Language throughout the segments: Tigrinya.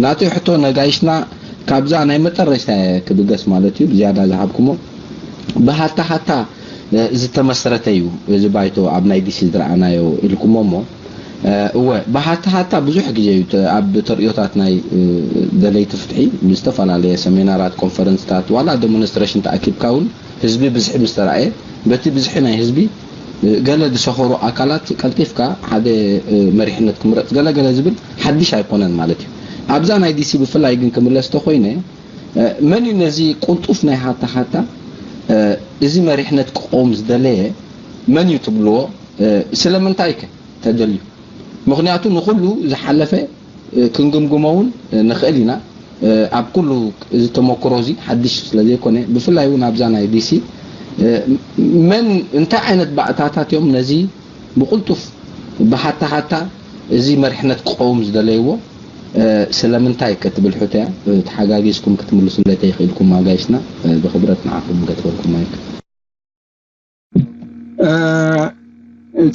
ናተይ ሕቶ ነጋይሽና ካብዛ ናይ መጠረሽታ ክብገስ ማለት እዩ። ብዝያዳ ዝሃብኩሞ ብሃታ ሃታ ዝተመስረተ እዩ እዚ ባይቶ ኣብ ናይ ዲሲ ዝረኣናዮ ኢልኩሞ እሞ እወ ብሃታ ሃታ ብዙሕ ግዜ እዩ ኣብ ተርእዮታት ናይ ደለይቲ ፍትሒ ብዝተፈላለየ ሰሚናራት ኮንፈረንስታት ዋላ ደሞንስትሬሽን ተኣኪብካ እውን ህዝቢ ብዝሒ ምስ ተራእየ በቲ ብዝሒ ናይ ህዝቢ ገለ ዝሰኸሩ ኣካላት ቀልጢፍካ ሓደ መሪሕነት ክምረፅ ገለገለ ዝብል ሓድሽ ኣይኮነን ማለት እዩ። ኣብዛ ናይ ዲሲ ብፍላይ ግን ክምለስ ተኮይነ መን እዩ ነዚ ቁልጡፍ ናይ ሃታ ሃታ እዚ መሪሕነት ክቆም ዝደለየ መን እዩ ትብልዎ? ስለምንታይ ከ ተደልዩ? ምክንያቱ ንኩሉ ዝሓለፈ ክንግምግሞ እውን ንኽእል ኢና። ኣብ ኩሉ እዚ ተመክሮ እዚ ሓድሽ ስለ ዘይኮነ ብፍላይ እውን ኣብዛ ናይ ዲሲ መን እንታይ ዓይነት ባእታታት እዮም ነዚ ብቕልጡፍ ብሃታ ሃታ እዚ መሪሕነት ክቐውም ዝደለይዎ ስለምንታይ ክትብል ሕቶ እያ። ተሓጋጊዝኩም ክትምልሱ እንተይኽኢልኩም ኣጋይሽና ብክብረት ንዓኹም ገትፈልኩም ማይክ።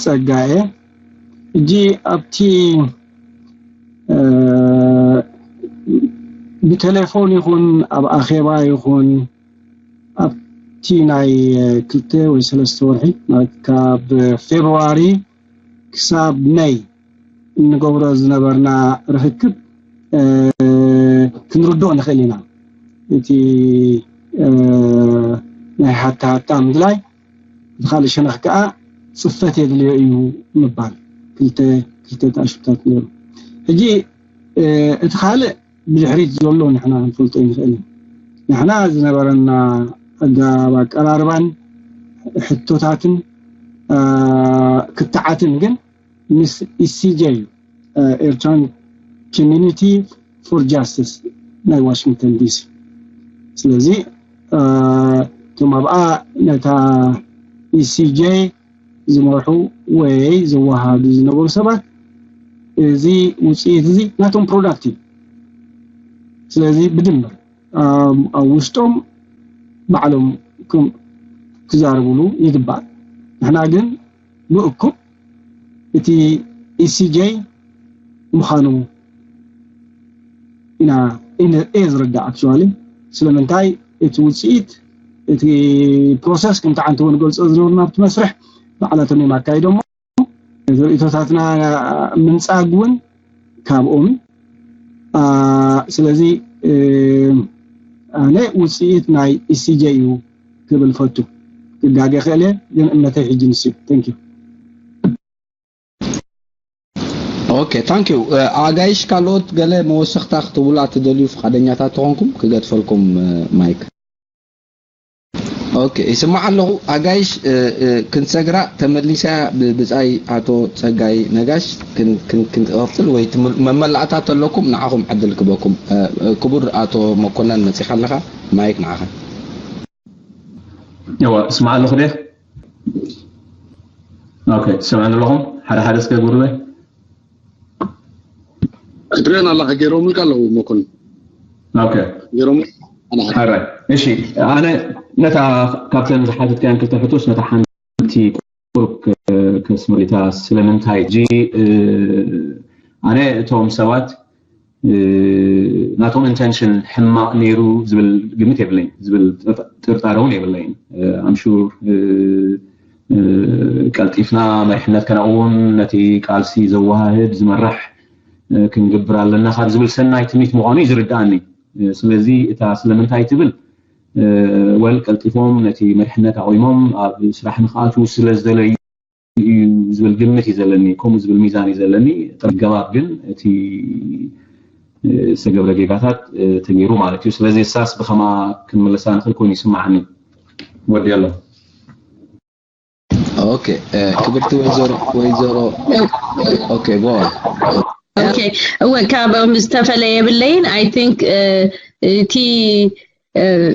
ጸጋየ ሕጂ ኣብቲ ብቴሌፎን ይኹን ኣብ ኣኼባ ይኹን ኣብቲ ናይ ክልተ ወይ ሰለስተ ወርሒ ማለት ካብ ፌብርዋሪ ክሳብ መይ እንገብሮ ዝነበርና ርክክብ ክንርድኦ ንኽእል ኢና። እቲ ናይ ሃታ ሃታ ምድላይ እቲ ካልእ ሸነኽ ከዓ ፅፈት የድልዮ እዩ ምባል ክልተ ክልተ ተኣሽብታት ነይሩ። ሕጂ እቲ ካልእ ብድሕሪት ዘሎ ንሕና ክንፈልጦ ይንኽእል ኢና። ንሕና ዝነበረና ኣገባብ ኣቀራርባን ሕቶታትን ክትዓትን ግን ምስ ኢሲጀ እዩ፣ ኤርትራን ኮሚኒቲ ፎር ጃስቲስ ናይ ዋሽንግተን ዲሲ። ስለዚ እቶም ኣብኣ ነታ ኢሲጀ ዝመርሑ ወይ ዘወሃዱ ዝነበሩ ሰባት እዚ ውፅኢት እዚ ናቶም ፕሮዳክት እዩ። ስለዚ ብድምር ኣብ ውሽጦም ባዕሎም ክዛረብሉ ይግባእ። ንሕና ግን ብእኩብ እቲ ኢሲጀ ምዃኑ ኢና እየ ዝርዳእ። ኣክቹዋሊ ስለምንታይ እቲ ውፅኢት እቲ ፕሮሰስ ከምቲ ዓንተ እውን ገልፆ ዝነበሩ ናብቲ መስርሕ ባዕላቶም እዮም ኣካይዶሞ። ርእቶታትና ምንፃግ እውን ካብኦም። ስለዚ ኣነ ውፅኢት ናይ ኢሲጀ እዩ ክብል ፈቱ። ክጋገ ክእል እየ ግን እምነተይ ሕጂ ንሱ እዩ። Thank you። ኦኬ ታንክ ዩ። ኣጋይሽ ካልኦት ገለ መወሰኽታ ክትብሉ ኣትደልዩ ፍቃደኛታት ተኾንኩም ክገድፈልኩም ማይክ። ኦኬ ይስማዕ ኣለኹ ኣጋይሽ ክንሰግራ ተመሊሳ ብብፃይ ኣቶ ፀጋይ ነጋሽ ክንቀፅል ወይ መመላእታ ተለኩም ንዓኹም ዕድል ክበኩም። ክቡር ኣቶ መኮነን መፂኻ ኣለኻ ማይክ ንዓኻ። እዋ እስማዕ ኣለኹ ደ ኦኬ ትሰምዕኒ ኣለኹም ሓደ ሓደ እስከ ጉርበ ክትሪኦን ኣለኻ ገይሮምልካ ኣለዉ መኮንን ኦኬ ገይሮም ሓራይ እሺ ኣነ ነታ ካብተን ዝሓተትካያን ክልተ ሕቶስ ነታ ሓንቲ ቁሩብ ከስምሪታ ስለምንታይ ሕጂ ኣነ እቶም ሰባት ናቶም ኢንተንሽን ሕማቕ ነይሩ ዝብል ግምት የብለይን ዝብል ጥርጣረ እውን የብለይን ኣምሹር ቀልጢፍና መሪሕነት ከነቕውም ነቲ ቃልሲ ዘወሃህድ ዝመርሕ ክንግብር ኣለና ካብ ዝብል ሰናይ ትምኒት ምዃኑ እዩ ዝርድኣኒ ስለዚ እታ ስለምንታይ ትብል ወል ቀልጢፎም ነቲ መሪሕነት ኣቑሞም ኣብ ስራሕ ንክኣትዉ ስለ ዝደለዩ እዩ ዝብል ግምት እዩ ዘለኒ ከምኡ ዝብል ሚዛን እዩ ዘለኒ ጥርገባብ ግን እቲ ዝተገብረ ጌጋታት ተገይሩ ማለት እዩ ስለዚ እሳስ ብኸማ ክንምልሳ ንኽእል ኮይኑ ይስማዓኒ ወዲ ኣሎ ኦኬ ክብርቲ ወይዘሮ ወይዘሮ ኦኬ ጎ ኦኬ እወ ካብኦም ዝተፈለየ የብለይን I think እቲ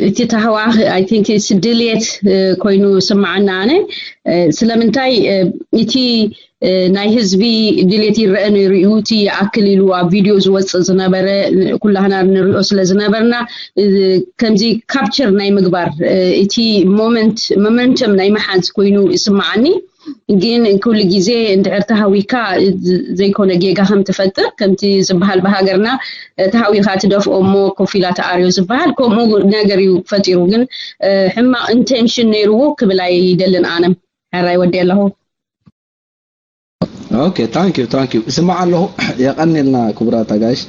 እቲ ተህዋኽ I think ድልየት ኮይኑ ስምዓና ኣነ ስለምንታይ እቲ ናይ ህዝቢ ድሌት ይረአ ነይሩ እዩ እቲ ይኣክል ኢሉ ኣብ ቪድዮ ዝወፅእ ዝነበረ ኩላህና ንሪኦ ስለ ዝነበርና ከምዚ ካፕቸር ናይ ምግባር እቲ ሞመንት ሞመንተም ናይ መሓዝ ኮይኑ ይስምዓኒ ግን ኩሉ ግዜ እንድሕር ተሃዊካ ዘይኮነ ጌጋ ከም ትፈጥር፣ ከምቲ ዝበሃል ብሃገርና ተሃዊካ ትደፍኦ እሞ ኮፍ ኢላ ትኣርዮ ዝበሃል ከምኡ ነገር እዩ ፈጢሩ። ግን ሕማቕ ኢንቴንሽን ነይርዎ ክብል ኣይደልን ኣነ። ሕራይ ወዲ ኣለኹ። Okay, thank you, thank you። ስማዕ ኣለኹ። የቐንየልና ክቡራት ኣጋይሽ።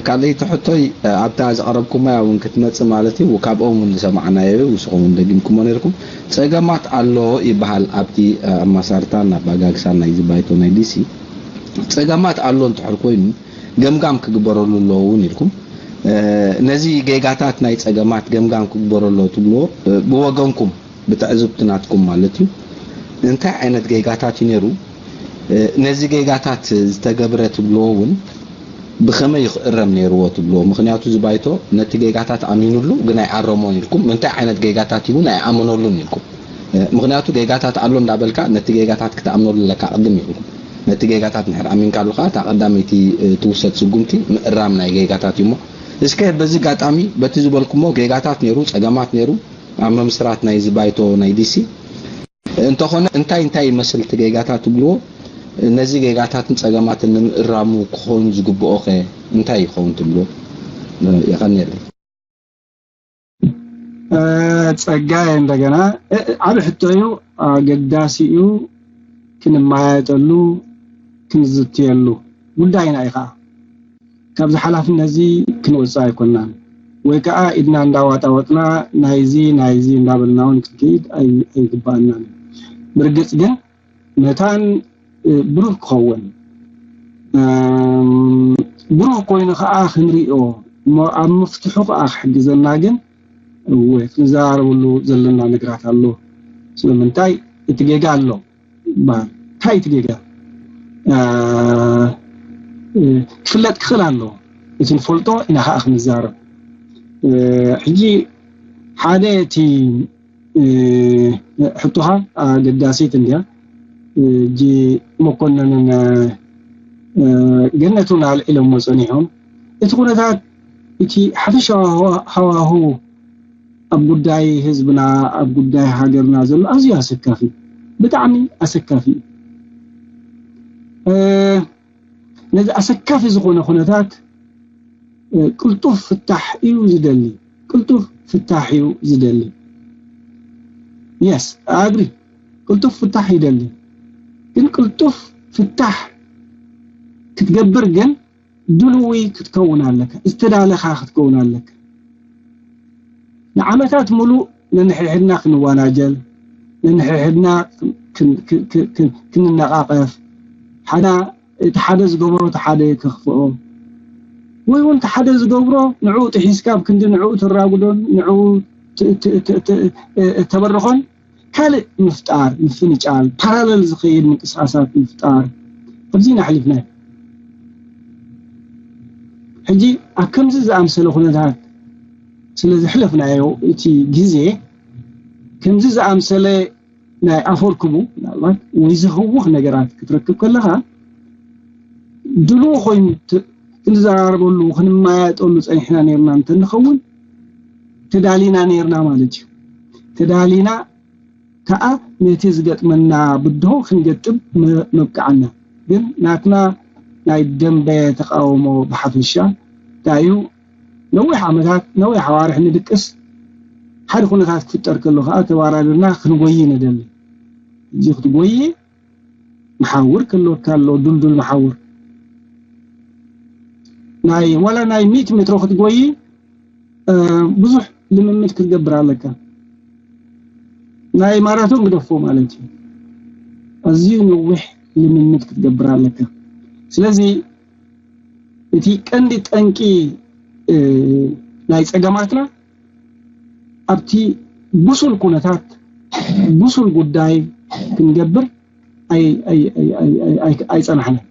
ካልኣይቲ ሕቶይ ኣብታ ዘቕረብኩማ እውን ክትመጽእ ማለት እዩ። ካብኦም እውን ዝሰማዕናዮ እዩ፣ ንስኹም እውን ደጊምኩሞ ነርኩም። ጸገማት ኣሎ ይበሃል ኣብቲ ኣማሳርታን ኣባጋግሳን ናይ ዝባይቶ ናይ ዲሲ። ጸገማት ኣሎ እንድሕር ኮይኑ ገምጋም ክግበረሉ ኣለዎ እውን ኢልኩም። ነዚ ጌጋታት ናይ ጸገማት ገምጋም ክግበረሎ ትብልዎ ብወገንኩም ብትዕዝብቲ ናትኩም ማለት እዩ። እንታይ ዓይነት ጌጋታት እዩ ነይሩ? ነዚ ጌጋታት ዝተገብረ ትብልዎ እውን ብኸመይ ክእረም ነይርዎ ትብልዎ? ምኽንያቱ ዝባይቶ ነቲ ጌጋታት ኣሚኑሉ ግን ኣይኣረሞን ኢልኩም። እንታይ ዓይነት ጌጋታት እውን ኣይኣመነሉን ኢልኩም። ምኽንያቱ ጌጋታት ኣሎ እንዳበልካ ነቲ ጌጋታት ክትኣምነሉ ኣለካ ቅድም ኢልኩም። ነቲ ጌጋታት ንሕር ኣሚንካ ኣለካ እታ ቀዳመይቲ ትውሰድ ስጉምቲ ምእራም ናይ ጌጋታት እዩ። እሞ እስከ በዚ ኣጋጣሚ በቲ ዝበልኩሞ ጌጋታት ነይሩ፣ ጸገማት ነይሩ ኣብ መምስራት ናይ ዝባይቶ ናይ ዲሲ እንተኾነ እንታይ እንታይ ይመስል እቲ ጌጋታት ትብልዎ? ነዚ ጌጋታትን ጸገማትን ንምእራሙ ክኸውን ዝግብኦ ከ እንታይ ይኸውን ትብልዎ? የቐንየለይ። ጸጋይ እንደገና ዓብ ሕቶ እዩ፣ ኣገዳሲ እዩ፣ ክንማየጠሉ ክንዝትየሉ ጉዳይና እዩ ከዓ። ካብዚ ሓላፍነት እዚ ክንወፅእ ኣይኮናን። ወይ ከዓ ኢድና እንዳዋጣወጥና ናይዚ ናይዚ እንዳበልና እውን ክንከይድ ኣይግባእናን። ብርግፅ ግን መታን ብሩህ ክኸውን ብሩህ ኮይኑ ከዓ ክንሪኦ እሞ ኣብ ምፍትሑ ከዓ ክሕግዘና ግን እወ ክንዘራረበሉ ዘለና ነገራት ኣሎ። ስለምንታይ እቲ ጌጋ ኣሎ ይበሃል። እንታይ እቲ ጌጋ ክፍለጥ ክኽእል ኣለዎ። እቲ ንፈልጦ ኢና ከዓ ክንዛረብ። ሕጂ ሓደ እቲ ሕቶኻ ኣገዳሲት እንድያ። ሕጂ መኮንንን ገነትን ኣልዒሎሞ ፀኒሖም። እቲ ኩነታት እቲ ሓፈሻዊ ሃዋሁ ኣብ ጉዳይ ህዝብና ኣብ ጉዳይ ሃገርና ዘሎ ኣዝዩ ኣሰካፊ፣ ብጣዕሚ ኣሰካፊ እዩ። ነዚ ኣሰካፊ ዝኾነ ኩነታት ቅልጡፍ ፍታሕ እዩ ዝደሊ። ቅልጡፍ ፍታሕ እዩ ዝደሊ። Yes, I agree። ቅልጡፍ ፍታሕ ይደሊ። ግን ቅልጡፍ ፍታሕ ክትገብር ግን ድልዊ ክትከውን ኣለካ፣ ዝተዳለኻ ክትከውን ኣለካ። ንዓመታት ሙሉእ ነንሕድሕድና ክንወናጀል፣ ነንሕድሕድና ክንነቓቐፍ፣ ሓዳ እቲ ሓደ ዝገበሮ እቲ ሓደ ከኽፍኦ ወይ እውን እቲ ሓደ ዝገብሮ ንዕኡ ጥሒስካ ኣብ ክንዲ ንዕኡ ተራጉዶን ንዕኡ ተበርኾን ካልእ ምፍጣር፣ ምፍንጫል፣ ፓራለል ዝኸይድ ምንቅስቃሳት ምፍጣር ኣብዚ ኢና ኣሕሊፍናዮ። ሕጂ ኣብ ከምዚ ዝኣምሰለ ኩነታት ስለ ዘሕለፍናዮ እቲ ግዜ ከምዚ ዝኣምሰለ ናይ ኣፈርክቡ ምናልባት ወይ ዘህውኽ ነገራት ክትረክብ ከለኻ ድልው ኮይኑ ክንዘራረበሉ ክንመያየጠሉ ፀኒሕና ነርና እንተንኸውን ተዳሊና ነርና ማለት እዩ። ተዳሊና ከዓ ነቲ ዝገጥመና ብድሆ ክንገጥም መብቃዓና። ግን ናትና ናይ ደንበ ተቃውሞ ብሓፈሻ እንታይ እዩ? ነዊሕ ዓመታት ነዊሕ ኣዋርሕ ንድቅስ፣ ሓደ ኩነታት ክፍጠር ከሎ ከዓ ተባራርና ክንጎይ ንደሊ። እዚ ክትጎይ መሓውር ክህልወካ ኣሎ፣ ዱልዱል መሓውር ናይ ዋላ ናይ ሚእቲ ሜትሮ ክትጎይ ብዙሕ ልምምድ ክትገብር ኣለካ። ናይ ማራቶን ግደፎ ማለት እዩ፣ ኣዝዩ ነዊሕ ልምምድ ክትገብር ኣለካ። ስለዚ እቲ ቀንዲ ጠንቂ ናይ ፀገማትና ኣብቲ ብሱል ኩነታት ብሱል ጉዳይ ክንገብር ኣይፀናሕናን።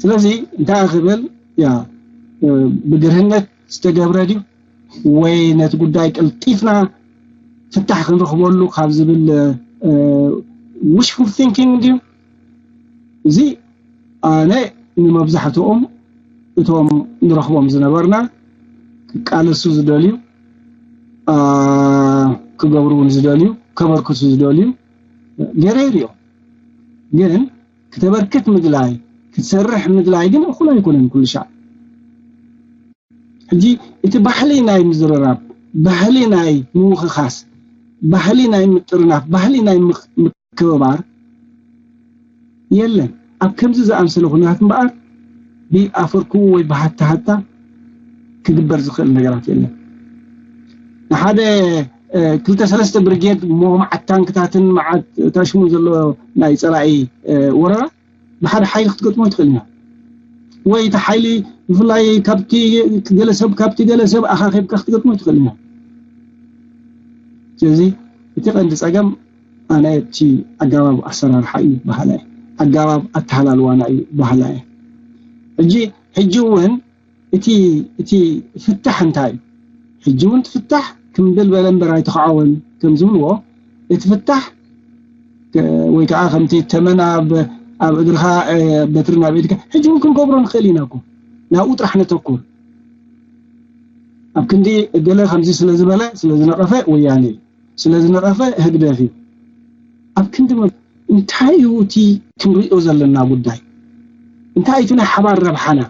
ስለዚ እንታይ ክብል ያ ብግርህነት ዝተገብረ ድዩ ወይ ነቲ ጉዳይ ቀልጢፍና ፍታሕ ክንረኽበሉ ካብ ዝብል wishful thinking ድዩ? እዚ ኣነ ንመብዛሕትኦም እቶም ንረኽቦም ዝነበርና ክቃለሱ ዝደልዩ ክገብሩ እውን ዝደልዩ ከበርክቱ ዝደልዩ ገይረ ይሪኦ። ግን ክተበርክት ምድላይ፣ ክትሰርሕ ምድላይ ግን እኹል ኣይኮነን ኩሉ ሻዕ። ሕጂ እቲ ባህሊ ናይ ምዝርራብ፣ ባህሊ ናይ ምውኽኻስ፣ ባህሊ ናይ ምጥርናፍ፣ ባህሊ ናይ ምክ- ምክብባር የለን። ኣብ ከምዚ ዝኣምሰለ ኩነታት እምበኣር ብኣፈርክቡ ወይ ብሃታሃታ ክግበር ዝኽእል ነገራት የለን። ንሓደ ክልተ ሰለስተ ብርጌድ እሞ መዓት ታንክታትን መዓት ታሽሙን ዘሎ ናይ ፀላኢ ወረራ ብሓደ ሓይሊ ክትገጥሞ ትኽእል ኢና። ወይ እቲ ሓይሊ ብፍላይ ካብቲ ገለሰብ ካብቲ ገለሰብ ኣኻኺብካ ክትገጥሞ ትኽእል ኢና። ስለዚ እቲ ቀንዲ ፀገም ኣነ እቲ ኣገባብ ኣሰራርሓ እዩ በሃላ እየ። ኣገባብ ኣተሃላልዋና እዩ በሃላ እየ። ሕጂ ሕጂ እውን እቲ እቲ ፍታሕ እንታይ እዩ? ሕጂ እውን እቲ ፍታሕ ክምብል በለ እምበር ኣይተኸዓወን ከም ዝብልዎ እቲ ፍታሕ ወይ ከዓ ከምቲ ተመን ኣብ ኣብ እግርኻ በትሪ ናብ ኢድካ ሕጂ እውን ክንገብሮ ንኽእል ኢና እኮ። ናብኡ ጥራሕ ነተኩር። ኣብ ክንዲ ገለ ከምዚ ስለ ዝበለ ስለ ዝነቐፈ ወያኔ እዩ፣ ስለ ዝነቐፈ ህግደፍ እዩ። ኣብ ክንዲ እንታይ እዩ እቲ ክንሪኦ ዘለና ጉዳይ? እንታይ እቲ ናይ ሓባር ረብሓና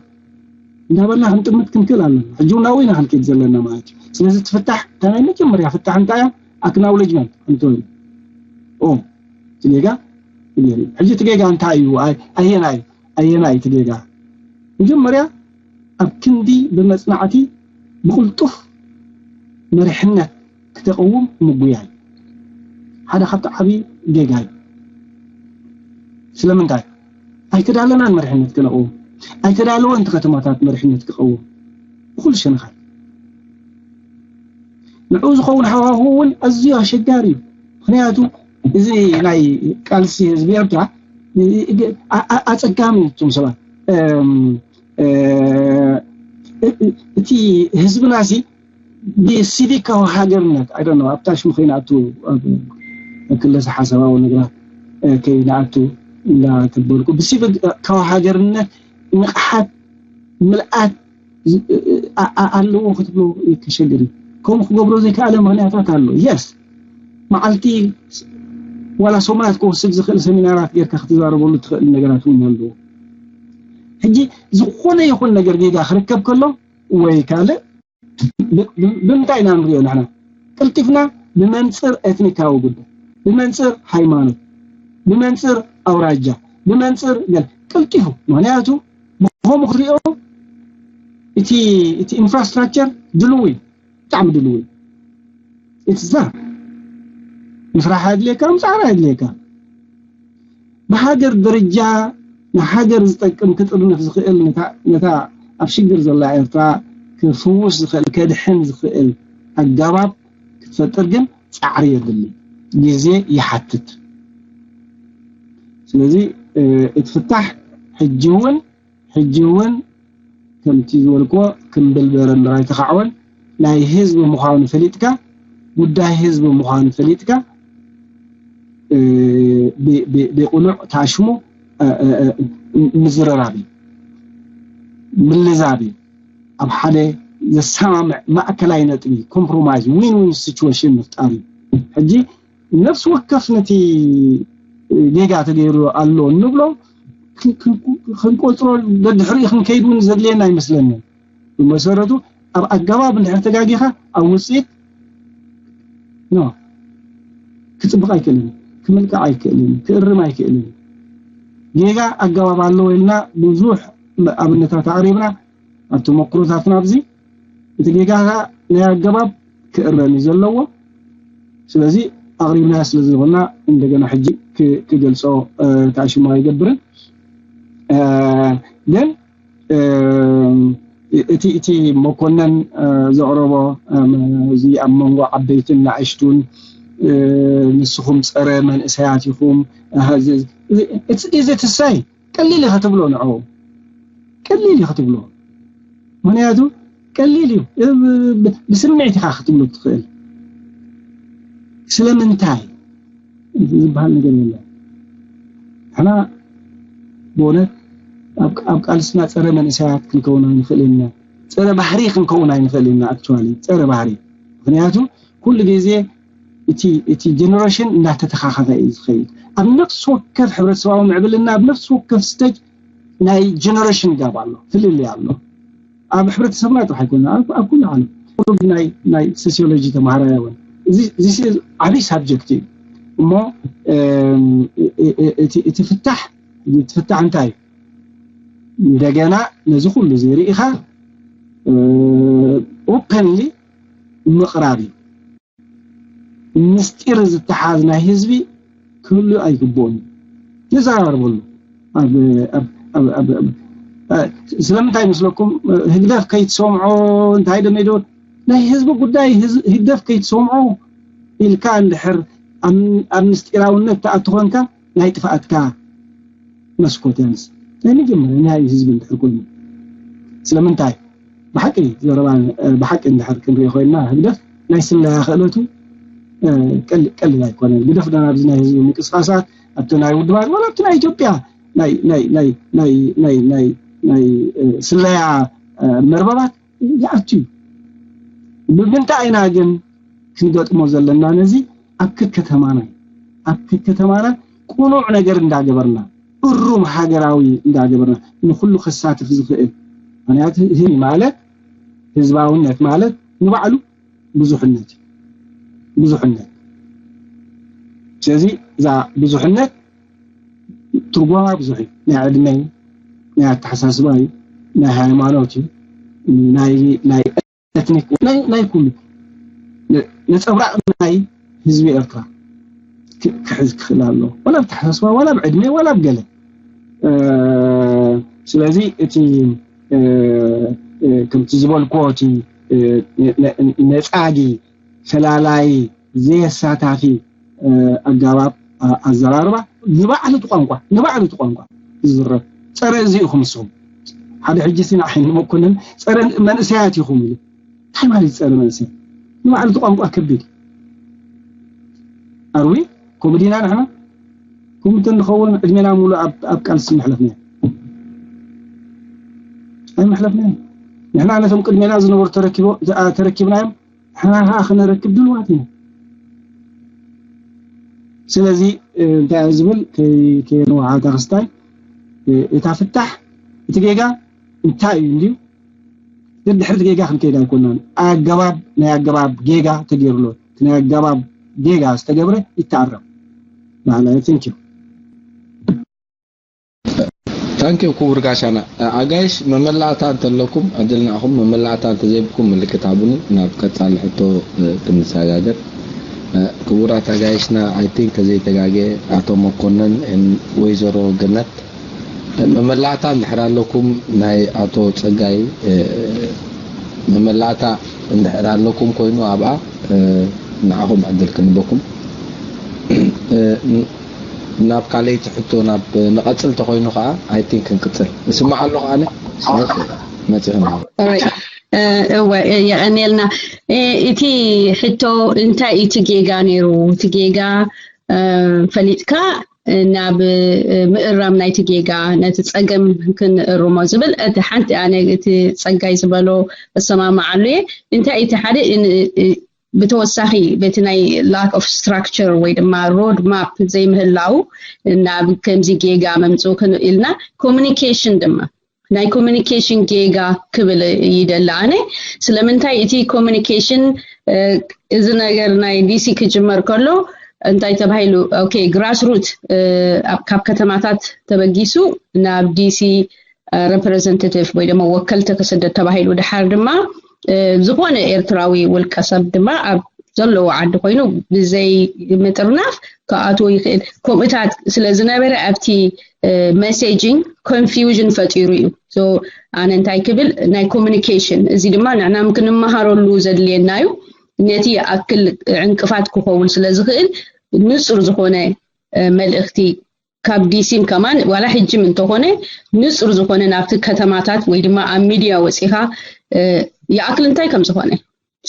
እንዳበልና ክንጥምት ክንክእል ኣለና። ሕጂ እውን ናብኡ ኢና ክንከይድ ዘለና ማለት እዩ። ስለዚ እቲ ፍታሕ እታ ናይ መጀመርያ ፍታሕ እንታይ እያ? ኣክናውሌጅመንት ኣንቶኒ ኦ እቲ ጌጋ እዩ። ሕጂ እቲ ጌጋ እንታይ እዩ? ኣየናይ ኣየናይ እቲ ጌጋ? መጀመርያ ኣብ ክንዲ ብመጽናዕቲ ብቕልጡፍ መሪሕነት ክተቕውም ምጉያይ ሓደ ካብቲ ዓብዪ ጌጋ እዩ። ስለምንታይ ኣይተዳለናን መሪሕነት ክነቕውም? ኣይተዳለወን እቲ ከተማታት መሪሕነት ክቐውም ብኩሉ ሸነኻት ንዕኡ ዝኸውን ሃዋህው እውን ኣዝዩ ኣሸጋሪ እዩ። ምክንያቱ እዚ ናይ ቃልሲ ህዝቢ ኤርትራ ኣፀጋሚ እቶም ሰባት እቲ ህዝብና ሲ ብሲቪካዊ ሃገርነት ኣይ ዶንት ኖ ኣብታ ሽሙ ከይንኣቱ ክለሰ ሓሳባዊ ነገራት ከይንኣቱ እንዳተበልኩ ብሲቪካዊ ሃገርነት ንቕሓት ምልኣት ኣለዎ ክትብሎ ከሸግር እዩ። ከምኡ ክገብሮ ዘይከኣለ ምክንያታት ኣሎ። የስ መዓልቲ ዋላ ሰሙናት ክወስድ ዝኽእል ሰሚናራት ጌርካ ክትዛረበሉ ትኽእል ነገራት እውን ኣለዎ። ሕጂ ዝኾነ ይኹን ነገር ጌጋ ክርከብ ከሎ ወይ ካልእ ብምንታይ ኢና ንሪኦ ንሕና? ቀልጢፍና ብመንፅር ኤትኒካዊ ጉዳይ፣ ብመንፅር ሃይማኖት፣ ብመንፅር ኣውራጃ፣ ብመንፅር ገለ ቀልጢፉ። ምክንያቱ ብኸምኡ ክትሪኦ እቲ እቲ ኢንፍራስትራክቸር ድልው እዩ፣ ብጣዕሚ ድልው እዩ። እቲ ዛ ምስራሕ ኣድልየካ ምፅዓር ኣድልየካ ብሃገር ደረጃ ንሃገር ዝጠቅም ክጥርንፍ ዝኽእል ነታ ኣብ ሽግር ዘላ ኤርትራ ክፍውስ ዝኽእል ከድሕን ዝኽእል ኣጋባብ ክትፈጥር ግን ፃዕሪ የድሊ፣ ግዜ ይሓትት። ስለዚ እቲ ፍታሕ ሕጂ እውን ሕጂ እውን ከምቲ ዝበልክዎ ክምብል በረምበር ኣይተኻዕወን። ናይ ህዝቢ ምዃኑ ፈሊጥካ፣ ጉዳይ ህዝቢ ምዃኑ ፈሊጥካ ብቕኑዕ ታሽሙ ምዝርራብ እዩ፣ ምልዛብ እዩ። ኣብ ሓደ ዘሰማምዕ ማእከላይ ነጥቢ ኮምፕሮማይዝ ዊን ዊን ሲቹዌሽን ምፍጣር እዩ። ሕጂ ነፍሲ ወከፍ ነቲ ጌጋ ተገይሩ ኣሎ እንብሎ ክንቆፅሮ ደድሕሪኡ ክንከይድ እውን ዘድልየና ኣይመስለንን። ብመሰረቱ ኣብ ኣገባብ እንድሕር ተጋጊኻ ኣብ ውፅኢት ኖ ክፅብቕ ኣይክእልን፣ ክምልቃዕ ኣይክእልን፣ ክእርም ኣይክእልን። ጌጋ ኣገባብ ኣለዎ ኢልና ብዙሕ ኣብነታት ኣቕሪብና ኣብ ተመክሮታትና ኣብዚ እቲ ጌጋ ናይ ኣገባብ ክእረም እዩ ዘለዎ። ስለዚ ኣቕሪብና ስለ ዝኾንና እንደገና ሕጂ ክገልፆ ተኣሽሞ ኣይገብርን። ግን እቲ እቲ መኮነን ዘቕረቦ እዚ ኣብ መንጎ ዓበይትን ንኣሽቱን ንስኹም ፀረ መንእሰያት ኢኹም ኢዚ ትሳይ ቀሊል ኢኻ ትብሎ ንዕኡ ቀሊል ኢኻ ትብሎ። ምክንያቱ ቀሊል እዩ፣ ብስምዒት ኢኻ ክትብሎ ትኽእል። ስለምንታይ ዝበሃል ነገር የለን። ንሕና ብእውነት ኣብ ቃልስና ፀረ መንእሰያት ክንከውን ኣይንኽእል ኢና፣ ፀረ ባህሪ ክንከውን ኣይንኽእል ኢና። ኣክቹዋሊ ፀረ ባህሪ፣ ምክንያቱ ኩሉ ግዜ እቲ እቲ ጀነሬሽን እናተተኻኸፈ እዩ ዝኸይድ። ኣብ ነፍሲ ወከፍ ሕብረተሰባዊ ምዕብልና ኣብ ነፍሲ ወከፍ ስተጅ ናይ ጀነሬሽን ጋብ ኣሎ፣ ፍልልይ ኣሎ። ኣብ ሕብረተሰብና ጥራሕ ኣይኮነ ኣብ ኩሉ ዓለም ናይ ናይ ሶሲዮሎጂ ተማሃራያ እውን እዚ ዓብይ ሳብጀክት እዩ። እሞ እቲ ፍታሕ እቲ ፍታሕ እንታይ እዩ? እንደገና ነዚ ኩሉ እዚ ርኢኻ ኦፐንሊ ምቕራብ እዩ። ምስጢር ዝተሓዝ ናይ ህዝቢ ክህሉ ኣይግብኦን። ንዘራረበሉ። ስለምንታይ ይመስለኩም? ህግደፍ ከይትሰምዖ እንታይ ደመዶ ናይ ህዝቢ ጉዳይ ህግደፍ ከይትሰምዖ ኢልካ እንድሕር ኣብ ምስጢራውነት ተኣትኾንካ ናይ ጥፍኣትካ መስኮት ያንስ ናይ መጀመርያ ናይ ህዝቢ እንድሕር ኮይኑ ስለምንታይ ብሓቂ ዘረባ ብሓቂ እንድሕር ክንሪኦ ኮይና ህግደፍ ናይ ስለያ ክእለቱ ቀልል ኣይኮነን። ግደፍ ዳ ኣብዚ ናይ ህዝቢ ምንቅስቃሳት ኣብቲ ናይ ውድባት ወላ ኣብቲ ናይ ኢትዮጵያ ናይ ናይ ናይ ናይ ናይ ናይ ናይ ስለያ መርበባት ይኣቱ እዩ። ብምንታይ ኢና ግን ክንገጥሞ ዘለና ነዚ ኣብ ከከተማና ኣብ ከከተማና ቁኑዕ ነገር እንዳገበርና እሩም ሃገራዊ እንዳገበርና ንኩሉ ከሳትፍ ዝኽእል ምክንያቱ ህዝቢ ማለት ህዝባውነት ማለት ንባዕሉ ብዙሕነት ብዙሕነት ስለዚ እዛ ብዙሕነት ትርጓማ ብዙሕ እዩ። ናይ ዕድመ እዩ፣ ናይ ኣተሓሳስባ እዩ፣ ናይ ሃይማኖት እዩ፣ ናይ ኤትኒክ ናይ ኩሉ ነፀብራቕ ናይ ህዝቢ ኤርትራ ክሕዝ ክኽእል ኣሎ። ዋላ ብተሓሳስባ ዋላ ብዕድመ ዋላ ብገለ ስለዚ እቲ ከምቲ ዝበልክዎ እቲ ነፃጊ ፈላላይ ዘየሳታፊ ኣጋባብ ኣዘራርባ ንባዕሉ እቲ ቋንቋ ንባዕሉ እቲ ቋንቋ ዝዝረብ ፀረ እዚ ኢኹም ንስኹም ሓደ ሕጂ ሲ ንዓይ ንመኮንን ፀረ መንእሰያት ኢኹም ኢሉ እንታይ ማለት እዩ ፀረ መንእሰያት ንባዕሉ እቲ ቋንቋ ከቢድ ኣርዊ ኮሚዲና ንሕና ከምኡ እንተንኸውን ዕድሜና ሙሉእ ኣብ ቃልሲ ምሕለፍና ኣይምሕለፍና ንሕና ነቶም ቅድሜና ዝነበሩ ተረኪብናዮም ንሕና ከዓ ክነረክብ ድልዋት ኢና ስለዚ እንታይ ዝብል ከየንውሓታ ክስታይ እታ ፍታሕ እቲ ጌጋ እንታይ እዩ እንድዩ ድድሕሪ ጌጋ ክንከይድ ኣይኮናን ኣገባብ ናይ ኣገባብ ጌጋ ተገይሩሎ ናይ ኣገባብ ጌጋ ዝተገብረ ይተኣረም በሃላይ thank you thank you ክቡር ጋሻና ኣጋይሽ መመላእታ እንተለኩም ዕድል ንኣኹም መመላእታ እንተዘይብኩም ምልክት ሃቡኒ ናብ ቀጻሊ ሕቶ ክንሰጋገር ክቡራት ኣጋይሽና I think ተዘይተጋገ ኣቶ መኮነን ወይዘሮ ገነት መመላእታ እንድሕር ኣለኩም ናይ ኣቶ ፀጋይ መመላእታ እንድሕር ኣለኩም ኮይኑ ኣብኣ ንዓኹም ዕድል ክንበኩም ናብ ካልኣይቲ ሕቶ ናብ ንቐፅል ተኮይኑ ከዓ I think ክንቅፅል እስማዕ ኣለኹ ኣነ መፂኹም እወ የቐንየልና እቲ ሕቶ እንታይ እቲ ጌጋ ነይሩ እቲ ጌጋ ፈሊጥካ ናብ ምእራም ናይቲ ጌጋ ነቲ ጸገም ክንእርሞ ዝብል እቲ ሓንቲ ኣነ እቲ ጸጋይ ዝበሎ እሰማማዓሉ እየ እንታይ እቲ ሓደ ብተወሳኺ በቲ ናይ lack of structure ወይ ድማ road map ዘይምህላው ናብ ከምዚ ጌጋ መምፅኡ ክንኢልና communication ድማ ናይ communication ጌጋ ክብል ይደሊ ኣነ ስለምንታይ እቲ communication እዚ ነገር ናይ ዲሲ ክጅመር ከሎ እንታይ ተባሂሉ okay grassroot ካብ ከተማታት ተበጊሱ ናብ ዲሲ representative ወይ ድማ ወከልቲ ክስደድ ተባሂሉ ድሓር ድማ ዝኾነ ኤርትራዊ ውልቀ ሰብ ድማ ኣብ ዘለዎ ዓዲ ኮይኑ ብዘይ ምጥርናፍ ክኣትዎ ይኽእል ከምኡታት ስለ ዝነበረ ኣብቲ messaging confusion ፈጢሩ እዩ ኣነ እንታይ ክብል ናይ communication እዚ ድማ ንዕና ክንመሃረሉ ዘድልየና እዩ ነቲ ይኣክል ዕንቅፋት ክኸውን ስለ ዝኽእል ንፁር ዝኾነ መልእኽቲ ካብ ዲሲን ከማን ዋላ ሕጅም እንተኾነ ንፁር ዝኾነ ናብቲ ከተማታት ወይ ድማ ኣብ ሚድያ ወፂኻ ይኣክል እንታይ ከም ዝኾነ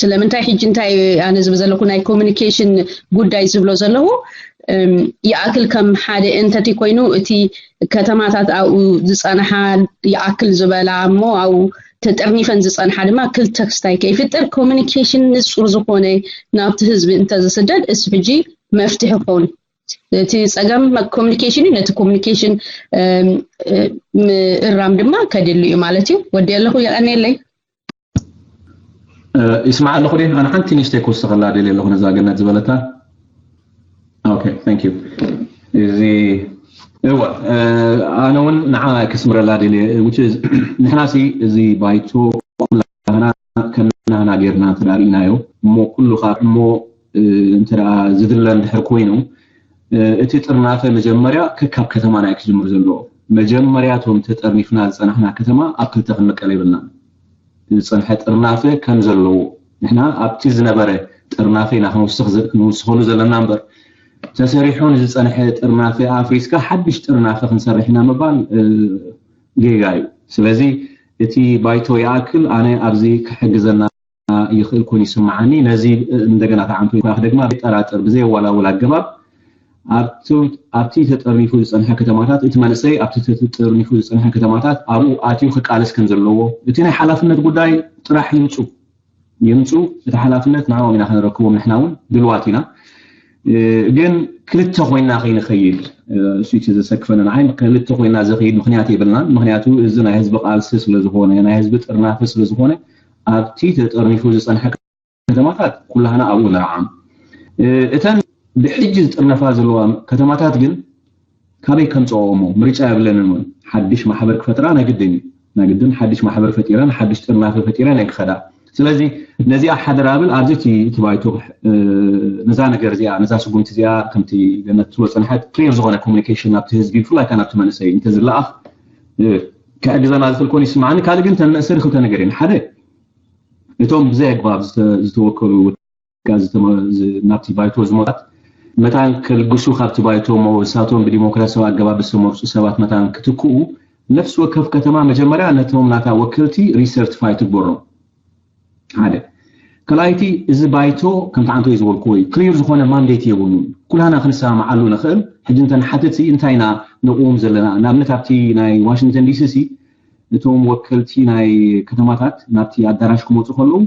ስለምንታይ ሕጂ እንታይ ኣነ ዝብል ዘለኹ ናይ communication ጉዳይ ዝብሎ ዘለኹ ይኣክል ከም ሓደ entity ኮይኑ እቲ ከተማታት ኣብኡ ዝፀናሓ ይኣክል ዝበላ እሞ ኣብኡ ተጠርኒፈን ዝፀንሓ ድማ ክልተ ክስታይ ከይፍጥር ኮሚኒኬሽን ንፁር ዝኾነ ናብቲ ህዝቢ እንተዝስደድ እሱ ሕጂ መፍትሒ ክኸውን። እቲ ፀገም ኮሚኒኬሽን እዩ። ነቲ ኮሚኒኬሽን ምእራም ድማ ከድሊ እዩ ማለት እዩ። ወዲ ኣለኹ የቐኔለይ። ይስማዕ ኣለኹ ደ ኣነ ሓንቲ ንሽተይ ክውስኸላ ደልየ ኣለኹ ነዛ ገነት ዝበለታ። Okay, thank you. እዚ እወ ኣነ እውን ንዓ ክስምረላ ደልየ። Which is ንሕና ሲ እዚ ባይቶ ኩላና ከም ናህና ጌርና እንተ ርኢናዮ እሞ ኩሉ ካብ እሞ እንተ ዝድለ እንድሕር ኮይኑ እቲ ጥርናፈ መጀመርያ ከካብ ከተማና እዩ ክጅምር ዘለዎ። መጀመርያ እቶም ተጠርኒፍና ዝፀናሕና ከተማ ኣብ ክልተ ክንመቀል የብልና። ዝፀንሐ ጥርናፈ ከም ዘለዎ ንሕና ኣብቲ ዝነበረ ጥርናፈ ኢና ክንውስኸሉ ዘለና እምበር ተሰሪሑ ንዝፀንሐ ጥርናፈ ኣፍሪስካ ሓድሽ ጥርናፈ ክንሰርሕ ኢና ምባል ጌጋ እዩ። ስለዚ እቲ ባይቶ ይኣክል ኣነ ኣብዚ ክሕግዘና ይኽእል ኮይኑ ይስምዓኒ። ነዚ እንደገና ተዓንቶ ይኮና ክደግማ ብጠራጥር ብዘየዋላውል ኣገባብ ኣብቲ ተጠርኒፉ ዝፀንሐ ከተማታት እቲ መንእሰይ ኣብቲ ተጠርኒፉ ዝፀንሐ ከተማታት ኣብኡ ኣትዩ ክቃለስ ከም ዘለዎ እቲ ናይ ሓላፍነት ጉዳይ ጥራሕ ይምፁ ይምፁ እቲ ሓላፍነት ንዓኦም ኢና ክንረክቦም ንሕና እውን ድልዋት ኢና። ግን ክልተ ኮይና ከይንኸይድ እሱ እቲ ዘሰክፈኒ ንዓይ ክልተ ኮይና ዘኸይድ ምክንያት የብልናን። ምክንያቱ እዚ ናይ ህዝቢ ቃልሲ ስለዝኾነ ናይ ህዝቢ ጥርናፈ ስለዝኾነ ኣብቲ ተጠርኒፉ ዝፀንሐ ከተማታት ኩላህና ኣብኡ ንርዓም። እተን ብሕጂ ዝጥርነፋ ዘለዋ ከተማታት ግን ካበይ ከምፅኦ እሞ ምርጫ የብለንን እውን ሓድሽ ማሕበር ክፈጥራ ናይ ግድን እዩ። ናይ ግድን ሓድሽ ማሕበር ፈጢረን ሓድሽ ጥርናፈ ፈጢረን እየን ክኸዳ። ስለዚ ነዚኣ ሓደራ ብል ኣብዚ እቲ ባይቶ ነዛ ነገር እዚኣ ነዛ ስጉምቲ እዚኣ ከምቲ ገነት ትብሎ ፀንሐት ክሊር ዝኾነ ኮሚኒኬሽን ናብቲ ህዝቢ ብፍላይ ከ ናብቲ መንእሰይ እንተዝለኣኽ ክሕግዘና ዝኽእል ኮን ይስምዓኒ። ካልእ ግን ተን መእሰሪ ክልተ ነገር እየን። ሓደ እቶም ብዘይ ኣግባብ ዝተወከሉ ናብቲ ባይቶ ዝመጣት መታን ክልግሱ ካብቲ ባይቶ እሞ እሳቶም ብዲሞክራሲያዊ ኣገባብ ዝተመርፁ ሰባት መታን ክትክኡ ነፍሲ ወከፍ ከተማ መጀመርያ ነቶም ናታ ወከልቲ ሪሰርቲፋይ ትግበሮም። ሓደ ካልኣይቲ እዚ ባይቶ ከምቲ ዓንቶ እዩ ዝበልኩዎ እዩ ክሊር ዝኾነ ማንዴት የብሉን። ኩላና ክንሰማምዓሉ ንኽእል ሕጂ እንተ ንሓትት እንታይ ኢና ነቕውም ዘለና ንኣብነት ኣብቲ ናይ ዋሽንግተን ዲሲ ሲ እቶም ወከልቲ ናይ ከተማታት ናብቲ ኣዳራሽ ክመፁ ከለዉ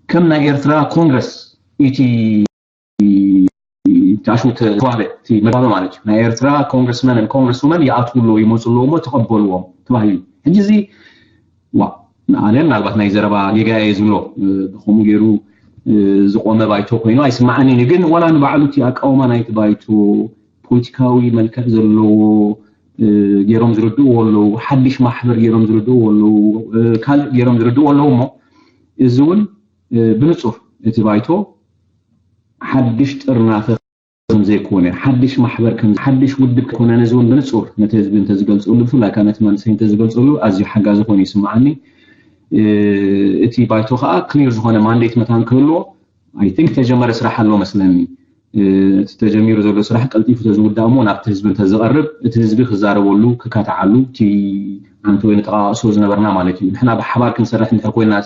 ከም ናይ ኤርትራ ኮንግረስ እቲ ታሽሙ ተዋህበ እቲ መጋበ ማለት እዩ ናይ ኤርትራ ኮንግረስመን ኮንግረስ ውመን ይኣትዉ ኣለዉ ይመፁ ኣለዉ እሞ ተቐበልዎም ተባሂሉ። ሕጂ እዚ ዋ ኣነ ምናልባት ናይ ዘረባ ጌጋ እየ ዝብሎ ብከምኡ ገይሩ ዝቆመ ባይቶ ኮይኑ ኣይስማዓንን እዩ። ግን ዋላ ንባዕሉ እቲ ኣቃውማ ናይቲ ባይቶ ፖለቲካዊ መልክዕ ዘለዎ ገይሮም ዝርድእዎ ኣለዉ። ሓድሽ ማሕበር ገይሮም ዝርድእዎ ኣለዉ። ካልእ ገይሮም ዝርድእዎ ኣለዉ እሞ እዚ እውን ብንፁር እቲ ባይቶ ሓድሽ ጥርናፈ ከም ዘይኮነ ሓድሽ ማሕበር ከም ሓድሽ ውድብ ከይኮነ ነዚ እውን ብንፁር ነቲ ህዝቢ እንተዝገልፅሉ ብፍላይ ከዓ ነቲ መንእሰይ እንተዝገልፅሉ ኣዝዩ ሓጋዚ ኮይኑ ይስምዓኒ። እቲ ባይቶ ከዓ ክሊር ዝኾነ ማንዴት መታን ክህልዎ ኣይ ቲንክ ተጀመረ ስራሕ ኣሎ መስለኒ። እቲ ተጀሚሩ ዘሎ ስራሕ ቀልጢፉ ተዝውዳእ እሞ ናብቲ ህዝቢ እንተዝቐርብ እቲ ህዝቢ ክዛረበሉ ክካትዓሉ እቲ ዓንተ ወይ ንጠቃቅሶ ዝነበርና ማለት እዩ። ንሕና ብሓባር ክንሰርሕ እንድሕር ኮይንና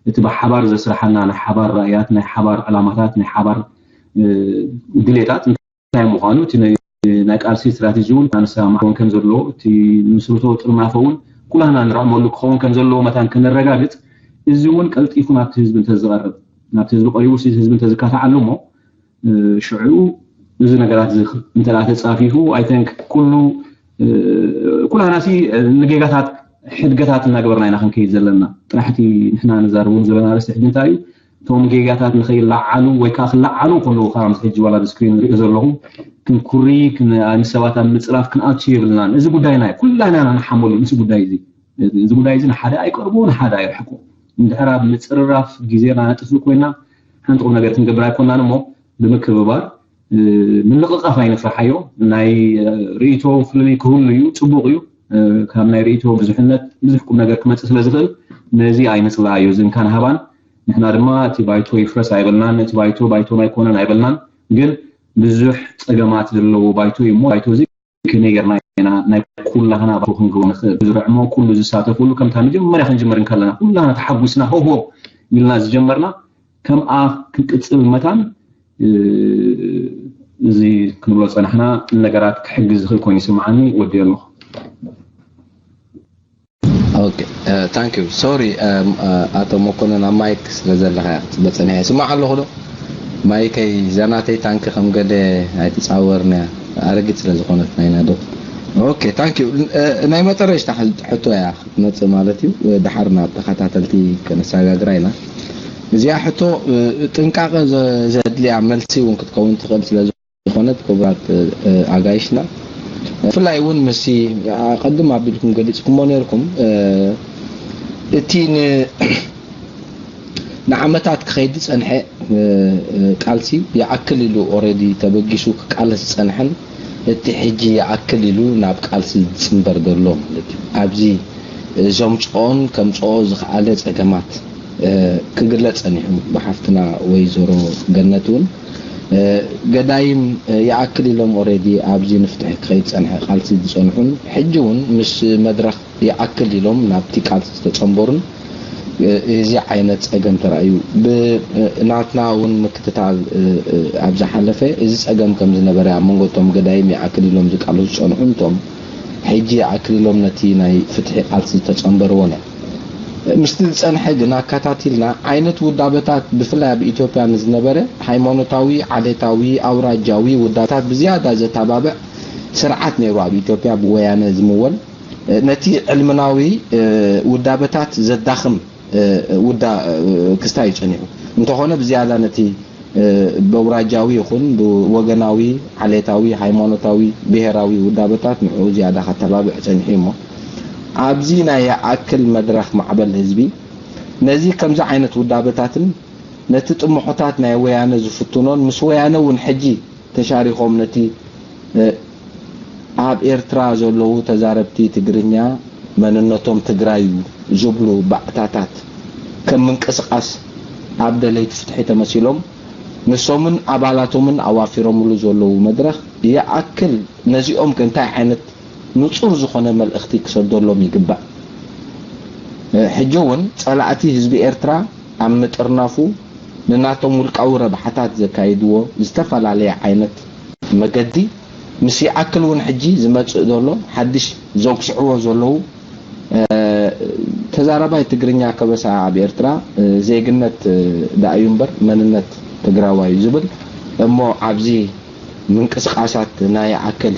እቲ ብሓባር ዘስርሓና ናይ ሓባር ራእያት ናይ ሓባር ዕላማታት ናይ ሓባር ድሌታት እንታይ ምዃኑ እቲ ናይ ቃልሲ ስትራቴጂ እውን ኣንሰማማዕ ክኸውን ከም ዘለዎ እቲ ምስርቶ ጥርናፈ እውን ኩላህና ንረዕመሉ ክኸውን ከም ዘለዎ መታን ከነረጋግፅ እዚ እውን ቀልጢፉ ናብቲ ህዝቢ እንተዝቐርብ ናብቲ ህዝቢ ቀሪቡ ህዝቢ እንተዝካታዓሉ እሞ ሽዑ እዚ ነገራት እንተ ተፃፊፉ ኣይተንክ ኩሉ ኩላህና ሲ ንጌጋታት ሕድገታት እናገበርና ኢና ክንከይድ ዘለና ጥራሕቲ ንሕና ንዛረቦም ዘለና ርስ ሕጂ እንታይ እዩ እቶም ጌጋታት ንኸይለዓሉ ወይ ከዓ ክለዓሉ ከለዉ ከዓ ምስ ሕጂ ዋላ ብስክሪን ንሪኦ ዘለኹ ክንኩሪ ንሰባት ኣብ ምፅራፍ ክንኣቱ የብልናን። እዚ ጉዳይና ኩላና ኢና ንሓመሉ ምስ ጉዳይ እዚ እዚ ጉዳይ እዚ ንሓደ ኣይቀርቦ ንሓደ ኣይርሕቆ እንድሕር ኣብ ምፅርራፍ ግዜና ነጥፍእ ኮይና ሓንቲ ቁም ነገር ክንገብር ኣይኮናን እሞ ብምክብባር ምንቕቓፍ ኣይንፍርሓዮ። ናይ ርእይቶ ፍልልይ ክህሉ እዩ ፅቡቕ እዩ። ካብ ናይ ርእይቶ ብዙሕነት ብዙሕ ቁም ነገር ክመፅእ ስለ ዝኽእል ነዚ ኣይንፅላኣዮ። እዚ እንካን ሃባን ንሕና ድማ እቲ ባይቶ ይፍረስ ኣይበልናን። እቲ ባይቶ ባይቶና ኣይኮነን ኣይበልናን። ግን ብዙሕ ፀገማት ዘለዎ ባይቶ እዩ እሞ ባይቶ እዚ ከመይ ጌርና ኢና ናይ ኩላህና ባይቶ ክንገብሮ ንኽእል? ዝርዕሞ ኩሉ ዝሳተፍሉ ከምታ መጀመርያ ክንጅምር እንከለና ኩላህና ተሓጒስና ሆሆ ኢልና ዝጀመርና ከምኣ ክንቅፅል መታን እዚ ክንብሎ ዝፀናሕና ነገራት ክሕግዝ ዝኽእል ኮይኑ ይስምዓኒ። ወዲ ኣለኹ። Okay, thank you. Sorry, ኣቶ መኮነን፣ ኣብ ማይክ ስለ ዘለኻ ክትፅበ ፀኒሐ። ይስማዕ ኣለኹ ዶ? ማይከይ፣ ዘናተይ ታንኪ ከም ገለ ኣይትፃወርንያ፣ ኣረጊት ስለ ዝኾነት ናይና ዶ። Okay, thank you. ናይ መጠረሽታ ሕቶ እያ ክትመፅእ ማለት እዩ። ድሓር ናብ ተኸታተልቲ ከነሰጋግራ ኢና። እዚኣ ሕቶ ጥንቃቐ ዘድልያ መልሲ እውን ክትከውን ትኽእል ስለ ዝኾነት፣ ክቡራት ኣጋይሽና፣ ብፍላይ እውን ምስ ቀድም ኣቢልኩም ገሊፅኩሞ ነርኩም፣ እቲ ንዓመታት ክኸይድ ዝፀንሐ ቃልሲ ይኣክል ኢሉ ኦረዲ ተበጊሱ ክቃለስ ዝፀንሐን እቲ ሕጂ ይኣክል ኢሉ ናብ ቃልሲ ዝፅንበር ዘሎ ማለት እዩ። ኣብዚ ዘምፅኦን ከምፅኦ ዝኸኣለ ፀገማት ክግለፅ ፀኒሑ ብሓፍትና ወይዘሮ ገነት እውን ገዳይም ይኣክል ኢሎም ኦረዲ ኣብዚ ንፍትሒ ክኸይድ ፀንሐ ቃልሲ ዝፀንሑን ሕጂ እውን ምስ መድረኽ ይኣክል ኢሎም ናብቲ ቃልሲ ዝተፀንበሩን እዚ ዓይነት ፀገም ተራእዩ። ብናትና እውን ምክትታል ኣብ ዝሓለፈ እዚ ፀገም ከም ዝነበረ ኣብ መንጎ እቶም ገዳይም ይኣክል ኢሎም ዝቃለሱ ዝፀንሑን እቶም ሕጂ ይኣክል ኢሎም ነቲ ናይ ፍትሒ ቃልሲ ዝተፀንበርዎን እዮም። ምስቲ ዝፀንሐ ግን ኣከታቲልና ዓይነት ውዳበታት ብፍላይ ኣብ ኢትዮጵያ ንዝነበረ ሃይማኖታዊ፣ ዓሌታዊ፣ ኣውራጃዊ ውዳበታት ብዝያዳ ዘተባብዕ ስርዓት ነይሩ ኣብ ኢትዮጵያ ብወያነ ዝምወል። ነቲ ዕልምናዊ ውዳበታት ዘዳኽም ውዳ ክስታይ እዩ ጸኒሑ። እንተኾነ ብዝያዳ ነቲ በውራጃዊ ይኹን ብወገናዊ፣ ዓሌታዊ፣ ሃይማኖታዊ፣ ብሄራዊ ውዳበታት ንዕኡ ዝያዳ ከተባብዕ ጸኒሑ እሞ ኣብዚ ናይ ይኣክል መድረኽ ማዕበል ህዝቢ ነዚ ከምዚ ዓይነት ውዳበታትን ነቲ ጥምሖታት ናይ ወያነ ዝፍትኖን ምስ ወያነ እውን ሕጂ ተሻሪኾም ነቲ ኣብ ኤርትራ ዘለዉ ተዛረብቲ ትግርኛ መንነቶም ትግራይ እዩ ዝብሉ ባእታታት ከም ምንቅስቃስ ኣብ ደለይቲ ፍትሒ ተመሲሎም ንሶምን ኣባላቶምን ኣዋፊሮምሉ ዘለዉ መድረኽ ይኣክል ነዚኦም ከ እንታይ ዓይነት ንጹር ዝኾነ መልእኽቲ ክሰደሎም ይግባእ። ሕጂ እውን ጸላእቲ ህዝቢ ኤርትራ ኣብ ምጥርናፉ ንናቶም ውልቃዊ ረብሓታት ዘካይድዎ ዝተፈላለየ ዓይነት መገዲ ምስ ይኣክል እውን ሕጂ ዝመጽእ ዘሎ ሓድሽ ዘጉስዕዎ ዘለዉ ተዛራባይ ትግርኛ ከበሳ ኣብ ኤርትራ ዜግነት ደኣ እዩ እምበር መንነት ትግራዋይ እዩ ዝብል እሞ ኣብዚ ምንቅስቃሳት ናይ ይኣክል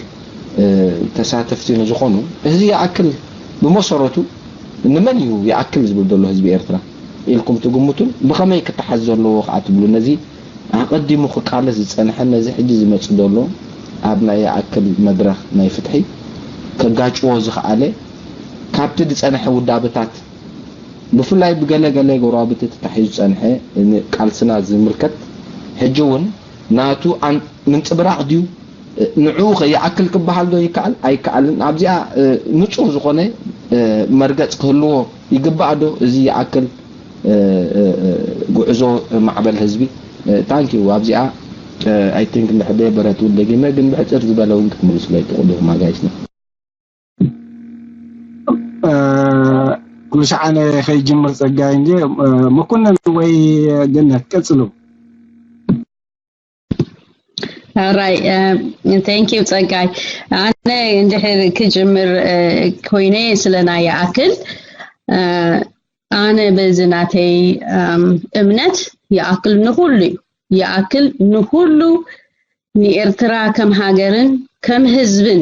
ተሳተፍቲ ንዝኾኑ እዚ ይኣክል ብመሰረቱ ንመን እዩ ይኣክል ዝብል ዘሎ ህዝቢ ኤርትራ ኢልኩም ትግምቱን ብኸመይ ክተሓዝ ዘለዎ ከዓ ትብሉ ነዚ ኣቐዲሙ ክቃለስ ዝጸንሐን ነዚ ሕጂ ዝመጽእ ዘሎ ኣብ ናይ ይኣክል መድረኽ ናይ ፍትሒ ከጋጭዎ ዝኸኣለ ካብቲ ዝጸንሐ ውዳበታት ብፍላይ ብገለ ገለ ጎረባብቲ ተታሒዙ ዝጸንሐ ቃልስና ዝምልከት ሕጂ እውን ናቱ ምንጽብራቕ ድዩ ንዕኡ ከ ይኣክል ክበሃል ዶ ይከኣል ኣይከኣልን ኣብዚኣ ንጹር ዝኾነ መርገጽ ክህልዎ ይግባእ ዶ እዚ ይኣክል ጉዕዞ ማዕበል ህዝቢ thank you ኣብዚኣ I think እንድሕር ደየበረትውን ደጊመ ግን ብሕጽር ዝበለ እውን ክትምልስለይ ትኽእሉ ኢኹም ኣጋይሽና ኩሉ ሻዕ ኣነ ከይጅምር ጸጋይ እንጂ መኮነን ወይ ገነት ቀጽሉ ራይ thank you ጸጋይ ኣነ እንድሕር ክጅምር ኮይነ ስለ ናይ ይኣክል ኣነ በዚ ናተይ እምነት ይኣክል ንኹሉ እዩ ይኣክል ንኹሉ ንኤርትራ ከም ሃገርን ከም ህዝብን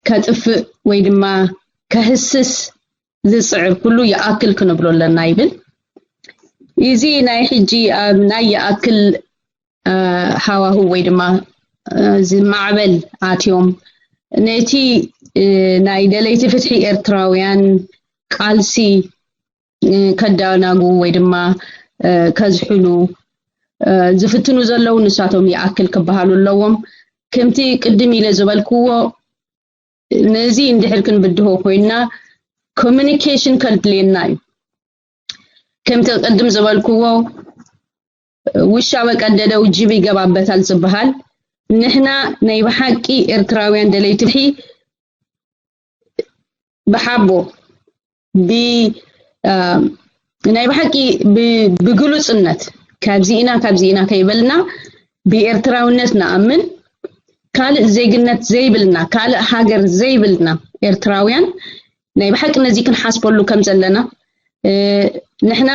ከጥፍእ ወይ ድማ ከህስስ ዝፅዕር ኩሉ ይኣክል ክንብሎ ኣለና ይብል። እዚ ናይ ሕጂ ኣብ ናይ ይኣክል ሃዋህው ወይ ድማ እዚ ማዕበል ኣትዮም ነቲ ናይ ደለይቲ ፍትሒ ኤርትራውያን ቃልሲ ከዳናጉ ወይ ድማ ከዝሕሉ ዝፍትኑ ዘለዉ ንሳቶም ይኣክል ክበሃሉ ኣለዎም። ከምቲ ቅድም ኢለ ዝበልክዎ ነዚ እንድሕር ክንብድሆ ኮይንና ኮሚኒኬሽን ከድልየና እዩ። ከምቲ ቅድም ዝበልክዎ ውሻ በቀደደው ጅብ ይገባበታል ዝበሃል ንሕና ናይ ብሓቂ ኤርትራውያን ደለይቲ ፍትሒ ብሓቦ ብ ናይ ብሓቂ ብግሉጽነት ካብዚ ኢና ካብዚ ኢና ከይበልና ብኤርትራውነት ንኣምን ካልእ ዜግነት ዘይብልና ካልእ ሃገር ዘይብልና ኤርትራውያን ናይ ብሓቂ ነዚ ክንሓስበሉ ከም ዘለና ንሕና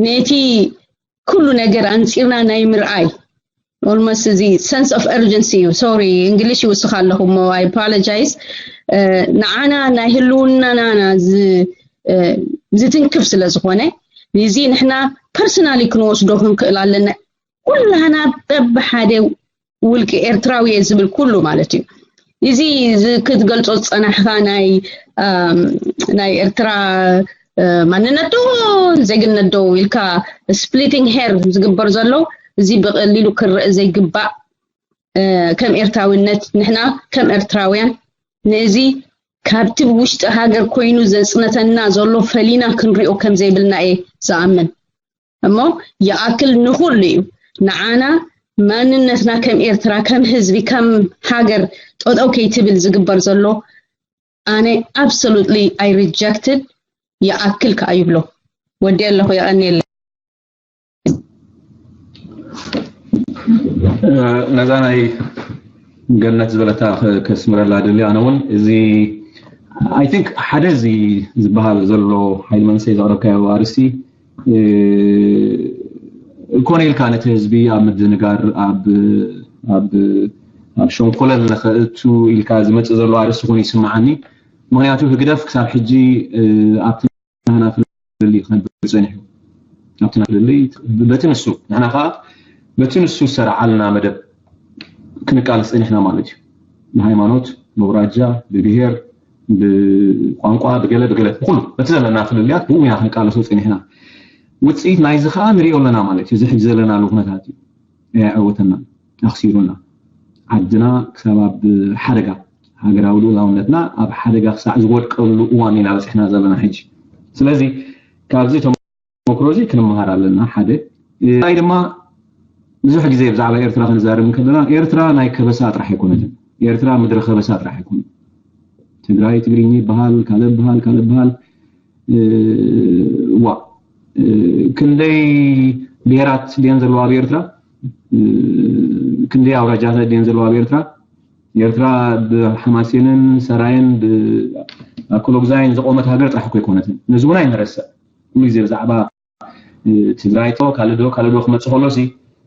ነቲ ኩሉ ነገር ኣንፂርና ናይ ምርኣይ ኦልሞስት እዚ sense of urgency እዩ። ሶሪ እንግሊሽ ይውስኽ ኣለኹ እሞ I apologize። ንዓና ናይ ህልውናና ዝትንክፍ ስለ ዝኾነ ንዚ ንሕና ፐርሰናሊ ክንወስዶ ክንክእል ኣለና። ኩላና በብሓደ ውልቂ ኤርትራዊ እየ ዝብል ኩሉ ማለት እዩ። እዚ ክትገልጾ ዝጸናሕካ ናይ ናይ ኤርትራ ማንነት ዶ ዜግነት ዶ ኢልካ ስፕሊቲንግ ሄር ዝግበር ዘሎ እዚ ብቐሊሉ ክረእ ዘይግባእ ከም ኤርትራዊነት ንሕና ከም ኤርትራውያን ነዚ ካብቲ ውሽጢ ሃገር ኮይኑ ዘጽነተና ዘሎ ፈሊና ክንሪኦ ከም ዘይብልና እየ ዝኣምን። እሞ ይኣክል ንኹሉ እዩ ንዓና ማንነትና ከም ኤርትራ ከም ህዝቢ ከም ሃገር ጠጠው ከይትብል ዝግበር ዘሎ ኣነ absolutely I rejected ይኣክል ከዓ ይብሎ ወዲ ኣለኹ የቐኒየለ ነዛ ናይ ገነት ዝበለታ ከስምረላ ደሊ ኣነ እውን እዚ I think ሓደ እዚ ዝበሃል ዘሎ ሓይል መንሰይ ዘቕረብካዮ ኣርእስቲ ኮነ ኢልካ ነቲ ህዝቢ ኣብ ምድንጋር ኣብ ኣብ ኣብ ሸንኮለል ንኸእቱ ኢልካ ዝመፅእ ዘሎ ኣርእስቲ ኮይኑ ይስምዓኒ። ምክንያቱ ህግደፍ ክሳብ ሕጂ ኣብቲ ናህና ፍልልይ ክነብር ፀኒሑ ኣብቲ ፍልልይ በቲ ንሱ ንሕና ከዓ በቲ ንሱ ዝሰርዓልና መደብ ክንቃለስ ፀኒሕና ማለት እዩ። ብሃይማኖት፣ ብውራጃ፣ ብብሄር፣ ብቋንቋ፣ ብገለ ብገለ ብኩሉ በቲ ዘለና ፍልልያት ብኡ ኢና ክንቃለሶ ፀኒሕና። ውፅኢት ናይዚ ከዓ ንሪኦ ኣለና ማለት እዩ። እዚ ሕጂ ዘለናሉ ኩነታት እዩ። ኣየዐወተና፣ ኣኽሲሩና። ዓድና ክሳብ ኣብ ሓደጋ፣ ሃገራዊ ልኡላውነትና ኣብ ሓደጋ ክሳዕ ዝወድቀሉ እዋን ኢና በፂሕና ዘለና ሕጂ። ስለዚ ካብዚ ተመክሮ እዚ ክንመሃር ኣለና። ሓደ ኣይ ድማ ብዙሕ ግዜ ብዛዕባ ኤርትራ ክንዛረብ እንከለና ኤርትራ ናይ ከበሳ ጥራሕ ኣይኮነትን። ኤርትራ ምድሪ ከበሳ ጥራሕ ኣይኮነትን። ትግራይ ትግርኛ ይበሃል፣ ካልእ ይበሃል፣ ካልእ ይበሃል። ዋ ክንደይ ብሄራት ድየን ዘለዋ ኣብ ኤርትራ? ክንደይ ኣውራጃታት ድየን ዘለዋ ኣብ ኤርትራ? ኤርትራ ብሓማሴንን ሰራየን ብኣኮሎግዛይን ዝቆመት ሃገር ጥራሕ እኮ ኣይኮነትን። ነዚ እውን ኣይንረስዕ። ኩሉ ግዜ ብዛዕባ ትግራይ ዶ ካልእ ዶ ካልእ ዶ ክመፅእ ከሎ ሲ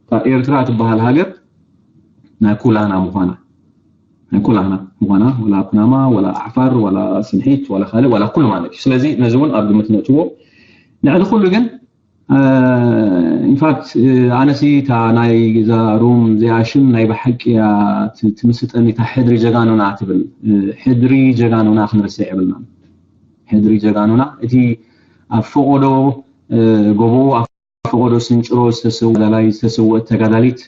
እታ ኤርትራ ትበሃል ሃገር ናይ ኩላህና ምዃና ናይ ኩላህና ምዃና ወላ ኩናማ ወላ ዓፋር ወላ ስንሒት ወላ ካልእ ወላ ኩሉ ማለት እዩ። ስለዚ ነዚ እውን ኣብ ግምት ነእትዎ። ልዕሊ ኩሉ ግን ኢንፋክት ኣነሲ እታ ናይ እዛ ሩም እዚኣ ሽም ናይ ብሓቂ እያ ትምስጠኒ። እታ ሕድሪ ጀጋኑና ትብል ሕድሪ ጀጋኑና ክንርስዕ የብልና። ሕድሪ ጀጋኑና እቲ ኣብ ፈቆዶ ጎቦ ኣብ ፈቆዶ ስንጭሮ ዝተሰወ ተጋዳላይ ዝተሰወት ተጋዳሊት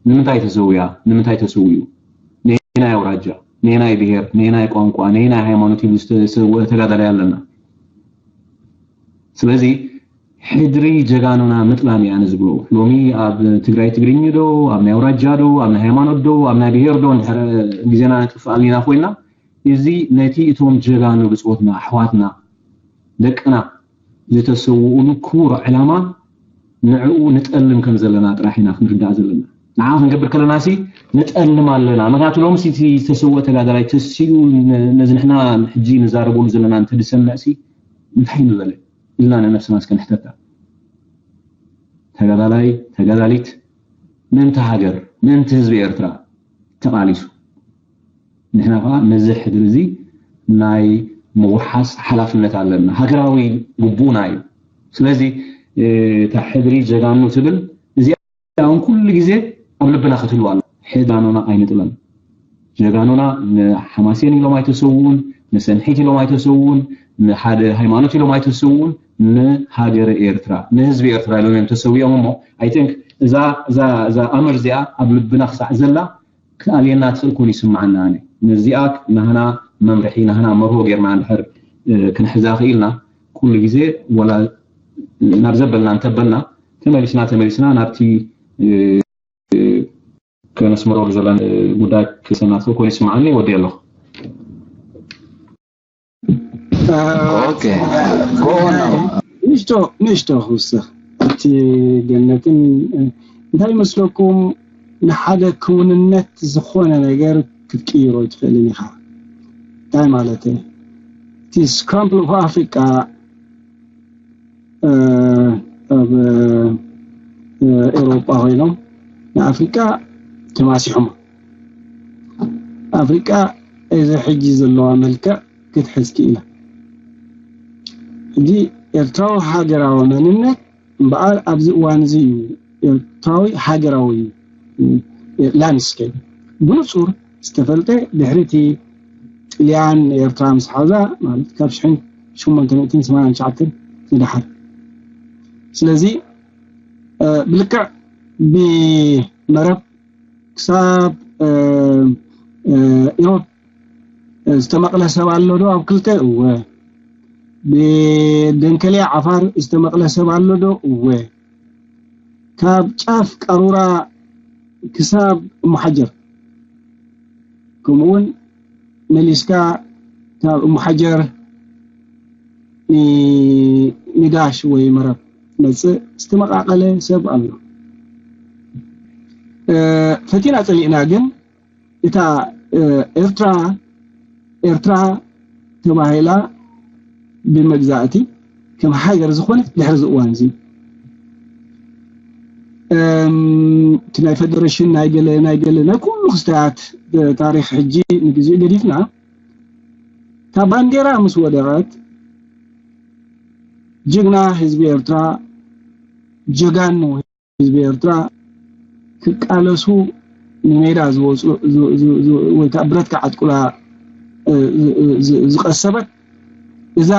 ንምንታይ ተሰውያ? ንምንታይ ተሰውዩ? ነየናይ ኣውራጃ፣ ነየናይ ብሄር፣ ነየናይ ቋንቋ፣ ነየናይ ሃይማኖት ኢሉ ዝተሰወ ተጋዳላይ ኣለና። ስለዚ ሕድሪ ጀጋኑና ምጥላም እየ ኣነ ዝብሎ። ሎሚ ኣብ ትግራይ ትግርኝ ዶ፣ ኣብ ናይ ኣውራጃ ዶ፣ ኣብ ናይ ሃይማኖት ዶ፣ ኣብ ናይ ብሄር ዶ እንድሕር ግዜና ነጥፍእ ኣሊና ኮይና እዚ ነቲ እቶም ጀጋኑ ብፅወትና ኣሕዋትና ደቅና ዝተሰውኡሉ ክቡር ዕላማ ንዕኡ ንጠልም ከም ዘለና ጥራሕ ኢና ክንርዳእ ዘለና። ንዓ ክንገብር ከለና ሲ ንጠልም ኣለና። ምክንያቱ ሎምሲ እቲ ዝተሰወ ተጋዳላይ ተሲኡ ነዚ ንሕና ሕጂ ንዛረበሉ ዘለና እንተድሰምዕ ሲ እንታይ ንበለ ኢልና ንነብስና እስከ ንሕተታ። ተጋዳላይ ተጋዳሊት ምእንቲ ሃገር ምእንቲ ህዝቢ ኤርትራ ተቓሊሱ። ንሕና ከዓ ነዚ ሕድሪ እዚ ናይ ምውሓስ ሓላፍነት ኣለና። ሃገራዊ ግቡእና እዩ። ስለዚ እታ ሕድሪ ጀጋኑ ትብል እዚኣ እውን ኩሉ ግዜ ኣብ ልብና ክትህልዋ ኣለ። ጀጋኑና ኣይንጥለም። ጀጋኑና ንሓማሴን ኢሎም ኣይተሰውኡን፣ ንሰንሒት ኢሎም ኣይተሰውኡን፣ ንሓደ ሃይማኖት ኢሎም ኣይተሰውኡን፣ ንሃገረ ኤርትራ ንህዝቢ ኤርትራ ኢሎም እዮም ተሰዊኦም። እሞ I think እዛ እዛ እዛ ኣምር እዚኣ ኣብ ልብና ክሳዕ ዘላ ክኣልየና ትኽእል ኮን ይስምዓና። ኣነ ነዚኣ ናህና መምርሒ ናህና መርሆ ጌርና እንድሕር ክንሕዛ ክኢልና ኩሉ ግዜ ወላ ናብ ዘበልና እንተበልና ተመሊስና ተመሊስና ናብቲ ከነስምረሉ ዘለና ጉዳይ ክሰና ትኽእል ኮን ይስምዓኒ። ወዲ ኣለኹ። ንእሽቶ ንእሽቶ ክውስኽ እቲ ገነትን እንታይ ይመስለኩም? ንሓደ ክውንነት ዝኾነ ነገር ክትቅይሮ ኣይትኽእልን ኢኻ። እንታይ ማለት እዩ? እቲ scramble of Africa ኣብ ኤውሮጳ ኮይኖም ንኣፍሪቃ ተማሲሖም። ኣፍሪቃ እዚ ሕጂ ዘለዋ መልክዕ ክትሕዝ ክኢላ። ሕጂ ኤርትራዊ ሃገራዊ መንነት እምበኣር ኣብዚ እዋን እዚ እዩ ኤርትራዊ ሃገራዊ landscape ብንጹር ዝተፈልጠ። ድሕሪ እቲ ጥልያን ኤርትራ ምስ ሓዛ ማለት ካብ ሽሕን ሸሞንተ ሚእትን ሰማንያን ትሽዓተን ንደሓር። ስለዚ ብልክዕ ብመረብ ክሳብ ኢሮብ ዝተመቕለ ሰብ ኣሎ ዶ ኣብ ክልተ? እወ። ብደንከልያ ዓፋር ዝተመቕለ ሰብ ኣሎ ዶ? እወ። ካብ ጫፍ ቀሩራ ክሳብ እሞ ሓጀር፣ ከምኡውን መሊስካ ካብ እሞ ሓጀር ንጋሽ ወይ መረብ መጽእ ዝተመቓቐለ ሰብ ኣሎ። ፈቲና ጸሊእና ግን እታ ኤርትራ ኤርትራ ተባሂላ ብመግዛእቲ ከም ሃገር ዝኾነት ድሕሪ እዚ እዋን እዚ እቲ ናይ ፈደረሽን ናይ ገለ ናይ ገለ ናይ ኩሉ ክስተያት ታሪክ ሕጂ ንግዜኡ ገዲፍና እታ ባንዴራ ምስ ወደቐት ጅግና ህዝቢ ኤርትራ ጀጋኑ ህዝቢ ኤርትራ ክቃለሱ ንሜዳ ዝወፁ ወይ ከዓ ብረት ክዓጥቁላ ዝቀሰበት እዛ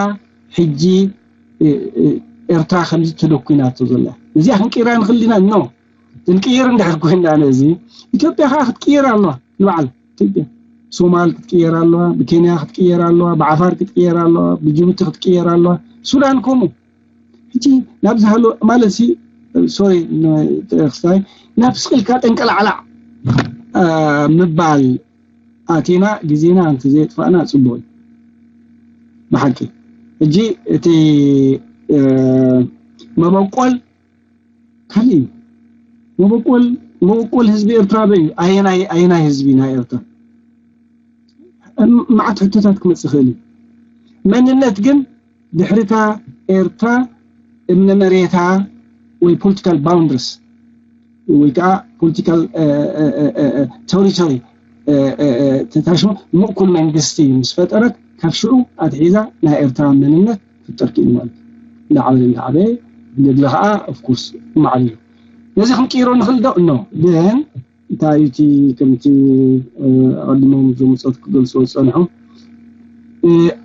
ሕጂ ኤርትራ ከምዚ ተደኩናቶ ዘላ እዚኣ ክንቅይራ ንኽእል ዲና? ኖ። ክንቅይር እንድሕር ኮይና ነዚ ኢትዮጵያ ከዓ ክትቅየር ኣለዋ። ንባዕላ ኢትዮጵያ ሶማል ክትቅየር ኣለዋ፣ ብኬንያ ክትቅየር ኣለዋ፣ ብዓፋር ክትቅየር ኣለዋ፣ ብጅቡቲ ክትቅየር ኣለዋ፣ ሱዳን ከምኡ። ሕጂ ናብ ዝሃሎ ማለት ሲ ሶሪ ክስታይ ናብ ስቅልካ ጠንቀላዕላዕ ምባል ኣቲና ግዜና እንተዘየጥፋእና ፅቡቅ እዩ። ብሓቂ ሕጂ እቲ መበቆል ካልእ እዩ። መበቆል መበቆል ህዝቢ ኤርትራ በይ ኣየናይ ኣየናይ ህዝቢ ናይ ኤርትራ መዓት ሕቶታት ክመፅእ ይኽእል እዩ። መንነት ግን ድሕሪታ ኤርትራ እምነ መሬታ ወይ political boundaries ወይ ከዓ political territory ተታሽሙ ምእኩል መንግስቲ ምስ ፈጠረት ካብ ሽዑ ኣትሒዛ ናይ ኤርትራ መንነት ክፍጠር ክኢሉ ማለት እዩ። እንዳዓበየ እንዳዓበየ ገድለ ከዓ of course ማዕቢሉ ነዚ ክንቅይሮ ንኽእል ዶ? No። ግን እንታይ እቲ ከምቲ ኣቐዲሞም እዞም ፆት ክገልፅዎ ዝፀንሑ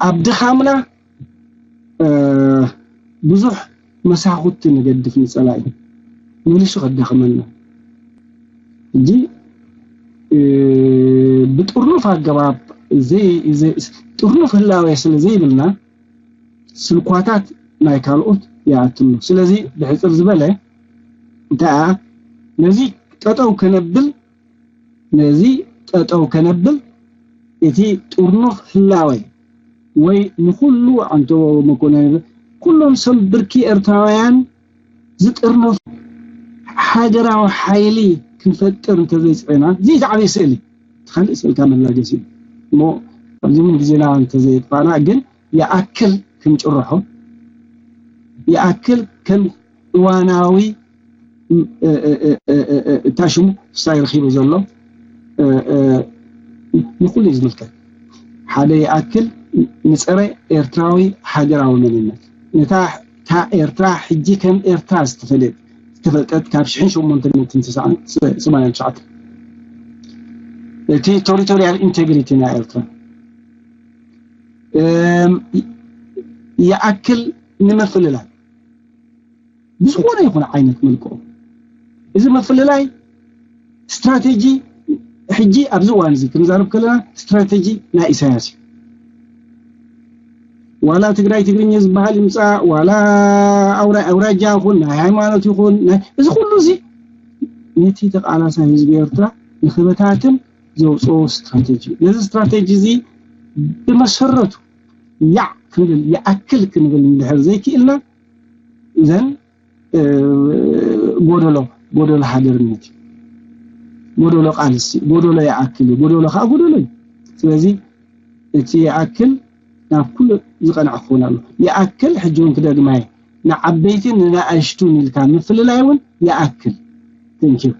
ኣብ ድኻምና ብዙሕ መሳኹቲ ንገድፍ ንፀላኢ መሊሱ ከዳኽመና። ሕጂ ብጥርኑፍ ኣገባብ ጥርኑፍ ህላዌ ስለ ዘይብልና ስልኳታት ናይ ካልኦት ይኣትሉ። ስለዚ ብሕፅር ዝበለ እንታይ ነዚ ጠጠው ከነብል ነዚ ጠጠው ከነብል እቲ ጥርኑፍ ህላወ ወይ ንኩሉ ኣንቶ መኮነን ኩሎም ሰብ ብርኪ ኤርትራውያን ዝጥርነፍ ሃገራዊ ሓይሊ ክንፈጥር እንተዘይፅዕና እዚ ዝዓበየ ስእሊ ካልእ ስእልካ መላገሲ እሞ ኣብዚ ምን ግዜና እንተዘየጥፋና ግን ይኣክል ክንጭርሖ ይኣክል ከም እዋናዊ እታ ሽሙ ክሳይ ረኺቡ ዘሎ ንኩሉ እዩ ዝምልከት። ሓደ ይኣክል ንፀረ ኤርትራዊ ሃገራዊ መንነት ነታ እታ ኤርትራ ሕጂ ከም ኤርትራ ዝተፈለጥ ዝተፈልጠት ካብ ሽሕን ሸሞንተ ሚእትን ሰማንያን ትሽዓተ እቲ territorial integrity ናይ ኤርትራ ይኣክል ንምፍልላይ ብዝኾነ ይኹን ዓይነት መልክዑ እዚ ምፍልላይ ስትራቴጂ ሕጂ ኣብዚ እዋን እዚ ክንዛረብ ከለና ስትራቴጂ ናይ ኢሳያስ እዩ። ዋላ ትግራይ ትግርኛ ዝበሃል ይምፃእ ዋላ ኣውራጃ ይኹን ናይ ሃይማኖት ይኹን እዚ ኩሉ እዚ ነቲ ተቃላሳይ ህዝቢ ኤርትራ ንክበታትን ዘውፅኦ ስትራቴጂ እዩ። ነዚ ስትራቴጂ እዚ ብመሰረቱ ያዕ ክንብል ይኣክል ክንብል እንድሕር ዘይክእልና እዘን ጎደሎ ጎደሎ ሃገርነት እዩ። ጎደሎ ቃልሲ ጎደሎ ይኣክል እዩ። ጎደሎ ከዓ ጎደሎ እዩ። ስለዚ እቲ ይኣክል ናብ ኩሉ ዝቐንዐ ክኸውን ኣሎ። ይኣክል ሕጂ እውን ክደግማ እየ፣ ንዓበይትን ንንኣሽቱን ኢልካ ምፍልላይ እውን ይኣክል። Thank you።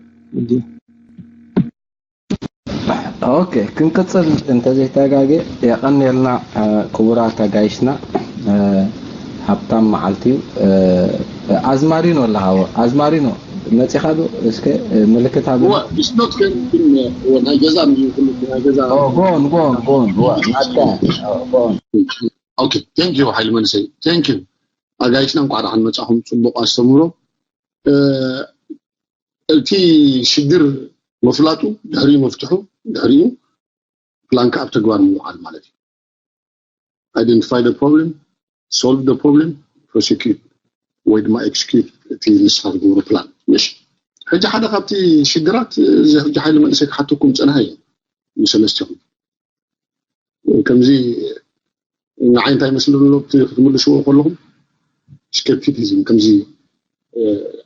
ኦኬ፣ ክንቅፅል እንተዘይተጋገ የቐንየልና። ክቡራት ኣጋይሽና፣ ሃብታም መዓልቲ እዩ። ኣዝማሪኖ ኣለሃወ ኣዝማሪኖ መፂኻ ዶ? እስከ ምልክት ኣብ እዋ ብስኖት ከንትን እወ ናይ ገዛ እዩ። ኩሉ ናይ ገዛ ጎን ጎን ጎን ጎን ኦኬ። Thank you ሓይሊ መንሰይ፣ thank you ኣጋይሽና፣ እንኳዕ ደሓን መጻኹም። ጽቡቕ ኣስተምህሮ። እቲ ሽግር ምፍላጡ፣ ድሕሪኡ ምፍትሑ፣ ድሕሪኡ ፕላንካ ኣብ ተግባር ምውዓል ማለት እዩ። Identify the problem, solve the problem, prosecute ወይ ድማ execute እቲ ንስኻ ትገብሮ ፕላን። ምሽ ሕጂ ሓደ ካብቲ ሽግራት እዚ ሕጂ ሓይሊ መንእሰይ ክሓተኩም ዝጸንሐ እዩ። ንሰለስቲኹም ከምዚ ንዓይ እንታይ መስለኒ ኣሎ ክትምልስዎ ከለኹም፣ ስኬፕቲሲዝም፣ ከምዚ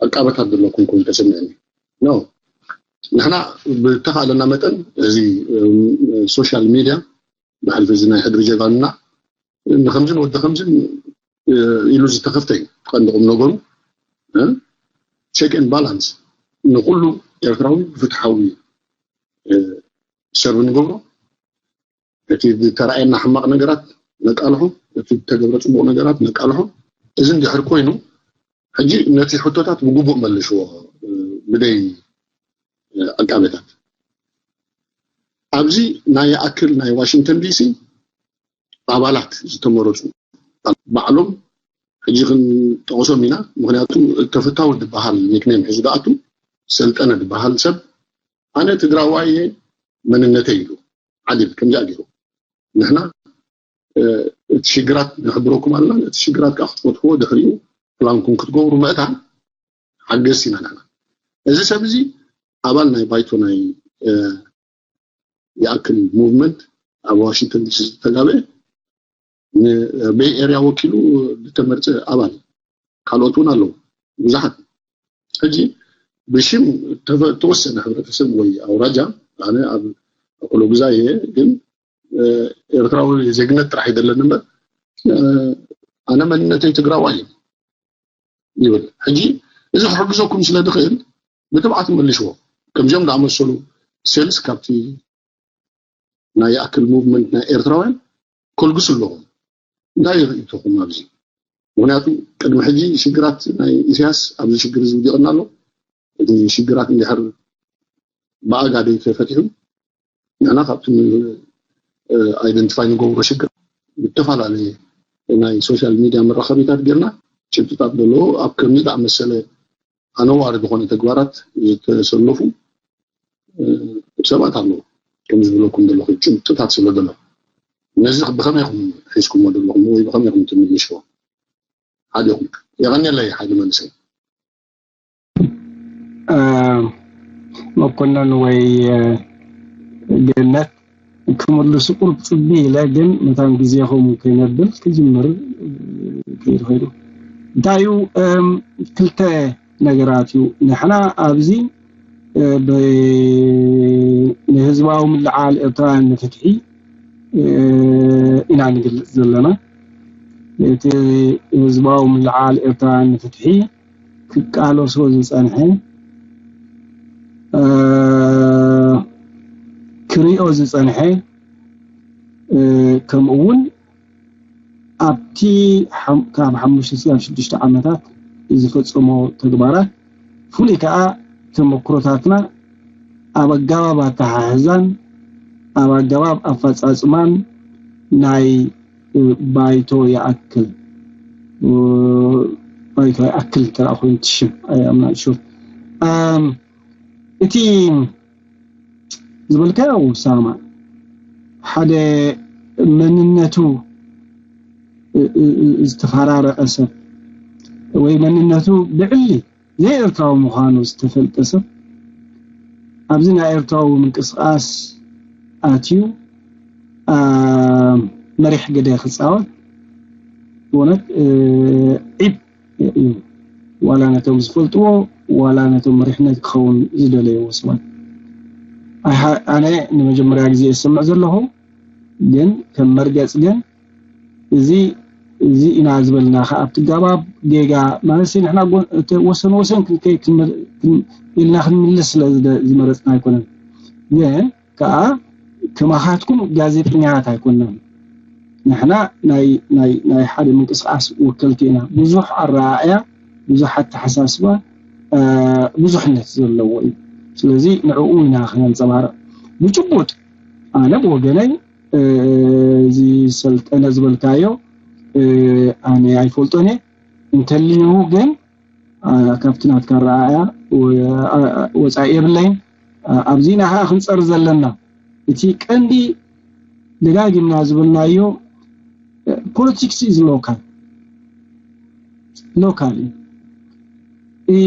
ዕቃበታት ዘለኩም ኮይኑ ተሰሚዕኒ። ኖ፣ ንሕና ብተኻእለና መጠን እዚ ሶሻል ሚድያ ብሕልፊ እዚ ናይ ሕድሪ ጀጋኑና ንከምዝን ወዲ ከምዝን ኢሉ ዝተኸፍተ እዩ። ቀንዲ ቁም ነገሩ ቸክ ኤንድ ባላንስ፣ ንኩሉ ኤርትራዊ ፍትሓዊ ሰርቭ ንገብሮ፣ እቲ ዝተረኣየና ሕማቕ ነገራት ነቃልሖ፣ እቲ ዝተገብረ ፅቡቕ ነገራት ነቃልሖ። እዚ እንድሕር ኮይኑ ሕጂ ነቲ ሕቶታት ብግቡእ መልስዎ፣ ብደይ ዕቃበታት። ኣብዚ ናይ ይኣክል ናይ ዋሽንግተን ዲሲ ኣባላት ዝተመረፁ ባዕሎም ሕጂ ክንጠቕሶም ኢና። ምክንያቱ ተፈታዊ ዝበሃል ኒክኔም ሒዙ ዝኣቱ ሰልጠነ ዝበሃል ሰብ ኣነ ትግራዋይ እየ መንነተይ ኢሉ ዓሊል ከምዚኣ ገይሩ ንሕና እቲ ሽግራት ንሕብረኩም ኣለና። እቲ ሽግራት ከዓ ክትፈትሕዎ ድሕሪኡ ፕላንኩም ክትገብሩ ምእታን ሓገዝቲ ኢና ንሕና። እዚ ሰብ እዚ ኣባል ናይ ባይቶ ናይ ይኣክል ሙቭመንት ኣብ ዋሽንግተን ዲሲ ዝተጋበአ ንቤይ ኤርያ ወኪሉ ዝተመርፀ ኣባል ካልኦት እውን ኣለዉ ብዙሓት። ሕጂ ብሽም ተወሰነ ሕብረተሰብ ወይ ኣውራጃ ኣነ ኣብ ኣኮሎ ግዛ እየ ግን ኤርትራዊ ዜግነት ጥራሕ ይደለኒ እምበር ኣነ መንነተይ ትግራዋይ እዩ ይብል። ሕጂ እዚ ክሕግዘኩም ስለ ዝኽእል ብትብዓት መልስዎ። ከምዚኦም ዝኣመሰሉ ሴልስ ካብቲ ናይ ይኣክል ሙቭመንት ናይ ኤርትራውያን ከልግሱ ኣለዎም። እንታይ ርእይቶኹም ኣብዚ? ምክንያቱ ቅድሚ ሕጂ ሽግራት ናይ ኢሳያስ ኣብዚ ሽግር እዚ ውዲቕና ኣሎ። እቲ ሽግራት እንድሕር ብኣጋ ደይ ተፈቲሑ ንሕና ካብቲ ኣይደንቲፋይ ንገብሮ ሽግር ብተፈላለየ ናይ ሶሻል ሚድያ መራኸቢታት ጌርና ጭብጥታት ዘለዎ ኣብ ከምዚ ዝኣመሰለ ኣነዋሪ ዝኾነ ተግባራት ዝተሰለፉ ሰባት ኣለዉ። ከም ዝብለኩም ዘለኹ ጭብጥታት ስለ ዘሎ ነዚ ብኸመይ ኢኹም ሒዝኩሞ ዘለኹም ወይ ብኸመይ ኢኹም ትምልሽዎ? ሓደ ኢኹም። የቐንየለይ ሓይሊ መንእሰይ። መኮነን ወይ ገነት ክምልሱ ቁሩብ ጽቢ ኢለ ግን መታን ግዜኹም ከይነብል ክጅምር ከይዱ ከይዱ እንታይ እዩ ክልተ ነገራት እዩ ንሕና ኣብዚ ንህዝባዊ ምልዓል ኤርትራውያን ንፍትሒ ኢና ንግልጽ ዘለና እቲ ህዝባዊ ምልዓል ኤርትራውያን ንፍትሒ ክቃለሶ ዝጸንሐ ክሪኦ ዝጸንሐ ከምኡ እውን ኣብቲ ካብ ሓሙሽተ ስጋብ ሽዱሽተ ዓመታት ዝፈጸሞ ተግባራት ፍሉይ ከዓ ተመክሮታትና ኣብ ኣገባብ ኣተሓሕዛን ኣብ ኣገባብ ኣፈፃፅማን ናይ ባይቶ ይኣክል ባይቶ ይኣክል እንተ ኮይኑ ትሽም ኣምናሹ እቲ ዝበልካዮ ውሳማ ሓደ መንነቱ ዝተፈራረቀ ሰብ ወይ መንነቱ ብዕሊ ዘይኤርትራዊ ምዃኑ ዝተፈልጠ ሰብ ኣብዚ ናይ ኤርትራዊ ምንቅስቃስ ኣትዩ መሪሕ ግደ ክፃወት ብእውነት ዒብ እዩ። ዋላ ነቶም ዝፈልጥዎ ዋላ ነቶም መሪሕነት ክኸውን ዝደለይዎ ሰባት ኣነ ንመጀመርያ ግዜ ዝሰምዕ ዘለኹ ግን ከም መርገፅ ግን እዚ እዚ ኢና ዝበልና ከ ኣብቲ ጋባብ ጌጋ ማለት ንሕና ወሰን ወሰን ኢልና ክንምልስ ስለ ዝመረፅና ኣይኮነን። ግን ከዓ ከማኻትኩም ጋዜጠኛታት ኣይኮንናን። ንሕና ናይ ሓደ ምንቅስቃስ ወከልቲ ኢና። ብዙሕ ኣረኣእያ፣ ብዙሕ ኣተሓሳስባ፣ ብዙሕነት ዘለዎ እዩ። ስለዚ ንዕኡ ኢና ክነንፀባርቕ። ብጭቡጥ ኣነ ብወገነይ እዚ ሰልጠነ ዝበልካዮ ኣነ ኣይፈልጦን እየ። እንተልዩ ግን ካብቲ ናትካ ኣረኣእያ ወፃኢ የብለይን። ኣብዚ ኢና ከዓ ክንፀር ዘለና። እቲ ቀንዲ ደጋጊምና ዝበልናዮ politics is local local እዩ።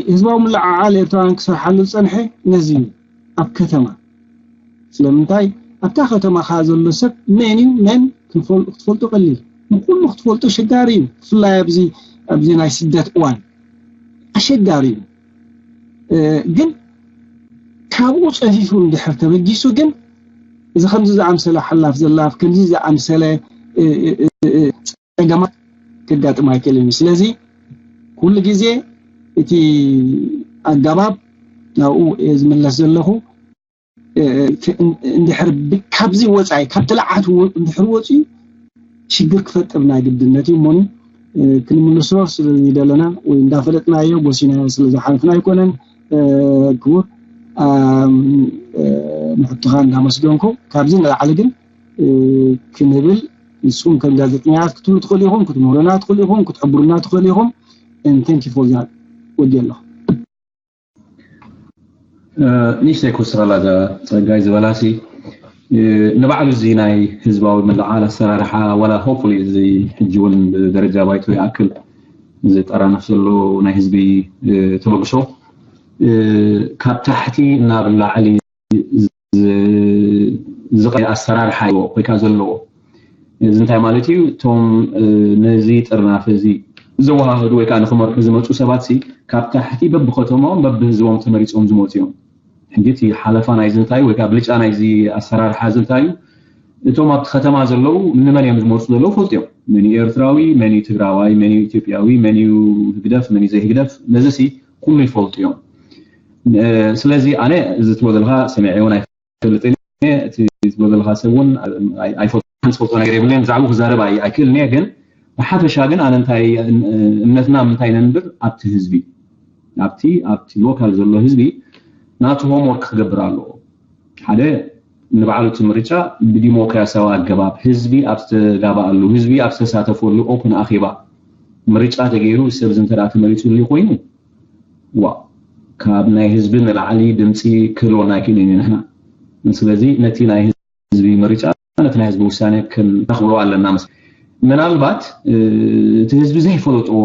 ህዝባዊ ምልዕዓል ኤርትራውያን ክሰርሓሉ ዝፀንሐ ነዚ እዩ። ኣብ ከተማ ስለምንታይ ኣብታ ከተማ ከ ዘሎ ሰብ መን እዩ መን ክትፈልጦ ቀሊል፣ ንኩሉ ክትፈልጦ ኣሸጋሪ እዩ። ብፍላይ ኣብዚ ኣብዚ ናይ ስደት እዋን ኣሸጋሪ እዩ። ግን ካብኡ ፀፊፉ እንድሕር ተበጊሱ ግን እዚ ከምዚ ዝኣምሰለ ሓላፍ ዘላፍ ከምዚ ዝኣምሰለ ፀገማት ከጋጥም ኣይክእልን እዩ። ስለዚ ኩሉ ግዜ እቲ ኣገባብ ናብኡ እየ ዝምለስ ዘለኹ። እንድሕር ካብዚ ወፃኢ ካብ ትልዓት እንድሕር ወፂኡ ሽግር ክፈጥር ናይ ግድነት እዩ። እሞኒ ክንምልሶ ስለዝደለና ወይ እንዳፈለጥናዮ ጎሲናዮ ስለዝሓለፍና ኣይኮነን። ክቡር ንሕቶኻ እንዳመስገንኩ ካብዚ ንላዕሊ ግን ክንብል ንስኹም ከም ጋዜጠኛታት ክትብሉ ትኽእሉ ኢኹም፣ ክትምህሩና ትኽእሉ ኢኹም፣ ክትሕብሩና ትኽእሉ ኢኹም። And thank you for that። ወዲ ኣለኹ። ንእሽተይ ክውስኸላ እዛ ፀጋይ ዝበላሲ ንባዕሉ እዚ ናይ ህዝባዊ ምልዓል ኣሰራርሓ ዋላ hopefully እዚ ሕጂ እውን ብደረጃ ባይቶ ይኣክል ዝጠራነፍ ዘሎ ናይ ህዝቢ ተበግሶ ካብ ታሕቲ ናብ ላዕሊ ዝቐ ኣሰራርሓ ይዎ ኮይካ ዘለዎ እዚ እንታይ ማለት እዩ? እቶም ነዚ ጥርናፈ እዚ ዘወሃህዱ ወይ ከዓ ንክመርሑ ዝመፁ ሰባት ሲ ካብ ታሕቲ በብከተማኦም በብህዝቦም ተመሪፆም ዝመፁ እዮም። ሕጂ እቲ ሓለፋ ናይዚ እንታይ ወይ ከዓ ብልጫ ናይዚ ኣሰራርሓ እዚ እንታይ እዩ? እቶም ኣብቲ ከተማ ዘለዉ ንመን እዮም ዝመርፁ ዘለዉ ፈልጡ እዮም። መን እዩ ኤርትራዊ፣ መን እዩ ትግራዋይ፣ መን እዩ ኢትዮጵያዊ፣ መን እዩ ህግደፍ፣ መን እዩ ዘይህግደፍ፣ ነዚ ሲ ኩሉ ይፈልጡ እዮም። ስለዚ ኣነ እዚ ትብሎ ዘለካ ሰሚዐ እውን ኣይፈልጥን እየ። እቲ ትብሎ ዘለካ ሰብ እውን ኣይፈልጦን፣ ዝፈልጦ ነገር የብለይን። ብዛዕባኡ ክዛረብ ኣይክእልን እየ። ግን ብሓፈሻ ግን ኣነ እንታይ እምነትና ምንታይ ነንብር ኣብቲ ህዝቢ ኣብቲ ኣብቲ ሎካል ዘሎ ህዝቢ ናቱ ሆምወርክ ክገብር ኣለዎ። ሓደ ንባዕሉ እቲ ምርጫ ብዲሞክራሲያዊ ኣገባብ ህዝቢ ኣብ ዝተጋባኣሉ ህዝቢ ኣብ ዝተሳተፈሉ ኦፕን ኣኼባ ምርጫ ተገይሩ ሰብ እዚ እንተ ተመሪፅሉ ኮይኑ ዋ ካብ ናይ ህዝቢ ንላዕሊ ድምፂ ክህልወና ኣይክእልን እዩ። ንሕና ስለዚ ነቲ ናይ ህዝቢ ምርጫ ነቲ ናይ ህዝቢ ውሳነ ክንረኽቦ ኣለና። ምስ ምናልባት እቲ ህዝቢ ዘይፈለጥዎ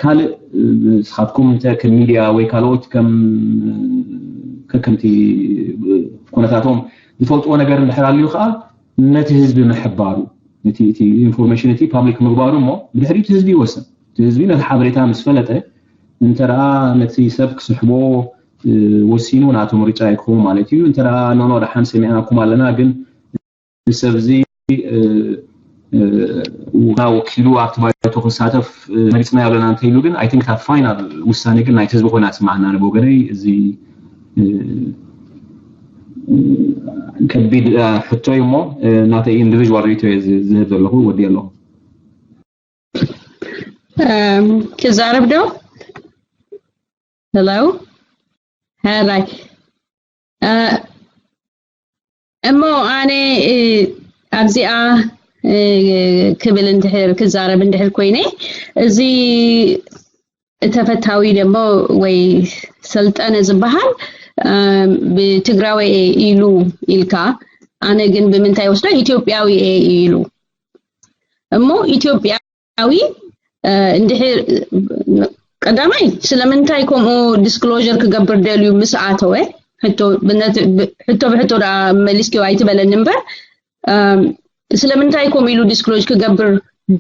ካልእ ንስኻትኩም እንተ ከም ሚድያ ወይ ካልኦት ከም ከከምቲ ኩነታቶም ዝፈልጥዎ ነገር እንድሕር ኣልዩ ከዓ ነቲ ህዝቢ ምሕባሩ ነቲ እቲ ኢንፎርሜሽን እቲ ፓብሊክ ምግባሩ እሞ ብድሕሪኡ እቲ ህዝቢ ይወስን። እቲ ህዝቢ ነቲ ሓበሬታ ምስ ፈለጠ እንተ ደኣ ነቲ ሰብ ክስሕቦ ወሲኑ ናቱ ምርጫ እዩ ክኸውን ማለት እዩ። እንተ ደኣ ኖኖ ደሓን ሰሚዕናኩም ኣለና ግን ንሰብ እዚ ወኪሉ ኣብቲ ባይቶ ክሳተፍ መሪፅና ኣለና እንተኢሉ ግን ኣይ ቲንክ ኣብ ፋይናል ውሳኔ ግን ናይቲ ህዝቢ ኮይና ትስማዕና። ንብወገነይ እዚ ከቢድ ሕቶ እዩ እሞ ናተይ ኢንዲቪዥዋል ሪኢቶ እየ ዝህብ ዘለኹ። ወዲ ኣለኹ። ክዛረብ ዶ? ሄሎ ሄራይ እሞ ኣነ ኣብዚኣ ክብል እንድሕር ክዛረብ እንድሕር ኮይነ እዚ ተፈታዊ ደሞ ወይ ሰልጠነ ዝበሃል ብትግራዊ ኢሉ ኢልካ ኣነ ግን ብምንታይ ወስዶ ኢትዮጵያዊ ኢሉ እሞ ኢትዮጵያዊ እንድሕር ቀዳማይ ስለምንታይ ከምኡ ዲስክሎር ክገብር ደልዩ ምስ ኣተወ ሕቶ ብሕቶ ደኣ መሊስኪዮ ኣይትበለኒ እምበር ስለምንታይ ከምኡ ኢሉ ዲስክሎር ክገብር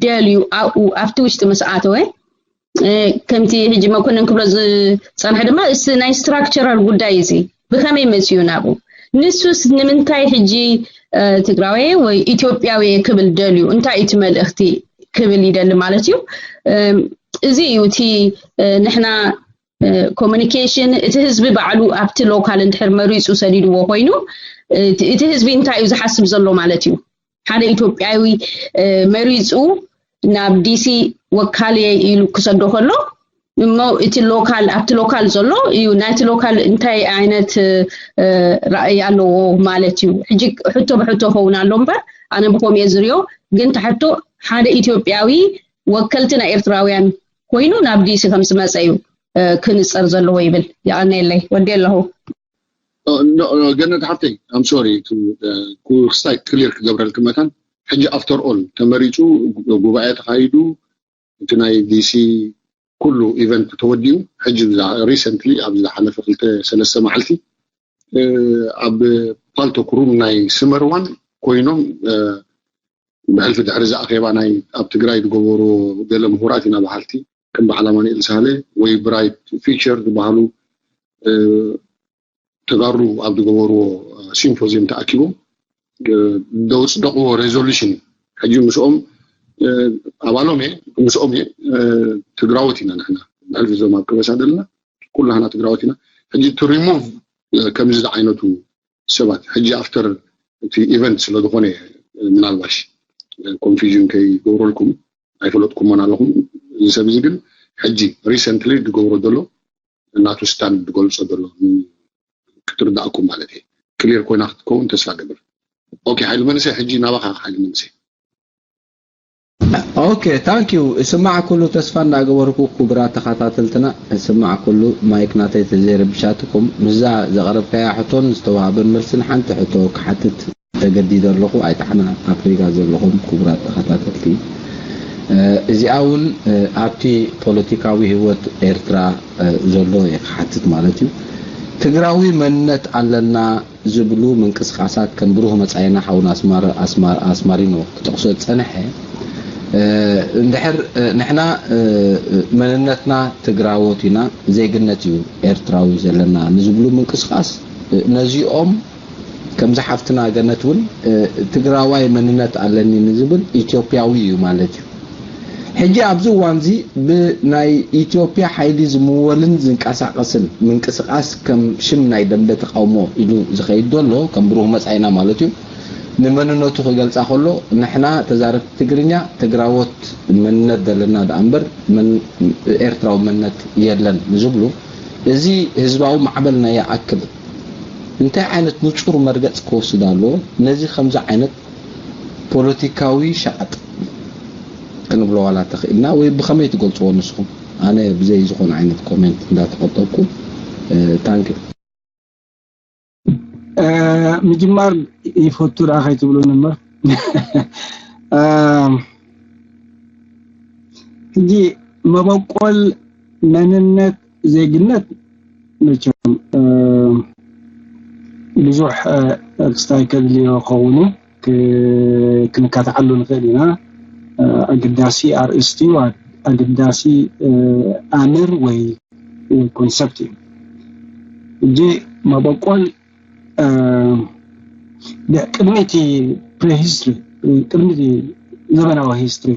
ደልዩ ኣብኡ ኣብቲ ውሽጢ ምስ ኣተወ ከምቲ ሕጂ መኮንን ክብሎ ዝፀንሐ ድማ እቲ ናይ ስትራክቸራል ጉዳይ እዚ ብከመይ መፅዩ ናብኡ ንሱስ ንምንታይ ሕጂ ትግራዊ ወይ ኢትዮጵያዊ ክብል ደልዩ እንታይ እቲ መልእኽቲ ክብል ይደሊ ማለት እዩ። እዚ እዩ እቲ ንሕና ኮሚኒኬሽን እቲ ህዝቢ ባዕሉ ኣብቲ ሎካል እንድሕር መሪፁ ሰዲድዎ ኮይኑ እቲ ህዝቢ እንታይ እዩ ዝሓስብ ዘሎ ማለት እዩ። ሓደ ኢትዮጵያዊ መሪፁ ናብ ዲሲ ወካልየ ኢሉ ክሰዶ ከሎ እሞ እቲ ሎካል ኣብቲ ሎካል ዘሎ እዩ ናይቲ ሎካል እንታይ ዓይነት ራእይ ኣለዎ ማለት እዩ። ሕጂ ሕቶ ብሕቶ ኸውን ኣሎ እምበር ኣነ ብኮም እየ ዝሪኦ። ግን ተሕቶ ሓደ ኢትዮጵያዊ ወከልቲ ናይ ኤርትራውያን ኮይኑ ናብ ዲሲ ከም ዝመፀ እዩ ክንፀር ዘለዎ ይብል። የቐነየለይ ወዲ ኣለኹ። ገነት ሓፍተይ ኣም ሶሪ ክስታይ ክሊር ክገብረልክ መታን ሕጂ ኣፍተር ኦል ተመሪፁ ጉባኤ ተካይዱ እቲ ናይ ዲሲ ኩሉ ኢቨንት ተወዲኡ ሕጂ ሪሰንትሊ ኣብ ዝሓለፈ ክልተ ሰለስተ መዓልቲ ኣብ ፓልቶክ ሩም ናይ ስመርዋን ኮይኖም ብሕልፊ ድሕሪ እዚ ኣኼባ ናይ ኣብ ትግራይ ዝገበሩ ገለ ምሁራት ኢና በሃልቲ ከም በዓል ኣማኑኤል ሳህለ ወይ ብራይት ፊቸር ዝበሃሉ ተጋሩ ኣብ ዝገበርዎ ሲምፖዚየም ተኣኪቦም ዘውፅደቕዎ ሬዞሉሽን እዩ። ሕጂ ምስኦም ኣባሎም እየ ምስኦም እየ ትግራዎት ኢና ንሕና ብሕልፊ እዞም ኣብ ከበሳ ዘለና ኩላህና ትግራዎት ኢና። ሕጂ ቱ ሪሙቭ ከምዚ ዝዓይነቱ ሰባት ሕጂ ኣፍተር እቲ ኢቨንት ስለ ዝኾነ ምናልባሽ ኮንፊዥን ከይገብረልኩም ኣይፈለጥኩሞን ኣለኹም። እዚ ሰብ እዚ ግን ሕጂ ሪሰንትሊ ዝገብሮ ዘሎ ናቱ ስታንድ ዝገልጾ ዘሎ ክትርዳእኩም ማለት እየ። ክሊር ኮይና ክትከውን ተስፋ ገብር። ኦኬ ሓይሉ መንሰ ሕጂ ናባኻ ሓይሉ መንሰ። ኦኬ ታንክ ዩ። እስማዕ ኩሉ ተስፋ እንዳገበርኩ ክቡራት ተኸታተልትና እስማዕ ኩሉ ማይክ ናተይ ተዘይረብሻትኩም ምስዛ ዘቕረብካያ ሕቶን ዝተዋህበን መልስን ሓንቲ ሕቶ ክሓትት ተገዲደ ኣለኹ። ኣይጣዕና ኣፍሪካ ዘለኹም ክቡራት ተኸታተልቲ እዚኣ እውን ኣብቲ ፖለቲካዊ ህይወት ኤርትራ ዘሎ እየ ክሓትት ማለት እዩ። ትግራዊ መንነት ኣለና ዝብሉ ምንቅስቃሳት ከም ብሩህ መጻኢና ሓውና ኣስማሪኖ ክጠቕሶ ዝጸንሐ እንድሕር ንሕና መንነትና ትግራዎት ኢና ዜግነት እዩ ኤርትራዊ ዘለና ንዝብሉ ምንቅስቃስ ነዚኦም ከምዚ ሓፍትና ገነት እውን ትግራዋይ መንነት ኣለኒ ንዝብል ኢትዮጵያዊ እዩ ማለት እዩ። ሕጂ ኣብዚ እዋን እዚ ብናይ ኢትዮጵያ ሓይሊ ዝምወልን ዝንቀሳቀስን ምንቅስቃስ ከም ሽም ናይ ደንበ ተቃውሞ ኢሉ ዝኸይድ ዘሎ ከም ብሩህ መጻኢና ማለት እዩ ንመንነቱ ክገልጻ ከሎ ንሕና ተዛረብቲ ትግርኛ ትግራዎት መንነት ዘለና ደኣ እምበር ኤርትራዊ መንነት የለን ንዝብሉ እዚ ህዝባዊ ማዕበል ናይ ይኣክል እንታይ ዓይነት ንጹር መርገጽ ክወስድ ኣለዎ ነዚ ከምዚ ዓይነት ፖለቲካዊ ሸቐጥ ክንብሎ ዋላ ተኽእልና ወይ ብኸመይ ትገልፅዎ ንስኹም? ኣነ ብዘይ ዝኾነ ዓይነት ኮሜንት እንዳተቆጠብኩ ታንክ ምጅማር ይፈቱ ደኣ ከይትብሉኒ እምበር ሕጂ መበቆል መንነት ዜግነት መቸም ብዙሕ ክስታይ ከድልዮ ከውን ክንካትዓሉ ንኽእል ኢና። ኣገዳሲ ኣርእስቲ ኣገዳሲ ኣምር ወይ ኮንሰፕት እዩ። እጂ መበቆል ቅድሚ እቲ ፕሪሂስትሪ ቅድሚ ዘበናዊ ሂስትሪ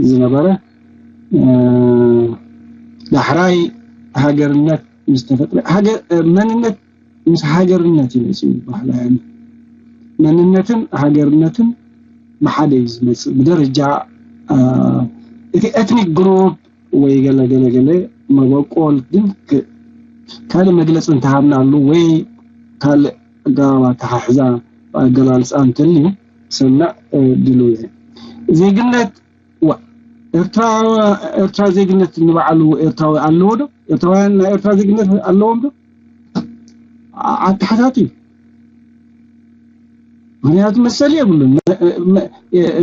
ዝነበረ ዳሕራይ ሃገርነት ምስ ተፈጥረ መንነት ምስ ሃገርነት እዩ መፅኡ ይበሃል። መንነትን ሃገርነትን ብሓደ እዩ ዝመፅእ ብደረጃ እቲ ኤትኒክ ግሩፕ ወይ ገለ ገለ ገለ መበቆል ግን ካልእ መግለፂ እንተሃብናሉ ወይ ካልእ ኣገባብ ኣተሓሕዛ ኣገላልፃ እንተልዩ ሰምዕ ድልው እየ። ዜግነት ኤርትራ ዜግነት ንባዕሉ ኤርትራዊ ኣለዎ ዶ? ኤርትራውያን ናይ ኤርትራ ዜግነት ኣለዎም ዶ? ኣተሓታት እዩ። ምክንያቱ መሰል የብሉን።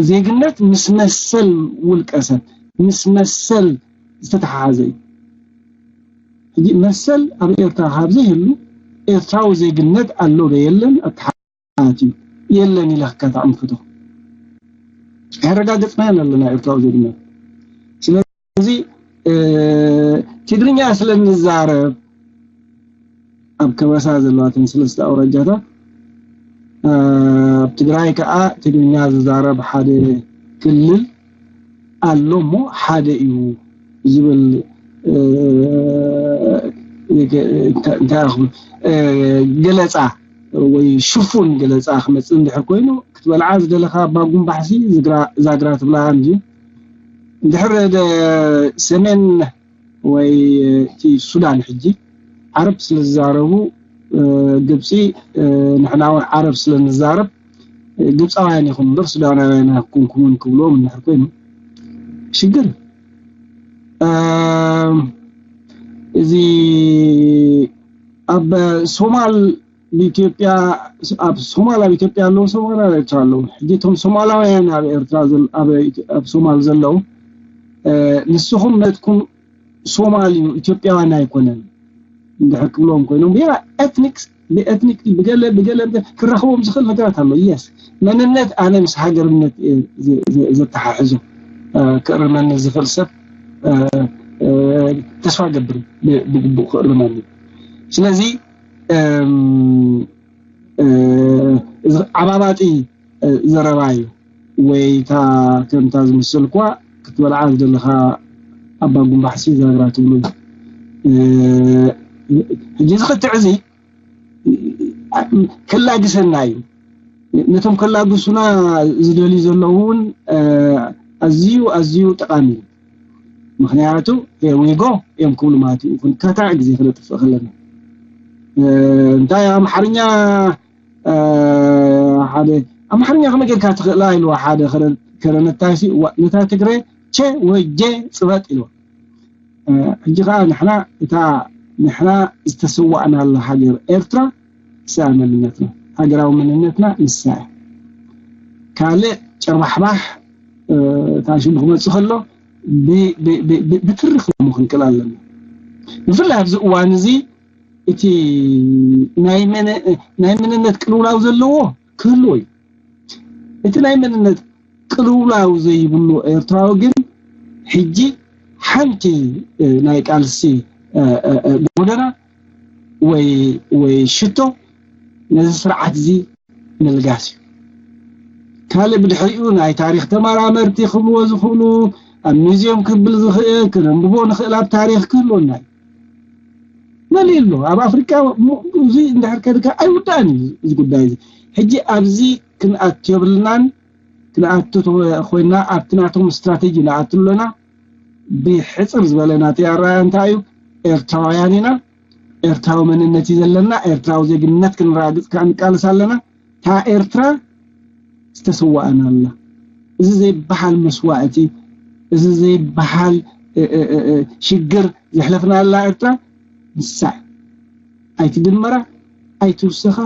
ዜግነት ምስ መሰል ውልቀ ሰብ ምስ መሰል ዝተተሓሓዘ እዩ። ሕጂ መሰል ኣብ ኤርትራ ካብ ዘይህሉ ኤርትራዊ ዜግነት ኣሎ ዶ የለን ኣተሓታት እዩ። የለን ኢለ ክካታዕ ምፍቶ ኣረጋገጽናዮ ኣለና ኤርትራዊ ዜግነት። ስለዚ ትግርኛ ስለ ንዛረብ ኣብ ከበሳ ዘለዋትን ሰለስተ ኣውራጃታት ኣብ ትግራይ ከዓ ትግርኛ ዝዛረብ ሓደ ክልል ኣሎ እሞ ሓደ እዩ ዝብል እንታይ ገለፃ ወይ ሽፉን ገለፃ ክመፅእ እንድሕር ኮይኑ ክትበልዓ ዝደለካ ኣባ ጉንባሕሲ ዛግራ ትብልዓ እንጂ እንድሕር ሰሜን ወይ እቲ ሱዳን ሕጂ ዓረብ ስለ ዝዛረቡ ግብፂ ንሕና እውን ዓረብ ስለ ንዛረብ ግብፃውያን ይኹን እምበር ሱዳናውያን ኣይኮንኩምን ክብልዎም እንድሕር ኮይኑ ሽግር እዚ ኣብ ሶማል ብኢትዮጵያ ኣብ ሶማል ኣብ ኢትዮጵያ ኣለዉ ሶማል ኣብ ኤርትራ ኣለዉ ሕጂ እቶም ሶማላውያን ኣብ ኤርትራ ኣብ ሶማል ዘለዉ ንስኹም ነትኩም ሶማል እዩ ኢትዮጵያውያን ኣይኮነን እንድሕር ክብሎም ኮይኖም ብሄራ ኤትኒክስ ብኤትኒክ ብገለ ብገለ ክራኸቦም ዝኽእል ነገራት ኣሎ የስ መንነት ኣነ ምስ ሃገርነት ዘተሓሕዞ ክእርመኒ ዝኽእል ሰብ ተስፋ ገብር ብግቡእ ክእርመኒ ስለዚ ዓባባጢ ዘረባ እዩ ወይ እታ ከምታ ዝምስል እኳ ክትበልዓ ዝደለኻ ኣባ ጉንባሕሲ ዛግራ ትብሉ ሕጂ ዝኽትዕ እዚ ከላግሰና እዩ ነቶም ከላግሱና ዝደልዩ ዘለዉ እውን ኣዝዩ ኣዝዩ ጠቃሚ እዩ ምክንያቱ ዊጎ እዮም ክብሉ ማለት እዩ ክንካታዕ ግዜ ክነጥፍእ ከለና እንታይ ኣምሓርኛ ሓደ ኣምሓርኛ ከመይ ጌርካ ትኽእላ ኢልዋ ሓደ ከረነታሲ ነታ ትግረ ቸ ወይ ጀ ፅበጥ ኢልዋ ሕጂ ከዓ ንሕና እታ ንሕና ዝተሰዋእናላ ሃገር ኤርትራ እሳ መንነትና ሃገራዊ መንነትና ንሳ እያ ካልእ ጨርባሕባሕ እታ ሽሙ ክመፅእ ከሎ ብትርኽ ሞ ክንክእል ኣለና ብፍላይ ኣብዚ እዋን እዚ እቲ ናይ መንነት ቅልውላው ዘለዎ ክህልዎ እዩ እቲ ናይ መንነት ቅልውላው ዘይብሉ ኤርትራዊ ግን ሕጂ ሓንቲ ናይ ቃልሲ ጎደና ወይ ወይ ሽቶ ነዚ ስርዓት እዚ ምልጋስ እዩ ካልእ ብድሕሪኡ ናይ ታሪክ ተመራመርቲ ክብልዎ ዝኽእሉ ኣብ ሙዝየም ክብል ዝኽእል ክነንብቦ ንኽእል ኣብ ታሪክ ክህልወና እዩ መሊእ ኣሎ ኣብ ኣፍሪካ እዚ እንድሕር ከድካ ኣይውዳእን እዩ እዚ ጉዳይ እዚ ሕጂ ኣብዚ ክንኣት የብልናን ክንኣቱ ኮይና ኣብቲ ናቶም ስትራቴጂ ንኣቱ ኣለና ብሕፅር ዝበለ ናተይ ኣረኣያ እንታይ እዩ ኤርትራውያን ኢና ኤርትራዊ መንነት እዩ ዘለና ኤርትራዊ ዜግነት ክንረጋግፅ ከዓ ንቃለስ ኣለና እታ ኤርትራ ዝተሰዋእና ኣላ እዚ ዘይበሃል መስዋእቲ እዚ ዘይበሃል ሽግር ዘሕለፍና ኣላ ኤርትራ ንሳ ኣይትድመራ ኣይትውሰኻ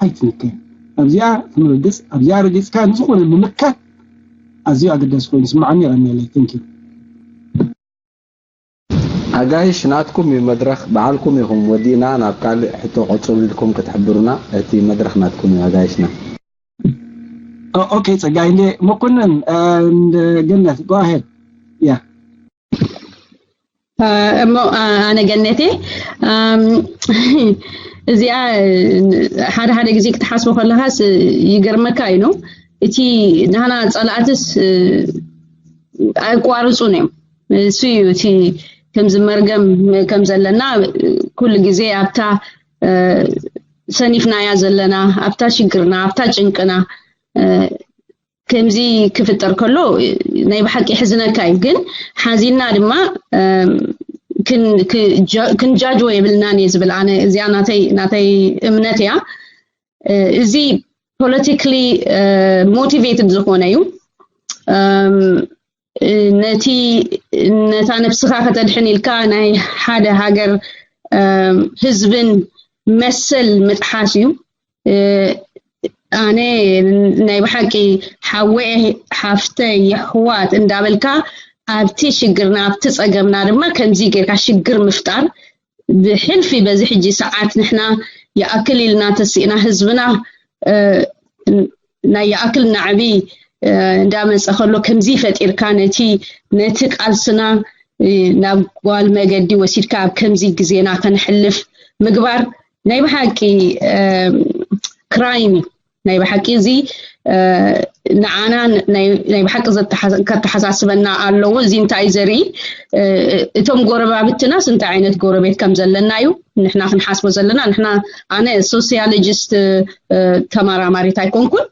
ኣይትንከ ኣብዚኣ ክንርግፅ ኣብዚኣ ረጊፅካ ንዝኾነ ምምካት ኣዝዩ ኣገዳሲ ኮይኑ ስምዓኒ ይቐንየለይ thank you ኣጋይሽ ናትኩም እዩ መድረኽ በዓልኩም ኢኹም ወዲእና ናብ ካልእ ሕቶ ቀፅሉ ኢልኩም ክትሕብሩና እቲ መድረኽ ናትኩም እዩ ኣጋይሽና okay ፀጋይ እንደ መኮንን and ገነት go ahead yeah እሞ ኣነ ገነቴ እዚኣ ሓደ ሓደ ግዜ ክትሓስቦ ከለካስ ይገርመካ እዩ ነው እቲ ናህና ፀላእትስ ኣይቋርፁን እዮም እሱ እዩ እቲ ከምዚ መርገም ከም ዘለና ኩሉ ግዜ ኣብታ ሰኒፍናያ ዘለና ኣብታ ሽግርና ኣብታ ጭንቅና ከምዚ ክፍጠር ከሎ ናይ ብሓቂ ሕዝነካ እዩ ግን ሓዚና ድማ ክንጃጅዎ የብልናን እየ ዝብል ኣነ እዚኣ ናተይ እምነት እያ እዚ politically motivated ዝኾነ እዩ ነቲ ነታ ነብስኻ ከተድሕን ኢልካ ናይ ሓደ ሃገር ህዝብን መሰል ምጥሓስ እዩ ኣነ ናይ ብሓቂ ሓወየ ሓፍተይ የሕዋት እንዳበልካ ኣብቲ ሽግርና ኣብቲ ፀገምና ድማ ከምዚ ጌርካ ሽግር ምፍጣር ብሕልፊ በዚ ሕጂ ሰዓት ንሕና ይኣክል ኢልና ተሲእና ህዝብና ናይ ይኣክል ናዕቢ እንዳመፀ ከሎ ከምዚ ፈጢርካ ነቲ ነቲ ቃልስና ናብ ጓል መገዲ ወሲድካ ኣብ ከምዚ ግዜና ከነሕልፍ ምግባር ናይ ብሓቂ ክራይም እዩ ናይ ብሓቂ እዚ ንዓና ናይ ብሓቂ ከተሓሳስበና ኣለዎ። እዚ እንታይ ዘርኢ እቶም ጎረባብትናስ እንታይ ዓይነት ጎረቤት ከም ዘለና እዩ ንሕና ክንሓስቦ ዘለና። ንሕና ኣነ ሶሲዮሎጂስት ተመራማሪት ኣይኮንኩን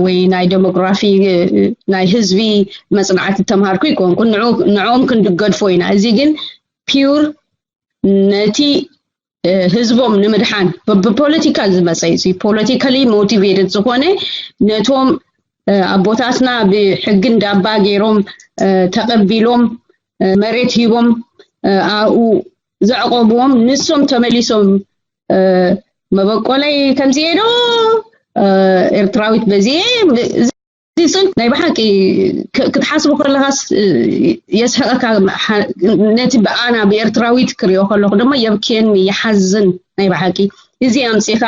ወይ ናይ ዴሞግራፊ ናይ ህዝቢ መፅናዕቲ ተምሃርኩ ኣይኮንኩን። ንዕኦም ክንድገድፎ ኢና። እዚ ግን ፒውር ነቲ ህዝቦም ንምድሓን ብፖለቲካ ዝመፀ እዩ። ፖለቲካሊ ሞቲቬትድ ዝኾነ ነቶም ኣቦታትና ብሕጊ እንዳባ ገይሮም ተቐቢሎም መሬት ሂቦም ኣብኡ ዘዕቆብዎም ንሶም ተመሊሶም መበቆለይ ከምዚየ ዶ ኤርትራዊት በዚየ ጽን ናይ ብሓቂ ክትሓስቡ ከለኻስ የስሕቐካ። ነቲ ብኣና ብኤርትራዊት ክሪኦ ከለኹ ድማ የብክየኒ፣ ይሓዝን። ናይ ብሓቂ እዚ ኣምጺኻ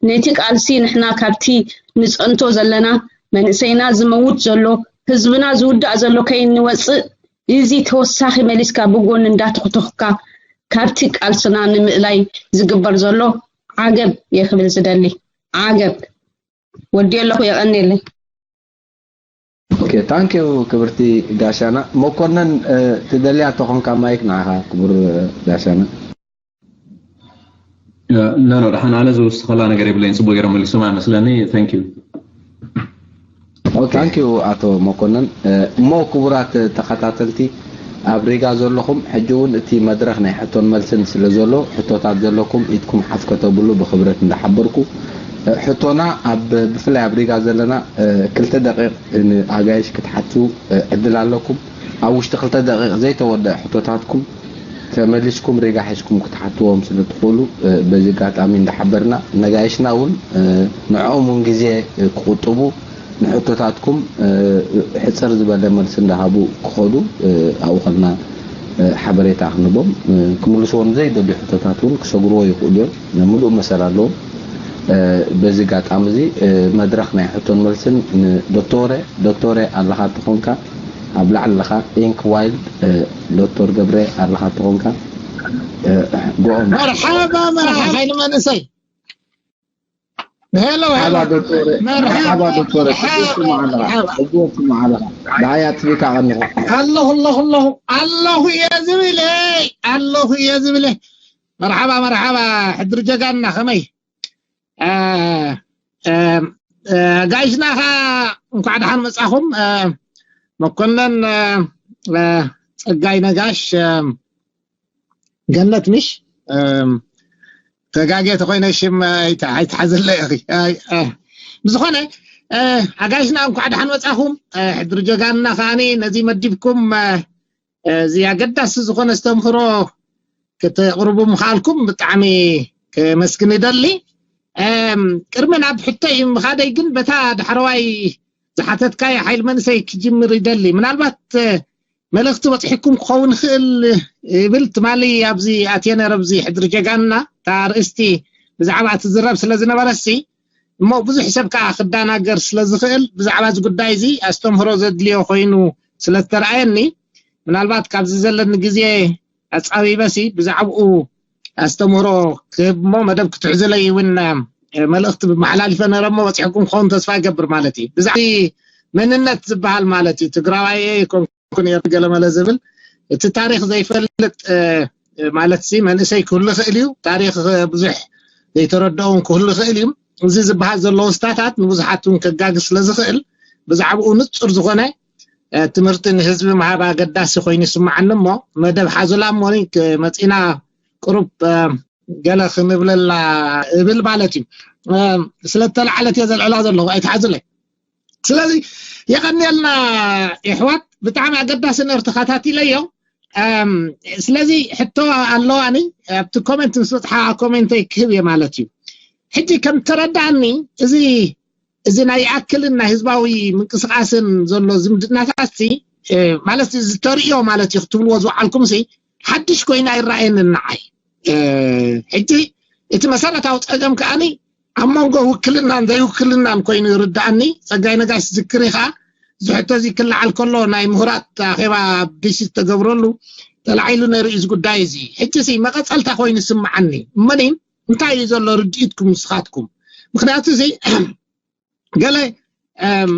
ነቲ ቃልሲ ንሕና ካብቲ ንጸንቶ ዘለና መንእሰይና ዝመውት ዘሎ ህዝብና ዝውዳእ ዘሎ ከይንወጽእ እዚ ተወሳኺ መሊስካ ብጎኒ እንዳተኽተኽካ ካብቲ ቃልስና ንምእላይ ዝግበር ዘሎ ዓገብ እየ ክብል ዝደሊ። ዓገብ። ወዲ ኣለኹ የቐንየለይ። ኦኬ ታንክ ዩ ክብርቲ ጋሻና። መኮነን ትደልያ ተኾንካ ማይክ ንዓኻ ክቡር ጋሻና። ኖ ኖ ደሓን ኣነ ዝውስኸላ ነገር የብለይን። ጽቡቅ ገይሮም መሊሶም ኣይመስለኒ። Thank you። ኦኬ ታንክ ዩ ኣቶ መኮነን። እሞ ክቡራት ተኸታተልቲ ኣብ ሪጋ ዘለኹም ሕጂ እውን እቲ መድረኽ ናይ ሕቶን መልስን ስለ ዘሎ ሕቶታት ዘለኩም ኢድኩም ሓፍ ከተብሉ ብኽብረት እንዳሓበርኩ ሕቶና ኣብ ብፍላይ ኣብ ሪጋ ዘለና ክልተ ደቂቕ ንኣጋይሽ ክትሓቱ ዕድል ኣለኩም። ኣብ ውሽጢ ክልተ ደቂቕ ዘይተወደአ ሕቶታትኩም ተመሊስኩም ሪጋ ሒዝኩም ክትሓትዎም ስለ ትኽእሉ በዚ ኣጋጣሚ እንዳሓበርና ነጋይሽና እውን ንዕኦም እውን ግዜ ክቁጥቡ ንሕቶታትኩም ሕፅር ዝበለ መልሲ እንዳሃቡ ክኸዱ ኣብኡ ከልና ሓበሬታ ክንቦም ክምልስዎ ንዘይደልዩ ሕቶታት እውን ክሰግርዎ ይኽእሉ እዮም። ምሉእ መሰል ኣለዎም። በዚ ኣጋጣሚ እዚ መድረኽ ናይ ሕቶን መልስን ንዶክተረ ዶክተረ ኣለኻ ተኾንካ ኣብ ላዕሊ ኣለኻ ኢንክ ዋይልድ ዶክተር ገብረ ኣለኻ ተኾንካ ጎኦም መርሓባ መርሓባ ሓይሊ መንእሰይ ሄሎ ሄሎ መርሓባ ዶክተር መርሓባ ዶክተር ሕጂ ስማዕ ኣለኻ ሕጂ ስማዕ ኣለኻ ብዓያ ትብካ ቀኒኻ ኣለኹ ኣለኹ ኣለኹ ኣለኹ እየ ዝብለ ኣለኹ እየ ዝብለ መርሓባ መርሓባ ሕድሪ ጀጋና ከመይ ጋይሽና ኸ እንኳዕ ደሓን መጻኹም። መኮነን ጸጋይ ነጋሽ ገነት ምሽ ተጋጌ ተኮይነ ሽም ኣይትሓዝለ ኢኺ። ብዝኾነ ኣጋይሽና እንኳዕ ደሓን መጻኹም። ሕድሪ ጀጋንና ከዓኒ ነዚ መዲብኩም እዚ ኣገዳሲ ዝኾነ ኣስተምህሮ ክትቕርቡ ምኻልኩም ብጣዕሚ ከመስግን ይደሊ። ቅድሚ ናብ ሕቶይ ምኻደይ ግን በታ ዳሕረዋይ ዝሓተትካዮ ሓይል መንእሰይ ክጅምር ይደሊ። ምናልባት መልእኽቲ በፂሕኩም ክኸውን ይኽእል ይብል ትማሊ ኣብዚ ኣትየ ነረ ኣብዚ ሕድሪ ጀጋንና እታ ኣርእስቲ ብዛዕባ ትዝረብ ስለ ዝነበረሲ እሞ ብዙሕ ሰብ ከዓ ክዳናገር ስለ ዝኽእል ብዛዕባ እዚ ጉዳይ እዚ ኣስተምህሮ ዘድልዮ ኮይኑ ስለ ዝተረኣየኒ ምናልባት ካብዚ ዘለኒ ግዜ ኣፃቢበሲ ብዛዕባኡ ኣስተምህሮ ክህብ እሞ መደብ ክትሕዙለይ እውን መልእኽቲ ብመሓላሊፈ ነረ እሞ በፂሕኩም ክኸውን ተስፋ ይገብር ማለት እዩ ብዛዕባ መንነት ዝበሃል ማለት እዩ ትግራዋይ ኮንኩ ነረ ገለመለ ዝብል እቲ ታሪክ ዘይፈልጥ ማለት ሲ መንእሰይ ክህሉ ይኽእል እዩ ታሪክ ብዙሕ ዘይተረድኦም ክህሉ ይኽእል እዩ እዚ ዝበሃል ዘሎ ውስታታት ንብዙሓት እውን ከጋግስ ስለ ዝኽእል ብዛዕባኡ ንፁር ዝኾነ ትምህርቲ ንህዝቢ ምሃብ ኣገዳሲ ኮይኑ ይስምዓኒ እሞ መደብ ሓዙላ እሞ መፂና ቅሩብ ገለ ክንብለላ እብል ማለት እዩ ስለተላዓለት እየ ዘልዕላ ዘለኹ ኣይትሓዙለይ ስለዚ የቐንየልና ይሕዋት ብጣዕሚ ኣገዳሲ ነር ተኸታቲለዮ ስለዚ ሕቶ ኣለዋኒ ኣብቲ ኮመንት ምስ በፅሓ ኮሜንተይ ክህብ እየ ማለት እዩ ሕጂ ከም ተረዳእኒ እዚ እዚ ናይ ኣክልን ናይ ህዝባዊ ምንቅስቃስን ዘሎ ዝምድናታት ማለት ዝተርእዮ ማለት እዩ ክትብልዎ ዝወዓልኩም ሲ ሓድሽ ኮይና ይረኣየኒ ንዓይ ሕጂ እቲ መሰረታዊ ፀገም ከዓኒ ኣብ መንጎ ውክልናን ዘይውክልናን ኮይኑ ይርዳእኒ ፀጋይ ነጋሽ ዝክሪ ከዓ ዝሕቶ እዚ ክለዓል ከሎ ናይ ምሁራት ኣኼባ ኣብ ዲሲ ዝተገብረሉ ተላዒሉ ነይሩ እዚ ጉዳይ እዚ ሕጂ ሲ መቐፀልታ ኮይኑ ይስምዓኒ እመኒ እንታይ እዩ ዘሎ ርድኢትኩም ንስኻትኩም ምክንያቱ እዚ ገለ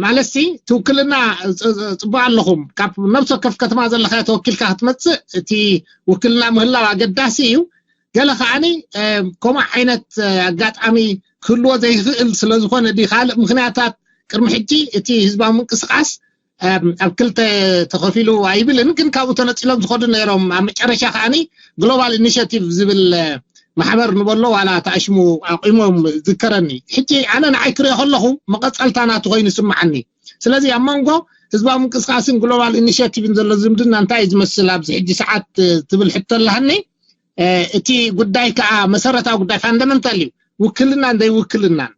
ማለት ሲ እቲ ውክልና ጽቡቅ ኣለኹም። ካብ ነብሲ ወከፍ ከተማ ዘለካ ተወኪልካ ክትመጽእ እቲ ውክልና ምህላው ኣገዳሲ እዩ። ገለ ከዓኒ ከምኡ ዓይነት ኣጋጣሚ ክህልዎ ዘይኽእል ስለዝኾነ ዲ ካልእ ምክንያታት ቅድሚ ሕጂ እቲ ህዝባዊ ምንቅስቃስ ኣብ ክልተ ተኸፊሉ ኣይብልን፣ ግን ካብኡ ተነጺሎም ዝኸዱ ነይሮም። ኣብ መጨረሻ ከዓኒ ግሎባል ኢኒሽቲቭ ዝብል ማሕበር ንበሎ ዋላ ተኣሽሙ ኣቑሞም ዝከረኒ። ሕጂ ኣነ ንዓይ ክሪኦ ከለኹ መቐጸልታ ናቱ ኮይኑ ይስምዓኒ። ስለዚ ኣብ መንጎ ህዝባዊ ምንቅስቃስን ግሎባል ኢኒሽቲቭን ዘሎ ዝምድና እንታይ እዩ ዝመስል ኣብዚ ሕጂ ሰዓት ትብል ሕቶ ኣለሃኒ። እቲ ጉዳይ ከዓ መሰረታዊ ጉዳይ ፋንዳመንታል እዩ። ውክልናን ዘይውክልናን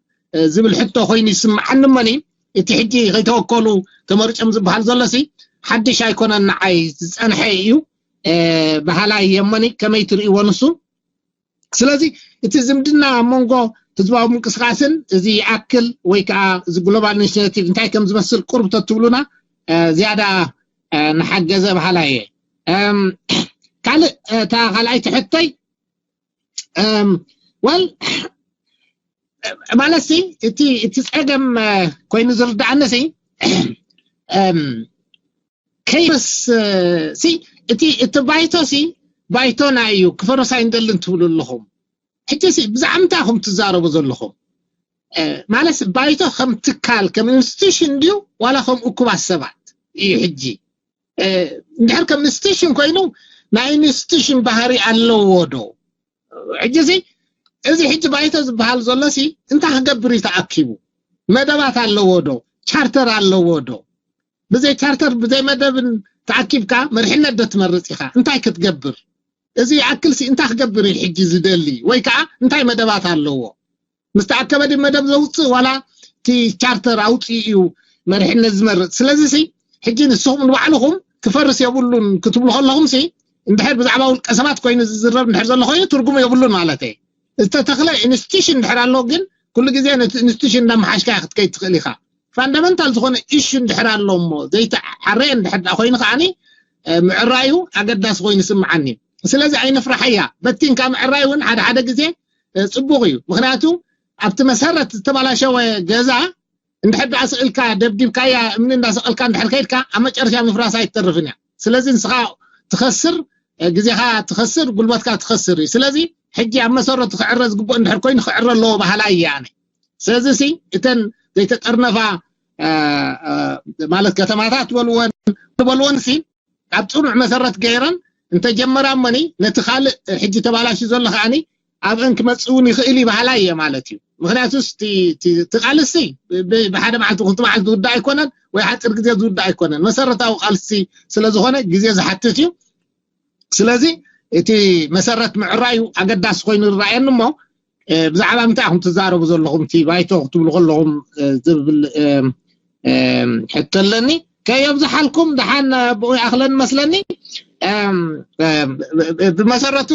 ዝብል ሕቶ ኮይኑ ይስምዓኒ። እሞኒ እቲ ሕጂ ከይተወከሉ ተመርጾም ዝበሃል ዘሎ ሲ ሓድሽ ኣይኮነን፣ ንዓይ ዝጸንሐ እዩ። በሃላይ እየ። እሞኒ ከመይ ትርእይዎ ንሱ? ስለዚ እቲ ዝምድና ኣብ መንጎ ህዝባዊ ምንቅስቃስን እዚ ይኣክል ወይ ከዓ እዚ ግሎባል ኢኒሽቲቭ እንታይ ከም ዝመስል ቁርብ ተትብሉና ዝያዳ ንሓገዘ በሃላይ እየ። ካልእ እታ ካልኣይቲ ሕቶይ ወል ማለት ሲ እቲ እቲ ጸገም ኮይኑ ዝርዳኣኒ ሲ ከይፈስ ሲ እቲ እቲ ባይቶ ሲ ባይቶና እዩ፣ ክፈርስ ኣይንደልን ትብሉ ኣለኹም። ሕጂ ሲ ብዛዕባ እንታይ ኢኹም ትዛረቡ ዘለኹም? ማለት ባይቶ ከም ትካል ከም ኢንስቲቱሽን ድዩ ዋላ ከም እኩባት ሰባት እዩ? ሕጂ እንድሕር ከም ኢንስቲቱሽን ኮይኑ ናይ ኢንስቲቱሽን ባህሪ ኣለዎ ዶ? ሕጂ ሲ እዚ ሕጂ ባይቶ ዝበሃል ዘሎ ሲ እንታይ ክገብር እዩ ተኣኪቡ? መደባት ኣለዎ ዶ? ቻርተር ኣለዎ ዶ? ብዘይ ቻርተር ብዘይ መደብን ተኣኪብካ መሪሕነት ዶ ትመርጽ ኢኻ? እንታይ ክትገብር? እዚ ይኣክል ሲ እንታይ ክገብር እዩ ሕጂ ዝደሊ? ወይ ከዓ እንታይ መደባት ኣለዎ? ምስ ተኣከበ ድዩ መደብ ዘውፅእ ዋላ እቲ ቻርተር ኣውፅኡ እዩ መሪሕነት ዝመርፅ? ስለዚ ሲ ሕጂ ንስኹም ንባዕልኹም ክፈርስ የብሉን ክትብሉ ከለኹም ሲ እንድሕር ብዛዕባ ውልቀ ሰባት ኮይኑ ዝዝረብ እንድሕር ዘሎ ኮይኑ ትርጉም የብሉን ማለት እየ። ዝተተኽለ ኢንስቲቱሽን እንድሕር ኣሎ ግን ኩሉ ግዜ ነቲ ኢንስቲቱሽን እንዳመሓሽካ ክትከይድ ትኽእል ኢኻ። ፋንዳመንታል ዝኾነ ኢሹ እንድሕር ኣሎ እሞ ዘይተዓረየ እንድሕር ደኣ ኮይኑ ከዓኒ ምዕራዩ ኣገዳሲ ኮይኑ ይስምዓኒ። ስለዚ ኣይንፍራሓያ። በቲንካ ምዕራይ እውን ሓደ ሓደ ግዜ ጽቡቕ እዩ። ምክንያቱ ኣብቲ መሰረት ዝተባላሸወ ገዛ እንድሕር ደኣ ስእልካ ደብዲብካያ እምኒ እንዳሰቐልካ እንድሕር ከይድካ ኣብ መጨረሻ ምፍራሳ ኣይትተርፍን እያ። ስለዚ ንስኻ ትኸስር፣ ግዜኻ ትኸስር፣ ጉልበትካ ትኸስር እዩ። ስለዚ ሕጂ ኣብ መሰረቱ ክዕረ ዝግብኦ እንድሕር ኮይኑ ክዕረ ኣለዎ በሃላይ እየ ኣነ። ስለዚ ሲ እተን ዘይተጠርነፋ ማለት ከተማታት በልወን በልወን ሲ ኣብ ፅኑዕ መሰረት ገይረን እንተጀመራ እሞኒ ነቲ ካልእ ሕጂ ተባላሹ ዘሎ ከዓኒ ኣብአን ክመፅእ እውን ይኽእል እዩ በሃላይ እየ ማለት እዩ። ምክንያቱስ እቲ ቃልሲ ብሓደ መዓልቲ ክልተ መዓልቲ ዝውዳእ ኣይኮነን፣ ወይ ሓፂር ግዜ ዝውዳእ ኣይኮነን። መሰረታዊ ቃልሲ ስለዝኾነ ግዜ ዝሓትት እዩ። ስለዚ እቲ መሰረት ምዕራዩ ኣገዳሲ ኮይኑ ዝረኣየኒ እሞ ብዛዕባ ምንታይ ኢኹም ትዛረቡ ዘለኹም እቲ ባይቶ ክትብሉ ከለኹም ዝብል ሕቶ ኣለኒ። ከየብዝሓልኩም ደሓን ብኡ ይኣኽለን መስለኒ። ብመሰረቱ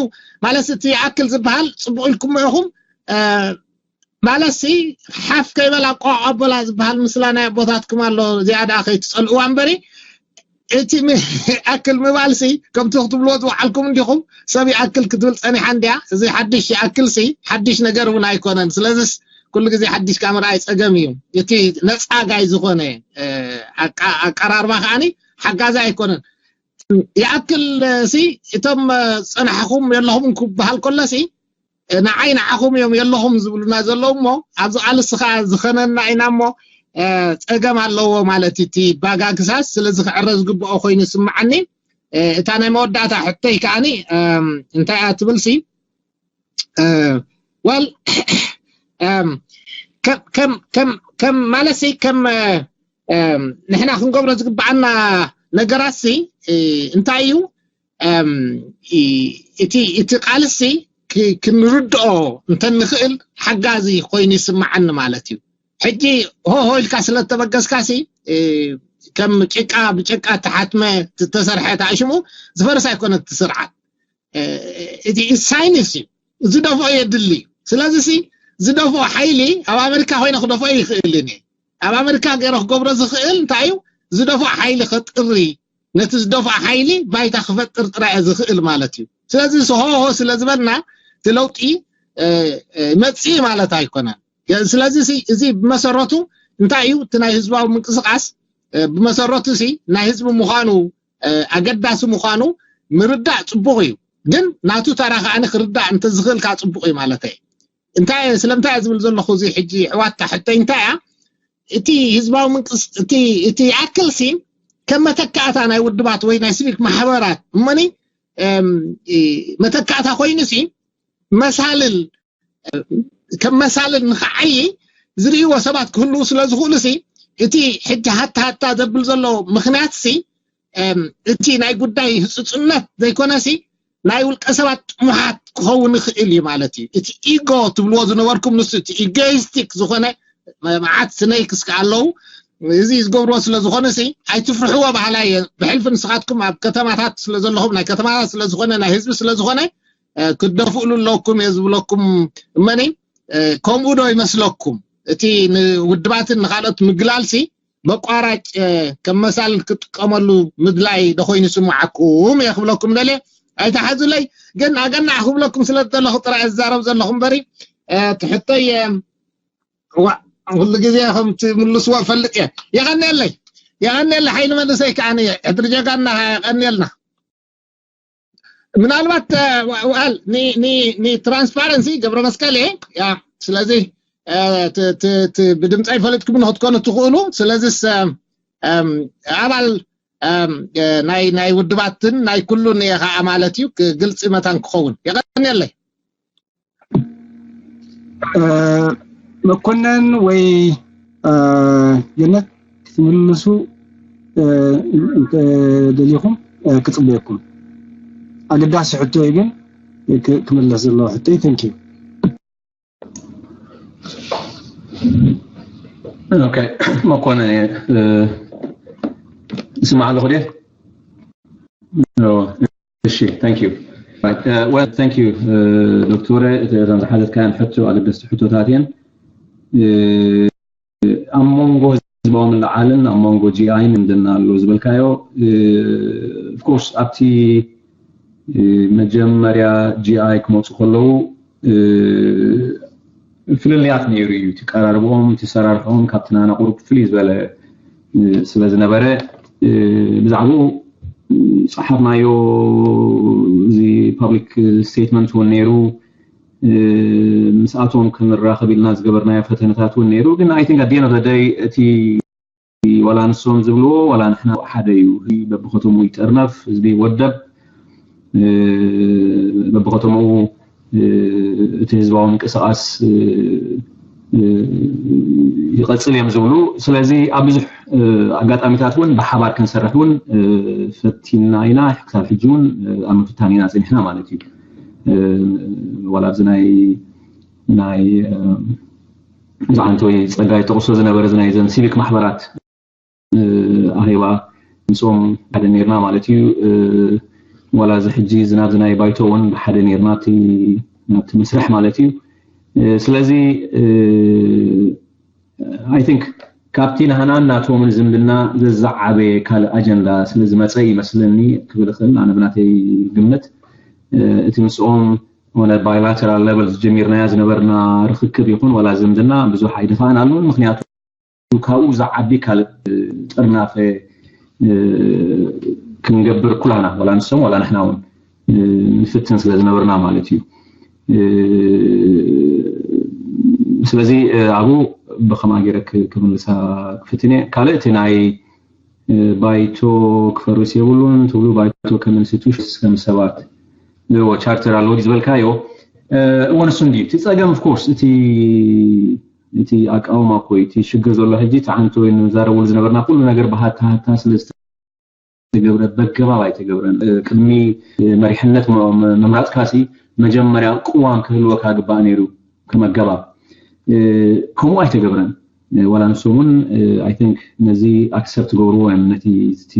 ማለት እቲ ይኣክል ዝበሃል ፅቡቕ ኢልኩሞ ኢኹም። ማለት ሲ ሓፍ ከይበላ ቆቕ ኣቦላ ዝበሃል ምስላ ናይ ኣቦታትኩም ኣሎ። እዚኣ ደኣ ከይትፀልእዋ እምበሪ እቲ ይኣክል ምባል ሲ ከምቲ ክትብልዎ ዝወዓልኩም እንዲኹም። ሰብ ይኣክል ክትብል ፀኒሓ እንድያ። እዚ ሓድሽ ይኣክል ሲ ሓድሽ ነገር እውን ኣይኮነን። ስለዚስ ኩሉ ግዜ ሓድሽ ካብ ምርኣይ ፀገም እዩ። እቲ ነፃጋይ ዝኾነ ኣቀራርባ ከዓኒ ሓጋዚ ኣይኮነን። ይኣክል ሲ እቶም ፀናሕኹም የለኹም ክበሃል ከሎ ሲ ንዓይ ንዓኹም እዮም የለኹም ዝብሉና ዘለዉ እሞ ኣብዚ ቃልሲ ከዓ ዝኸነና ኢና እሞ ፀገም ኣለዎ ማለት እዩ እቲ ባጋግሳስ። ስለዚ ክዕረ ዝግብኦ ኮይኑ ይስምዓኒ። እታ ናይ መወዳእታ ሕቶይ ከዓኒ እንታይ እያ ትብል ሲ ወል ከም ማለት ሲ ከም ንሕና ክንገብሮ ዝግብኣና ነገራት ሲ እንታይ እዩ? እቲ ቃልሲ ክንርድኦ እንተንኽእል ሓጋዚ ኮይኑ ይስምዓኒ ማለት እዩ። ሕጂ ሆሆ ኢልካ ስለተበገስካ ሲ ከም ጭቃ ብጭቃ ተሓትመ ዝተሰርሐ ተኣሽሙ ዝፈርስ ኣይኮነ እቲ ስርዓት። እቲ ሳይንስ እዩ ዝደፍኦ የድሊ። ስለዚ ሲ ዝደፍኦ ሓይሊ ኣብ ኣሜሪካ ኮይነ ክደፍኦ ይኽእልን እየ። ኣብ ኣሜሪካ ገይረ ክገብሮ ዝኽእል እንታይ እዩ? ዝደፍኦ ሓይሊ ከጥሪ ነቲ ዝደፍኦ ሓይሊ ባይታ ክፈጥር ጥራይ እየ ዝኽእል ማለት እዩ። ስለዚ ሲ ሆሆ ስለ ዝበልና እቲ ለውጢ መፅኢ ማለት ኣይኮነን። ስለዚ እዚ ብመሰረቱ እንታይ እዩ እቲ ናይ ህዝባዊ ምንቅስቃስ? ብመሰረቱ ሲ ናይ ህዝቢ ምዃኑ ኣገዳሲ ምዃኑ ምርዳእ ጽቡቕ እዩ። ግን ናቱ ተራ ከዓኒ ክርዳእ እንተዝኽእል ከዓ ጽቡቕ እዩ ማለት እየ። እንታይ ስለምንታይ እየ ዝብል ዘለኹ? እዚ ሕጂ ኣሕዋት ሕቶይ እንታይ እያ? እቲ ህዝባዊ ምንቅስ እቲ እቲ ይኣክል ሲ ከም መተካእታ ናይ ውድባት ወይ ናይ ሲቪክ ማሕበራት እመኒ መተካእታ ኮይኑ ሲ መሳልል ከም መሳልል ንኽዓይ ዝርእይዎ ሰባት ክህልዉ ስለ ዝኽእሉ ሲ እቲ ሕጂ ሃታ ሃታ ዘብል ዘሎ ምኽንያት ሲ እቲ ናይ ጉዳይ ህፁፅነት ዘይኮነ ሲ ናይ ውልቀ ሰባት ጥሙሓት ክኸውን ይኽእል እዩ ማለት እዩ። እቲ ኢጎ ትብልዎ ዝነበርኩም ንሱ እቲ ኢጎይስቲክ ዝኾነ መዓት ስነይክስ ኣለዉ። እዚ ዝገብርዎ ስለ ዝኾነ ሲ ኣይትፍርሕዎ ባህላ እየ። ብሕልፊ ንስኻትኩም ኣብ ከተማታት ስለ ዘለኹም ናይ ከተማታት ስለ ዝኾነ ናይ ህዝቢ ስለ ዝኾነ ክደፍእሉ ኣለኩም እየ ዝብለኩም። እመኒ ከምኡ ዶ ይመስለኩም? እቲ ንውድባትን ንካልኦት ምግላል ሲ መቋራጭ ከም መሳል ክጥቀመሉ ምድላይ ዶ ኮይኑ ይስምዓኩም እየ ክብለኩም ደልየ። ኣይተሓዙለይ። ግን ኣገናዕ ክብለኩም ስለ ዘለኹ ጥራይ እዛረብ ዘለኹ እምበሪ ትሕቶይ ዋእ ኩሉ ግዜ ከም ትምልስዎ እፈልጥ እየ። የቐንየለይ። የቐንየለይ ሓይሊ መንእሰይ ከዓኒ ሕድሪ ጀጋና የቐንየልና። ምናልባት ዋል ንትራንስፓረንሲ ገብረ መስቀል እየ ያ ስለዚ ብድምፂ ኣይፈለጥኩም ንክትኮኑ ትኽእሉ። ስለዚስ ኣባል ናይ ናይ ውድባትን ናይ ኩሉን እየ ከዓ ማለት እዩ። ግልፂ መታን ክኸውን የቀንየለይ። መኮነን ወይ ገነት ክትምልሱ ደሊኹም ክፅበየኩም። ኣገዳሲ ሕቶ እዩ ግን ክምለስ ዘለዎ ሕቶ እዩ። Thank you። Okay. መኮነን እየ። ስማዕ ኣለኹ ድየ? እሺ thank you. Well thank you ዶክተረ። እተን ዝሓተትካየን ሕቶ ኣገደስቲ ሕቶታት እየን። ኣብ መንጎ ህዝባዊ ምልዓልን ኣብ መንጎ ጂኣይን ምንድን ኣሎ ዝበልካዮ of course ኣብቲ መጀመርያ ጂኣይ ክመፁ ከለዉ ፍልልያት ነይሩ እዩ። እቲ ቀራርብኦም እቲ ሰራርሕኦም ካብቲ ናና ቁሩብ ፍልይ ዝበለ ስለ ዝነበረ ብዛዕባኡ ፀሓፍናዮ እዚ public statement እውን ነይሩ። ምስኣቶም ክንራኸብ ኢልና ዝገበርናዮ ፈተነታት እውን ነይሩ። ግን I think at the end of the day እቲ ዋላ ንሶም ዝብልዎ ዋላ ንሕና ሓደ እዩ። በብኸተምኡ ይጠርነፍ፣ ህዝቢ ይወደብ፣ በብኸተምኡ እቲ ህዝባዊ ምንቅስቃስ ይቐፅል እዮም ዝብሉ። ስለዚ ኣብ ብዙሕ ኣጋጣሚታት እውን ብሓባር ክንሰርሕ እውን ፈቲና ኢና። ክሳብ ሕጂ እውን ኣብ ምፍታን ኢና ፅኒሕና ማለት እዩ። ዋላ ኣብዚ ናይ ናይ ዝዓንተወይ ፀጋይ ጠቕሶ ዝነበረ እዚ ናይ ዘን ሲቪክ ማሕበራት ኣኼባ ምስኦም ሓደ ነርና ማለት እዩ። ዋላ እዚ ሕጂ እዚ ናብዚ ናይ ባይቶ እውን ብሓደ ነርና ናብቲ መስርሕ ማለት እዩ። ስለዚ I think ካብቲ ናህናን ናቶምን ዝምድና ዘዛዓበየ ካልእ ኣጀንዳ ስለ ዝመፀ ይመስለኒ ክብል እኽእል። ኣነ ብናተይ ግምት እቲ ምስኦም ሆነ bilateral level ዝጀሚርናያ ዝነበርና ርክክብ ይኹን ዋላ ዝምድና ብዙሕ ኣይደፋእናሉን። ምክንያቱ ካብኡ ዝዓቢ ካልእ ጥርናፈ ክንገብር ኩላና ዋላ ንሶም ዋላ ንሕና እውን ንፍትን ስለ ዝነበርና ማለት እዩ። ስለዚ ኣብኡ ብኸምኣ ገይረ ክምልሳ ክፍትን እየ። ካልእ እቲ ናይ ባይቶ ክፈርስ የብሉን ትብሉ ባይቶ ከም ኢንስቲቱሽንስ ከም ሰባት ዎ ቻርተር ኣለዎ ዝበልካዮ እወ ንሱ እንዲ እቲ ፀገም of course እቲ እቲ ኣቃውማ እኮ እቲ ሽግር ዘሎ ሕጂ እቲ ዓንቶ ወይ ንዛረበሉ ዝነበርና ኩሉ ነገር ብሃታ ሃታ ስለ ዝተገብረ በገባብ ኣይተገብረን። ቅድሚ መሪሕነት ምምራፅካ ሲ መጀመርያ ቅዋም ክህልወካ ግባእ ነይሩ ከም ኣገባብ ከምኡ ኣይተገብረን። ዋላ ንሶም እውን I think ነዚ ኣክሰፕት ገብርዎ እዮም ነቲ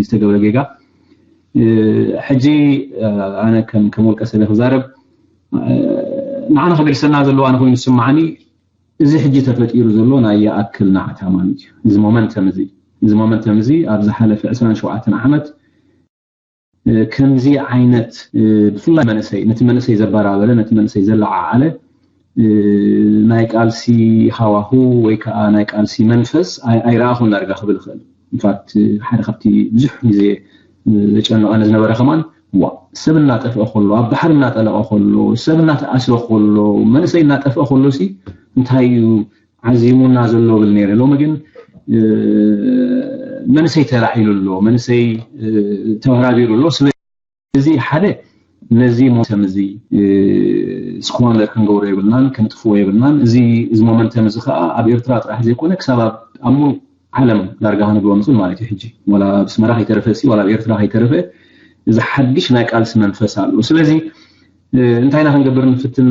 ዝተገብረ ጌጋ። ሕጂ ኣነ ከም ውልቀ ሰበ ክዛረብ ንዓና ከገድሰና ዘለዎ ኣነ ኮይኑ ዝስምዓኒ እዚ ሕጂ ተፈጢሩ ዘሎ ናይ ይኣክል ናዕታ ማለት እዩ። እዚ ሞመንተም እዚ እዚ ሞመንተም እዚ ኣብ ዝሓለፈ ዕስራን ሸውዓተን ዓመት ከምዚ ዓይነት ብፍላይ መንእሰይ ነቲ መንእሰይ ዘበራበረ ነቲ መንእሰይ ዘለዓዓለ ናይ ቃልሲ ሃዋሁ ወይ ከዓ ናይ ቃልሲ መንፈስ ኣይረኣኹን ዳርጋ ክብል ይኽእል። ኢንፋክት ሓደ ካብቲ ብዙሕ ግዜ ዘጨንቐኒ ዝነበረ ከማን ዋ ሰብ እናጠፍአ ከሎ፣ ኣብ ባሕሪ እናጠለቐ ከሎ፣ ሰብ እናተኣስረ ከሎ፣ መንእሰይ እናጠፍአ ከሎ ሲ እንታይ እዩ ዓዚሙና ዘሎ ብል ነይረ። ሎሚ ግን መንእሰይ ተላዒሉ ኣሎ፣ መንእሰይ ተበራቢሩ ኣሎ። ስለዚ ሓደ ነዚ ሞመንተም እዚ ስኳንደር ክንገብሮ የብልናን፣ ክንጥፍዎ የብልናን። እዚ እዚ ሞመንተም እዚ ከዓ ኣብ ኤርትራ ጥራሕ ዘይኮነ ክሳብ ኣብ ኣብ ሙሉእ ዓለም ዳርጋ ክንብሎ ንኽእል ማለት እዩ። ሕጂ ዋላ ኣብ ኣስመራ ከይተረፈ ሲ ዋላ ኣብ ኤርትራ ከይተረፈ እዚ ሓድሽ ናይ ቃልሲ መንፈስ ኣሎ። ስለዚ እንታይ ኢና ክንገብር ንፍትን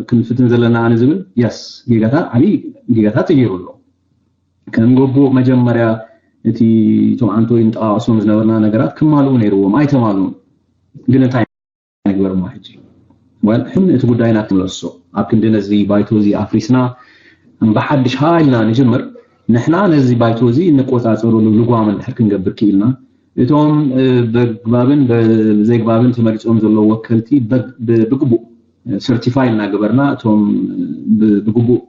ክንፍትን ዘለና ኣነ ዝብል ያስ ጌጋታት ዓብዪ ጌጋታት ተገይሩ ኣሎ። ከም ግቡእ መጀመርያ እቲ እቶም ዓንቶይ ንጠቃቅሶም ዝነበርና ነገራት ክማልኡ ነይርዎም ኣይተማልኡን። ግን እንታይ ንግበር እሞ ሕጂ ወል ሕም እቲ ጉዳይና ትመለሶ ኣብ ክንዲ ነዚ ባይቶ እዚ ኣፍሪስና ብሓድሽ ሃይልና ንጅምር። ንሕና ነዚ ባይቶ እዚ እንቆፃፀረሉ ልጓም እንድሕር ክንገብር ክኢልና እቶም በግባብን ዘይግባብን ተመሪፆም ዘለዉ ወከልቲ ብግቡእ ሰርቲፋይ እናገበርና እቶም ብግቡእ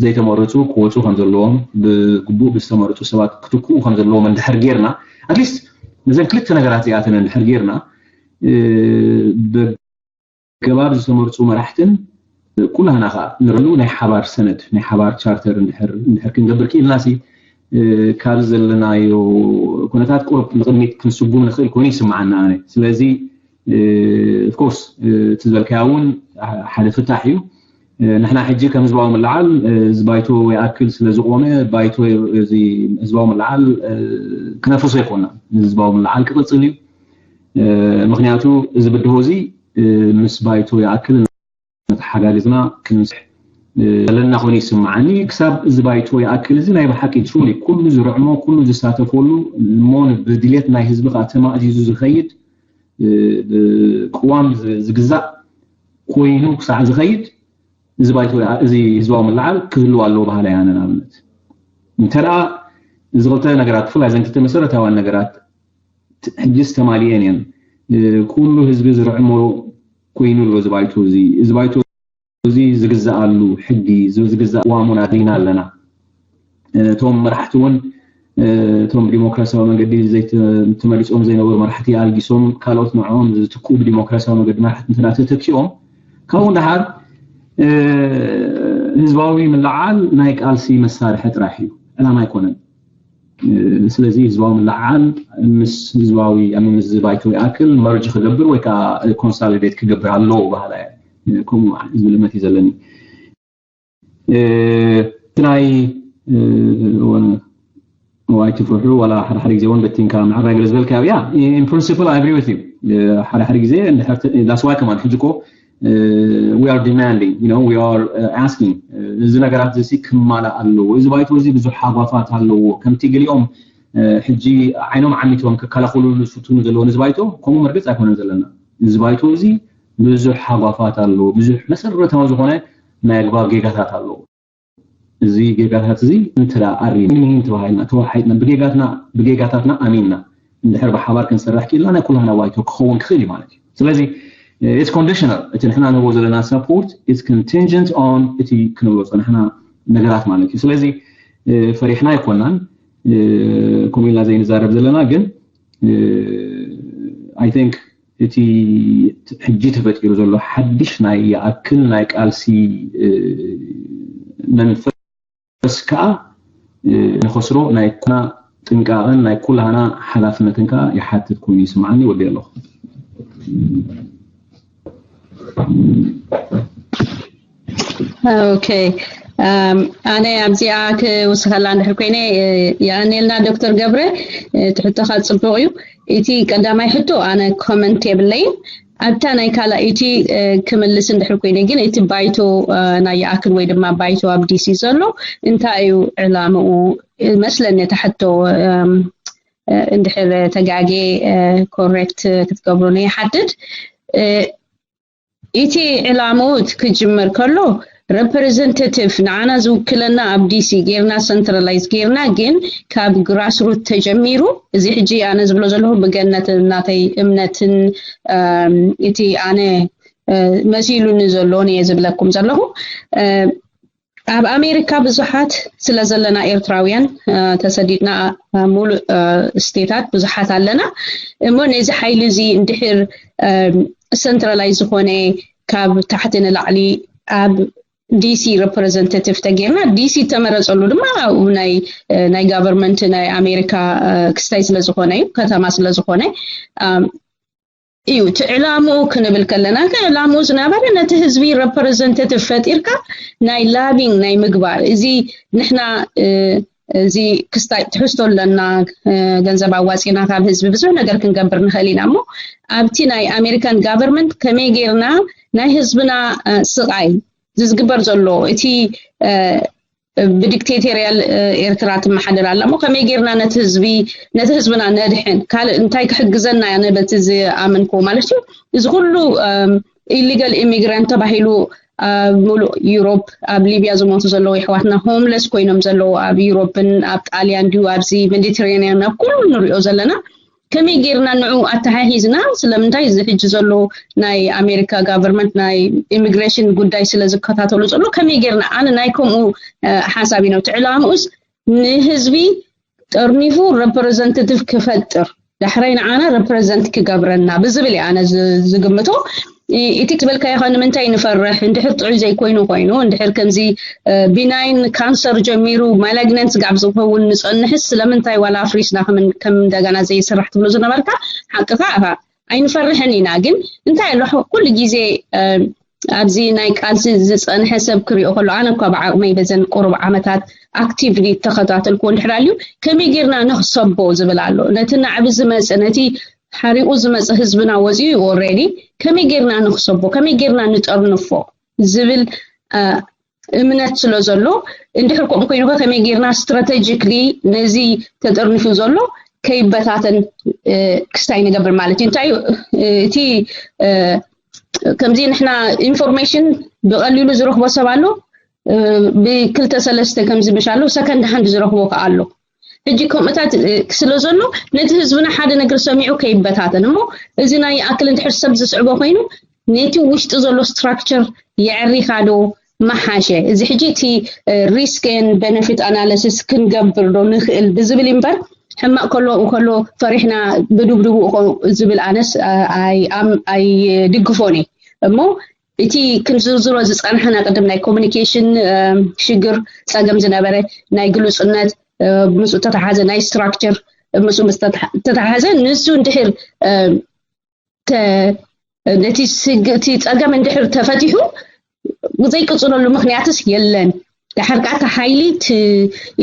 ዘይተመረፁ ክወፁ ከም ዘለዎም ብግቡእ ብዝተመረፁ ሰባት ክትክኡ ከም ዘለዎም እንድሕር ጌርና ኣትሊስት ነዘን ክልተ ነገራት እዚኣተን እንድሕር ጌርና ብገባብ ዝተመርፁ መራሕትን ኩላህና ከዓ ንረሉ ናይ ሓባር ሰነድ ናይ ሓባር ቻርተር እንድሕር ክንገብር ክኢልና ሲ ካብዚ ዘለናዮ ኩነታት ቁሩብ ንቅድሚት ክንስጉም ንኽእል ኮይኑ ይስምዓና ኣነ። ስለዚ ኦፍኮርስ እቲ ዝበልካያ እውን ሓደ ፍታሕ እዩ። ንሕና ሕጂ ከም ህዝባዊ ምልዓል እዚ ባይቶ ይኣክል ስለ ዝቆመ ባይቶ እዚ ህዝባዊ ምልዓል ክነፍርሶ ይኮና። ህዝባዊ ምልዓል ክቅፅል እዩ። ምክንያቱ እዚ ብድሆ እዚ ምስ ባይቶ ይኣክል ተሓጋጊዝና ክንስራሕ ዘለና ኮይኑ ይስምዓኒ። ክሳብ እዚ ባይቶ ይኣክል እዚ ናይ ብሓቂ ትሩሊ ኩሉ ዝርዕሞ ኩሉ ዝሳተፈሉ እሞ ብድሌት ናይ ህዝቢ ከዓ ተማእዚዙ ዝኸይድ ብቅዋም ዝግዛእ ኮይኑ ክሳዕ ዝኸይድ እዚ ባይቶ እዚ ህዝባዊ ምልዓል ክህልው ኣለዎ ባህላ ያነ ንኣብነት እንተ ደኣ እዚ ክልተ ነገራት ብፍላይ ዘን ክልተ መሰረታውያን ነገራት ሕጅስ ተማሊኤን እየን። ኩሉ ህዝቢ ዝርዕሞ ኮይኑ ኣሎ እዚ ባይቶ እዚ እዚ ባይቶ እዚ ዝግዛኣሉ ሕጊ ዝግዛእ ዋሙን ኣድሪና ኣለና። እቶም መራሕቲ እውን እቶም ብዲሞክራሲያዊ መንገዲ ተመሪፆም ዘይነበሩ መራሕቲ ኣልጊሶም ካልኦት ንዕኦም ዝትክኡ ብዲሞክራሲያዊ መንገዲ መራሕቲ እንተ ተተኪኦም ካብኡ ንደሓር ህዝባዊ ምልዓል ናይ ቃልሲ መሳርሒ ጥራሕ እዩ፣ ዕላማ ኣይኮነን። ስለዚ ህዝባዊ ምልዓል ምስ ህዝባዊ ምስ ባይቶ ይኣክል መርጅ ክገብር ወይ ከዓ ኮንሳሊዴት ክገብር ኣለዎ ባህላ እየ። ከምኡ ዝብል እምነት እዩ ዘለኒ። እቲ ናይ ኣይትፍርሑ ዋላ ሓደ ሓደ ግዜ እውን በቲንካ ምዕራይ ገለ ዝበልካዮ ያ in principle I agree with you። ሓደ ሓደ ግዜ that's why ከማን ሕጂ እኮ we are demanding you know we are asking እዚ ነገራት እዚ ክማላእ ኣለዎ። እዚ ባይቶ እዚ ብዙሕ ሃጓፋት ኣለዎ። ከምቲ ገሊኦም ሕጂ ዓይኖም ዓሚቶም ክከላኸሉሉ ዝፍትኑ ዘለዉ እዚ ባይቶ ከምኡ መርገፅ ኣይኮነን ዘለና። እዚ ባይቶ እዚ ብዙሕ ሃጓፋት ኣለዎ። ብዙሕ መሰረታዊ ዝኾነ ናይ ኣግባብ ጌጋታት ኣለዎ። እዚ ጌጋታት እዚ እንተ ኣሪ ምንህን ተባሂልና ተወሓይጥና ብጌጋትና ብጌጋታትና ኣሚንና እንድሕር ብሓባር ክንሰርሕ ክኢልና ናይ ኩላህና ባይቶ ክኸውን ክኽእል እዩ ማለት እዩ። ስለዚ it's conditional እቲ ንሕና ንህቦ ዘለና support is contingent on እቲ ክንብሎ ፀናሕና ነገራት ማለት እዩ። ስለዚ ፈሪሕና ኣይኮናን ከምኡ ኢልና ዘይንዛረብ ዘለና ግን I think እቲ ሕጂ ተፈጢሩ ዘሎ ሓድሽ ናይ ይኣክል ናይ ቃልሲ መንፈስ ከዓ ንኸስሮ ናይ ኩና ጥንቃቐን ናይ ኩላህና ሓላፍነትን ከዓ ይሓትት ኮይኑ ይስምዓኒ። ወዲ ኣለኹ። ኦኬ ኣነ ኣብዚኣ ክውስኸላ እንድሕር ኮይነ የቐንየልና ዶክተር ገብረ። ትሕቶኻ ፅቡቕ እዩ። እቲ ቀዳማይ ሕቶ ኣነ ኮመንት የብለይን። ኣብታ ናይ ካልኣይቲ ክምልስ እንድሕር ኮይነ ግን እቲ ባይቶ ናይ ይኣክል ወይ ድማ ባይቶ ኣብ ዲሲ ዘሎ እንታይ እዩ ዕላምኡ መስለኒ እቲ ሕቶ እንድሕር ተጋጌ ኮሬክት ክትገብሩ ንይሓትት እቲ ዕላምኡ ክጅመር ከሎ representative ንዓና ዝውክለና ኣብ ዲሲ ጌርና centralize ጌርና ግን ካብ grassroot ተጀሚሩ እዚ ሕጂ ኣነ ዝብሎ ዘለኹ ብገነት ናተይ እምነትን እቲ ኣነ መሲሉኒ ዘሎ እየ ዝብለኩም ዘለኹ። ኣብ ኣሜሪካ ብዙሓት ስለ ዘለና ኤርትራውያን ተሰዲድና፣ ሙሉእ ስቴታት ብዙሓት ኣለና። እሞ ነዚ ሓይሊ እዚ እንድሕር ሰንትራላይዝ ዝኾነ፣ ካብ ታሕቲ ንላዕሊ ኣብ ዲሲ ሬፕሬዘንታቲቭ ተጌርና፣ ዲሲ ተመረፀሉ ድማ ናይ ናይ ጋቨርንመንት ናይ ኣሜሪካ ክስታይ ስለዝኾነ እዩ፣ ከተማ ስለዝኾነ እዩ። እቲ ዕላምኡ ክንብል ከለና፣ ዕላምኡ ዝነበረ ነቲ ህዝቢ ሬፕሬዘንታቲቭ ፈጢርካ ናይ ላቢንግ ናይ ምግባር፣ እዚ ንሕና እዚ ክስታይ ትሕዝቶ ኣለና፣ ገንዘብ ኣዋፂና ካብ ህዝቢ ብዙሕ ነገር ክንገብር ንኽእል ኢና። እሞ ኣብቲ ናይ ኣሜሪካን ጋቨርንመንት ከመይ ጌርና ናይ ህዝብና ስቓይ ዝዝግበር ዘሎ፣ እቲ ብዲክቴቴርያል ኤርትራ ትመሓደር ኣላ። እሞ ከመይ ጌርና ነቲ ህዝቢ፣ ነቲ ህዝብና ነድሕን፣ ካልእ እንታይ ክሕግዘና ኣነ በቲ ዝኣመንኩ ማለት እዩ። እዚ ኩሉ ኢሊጋል ኢሚግራንት ተባሂሉ ኣብ ሙሉእ ዩሮፕ፣ ኣብ ሊብያ ዝሞቱ ዘለዉ የሕዋትና፣ ሆምለስ ኮይኖም ዘለዉ ኣብ ዩሮፕን ኣብ ጣልያን ድዩ ኣብዚ ሜዲትሬንያን ኣብ ኩሉ ንሪኦ ዘለና። ከመይ ጌርና ንዑ ኣተሓሂዝና? ስለምንታይ እዚ ሕጂ ዘሎ ናይ ኣሜሪካ ጋቨርንመንት ናይ ኢሚግሬሽን ጉዳይ ስለ ዝከታተሉ ዘሎ፣ ከመይ ጌርና፣ ኣነ ናይ ከምኡ ሓሳብ እዩ ነብቲ ዕላምኡስ ንህዝቢ ጠርኒፉ ሬፕሬዘንታቲቭ ክፈጥር፣ ዳሕራይ ንዓና ሬፕሬዘንት ክገብረና ብዝብል እየ ኣነ ዝግምቶ። እቲ ዝበልካዮ ከ ንምንታይ ንፈርሕ? እንድሕር ጥዑይ ዘይኮይኑ ኮይኑ፣ እንድሕር ከምዚ ቢናይን ካንሰር ጀሚሩ ማላግነንት ጋብ ዝኸውን ንጸንሕስ ስለምንታይ ዋላ ኣፍሪስና ከም እንደገና ዘይስራሕ ትብሎ ዝነበርካ ሓቅኻ ኢኻ። ኣይንፈርሕን ኢና፣ ግን እንታይ ኣሎ ኩሉ ግዜ ኣብዚ ናይ ቃልሲ ዝጸንሐ ሰብ ክሪኦ ከሎ፣ ኣነ እኳ ብዓቕመይ በዘን ቁሩብ ዓመታት ኣክቲቭሊ ተኸታተልኩዎ እንድሕር ኣልዩ፣ ከመይ ጌርና ንኽሰቦ ዝብል ኣሎ። ነቲ ናዕቢ ዝመጸ፣ ነቲ ሓሪቑ ዝመጸ ህዝብና ወጺኡ እዩ ኦልሬዲ። ከመይ ጌርና ንኽሰቦ፣ ከመይ ጌርና ንጠርንፎ ዝብል እምነት ስለ ዘሎ፣ እንድሕር ከምኡ ኮይኑ ከመይ ጌርና ስትራቴጂክሊ ነዚ ተጠርኒፉ ዘሎ ከይበታተን ክስታይ ንገብር ማለት እዩ። እንታይ እቲ ከምዚ ንሕና ኢንፎርሜሽን ብቐሊሉ ዝረኽቦ ሰብ ኣሎ፣ ብክልተ ሰለስተ ከምዚ ምሽ ኣሎ፣ ሰከንድ ሃንድ ዝረኽቦ ከኣ ኣሎ። ሕጂ ከምኡታት ስለ ዘሎ ነቲ ህዝብና ሓደ ነገር ሰሚዑ ከይበታተን እሞ፣ እዚ ናይ ይኣክል እንድሕር ሰብ ዝስዕቦ ኮይኑ ነቲ ውሽጢ ዘሎ ስትራክቸር የዕሪኻ ዶ መሓሸ? እዚ ሕጂ እቲ ሪስክ ን ቤነፊት ኣናሊሲስ ክንገብር ዶ ንኽእል ብዝብል እምበር፣ ሕማቕ ከሎ ከሎ ፈሪሕና ብድብድቡ ዝብል ኣነስ ኣይድግፎን እየ። እሞ እቲ ክንዝርዝሮ ዝጸናሕና ቅድም ናይ ኮሚኒኬሽን ሽግር ጸገም ዝነበረ፣ ናይ ግሉጽነት ምስ ተተሓዘ፣ ናይ ስትራክቸር ምስ ተተሓዘ፣ ንሱ እንድሕር ነቲ እቲ ጸገም እንድሕር ተፈቲሑ ዘይቅጽለሉ ምኽንያትስ የለን። ድሓር ከኣ እቲ ሓይሊ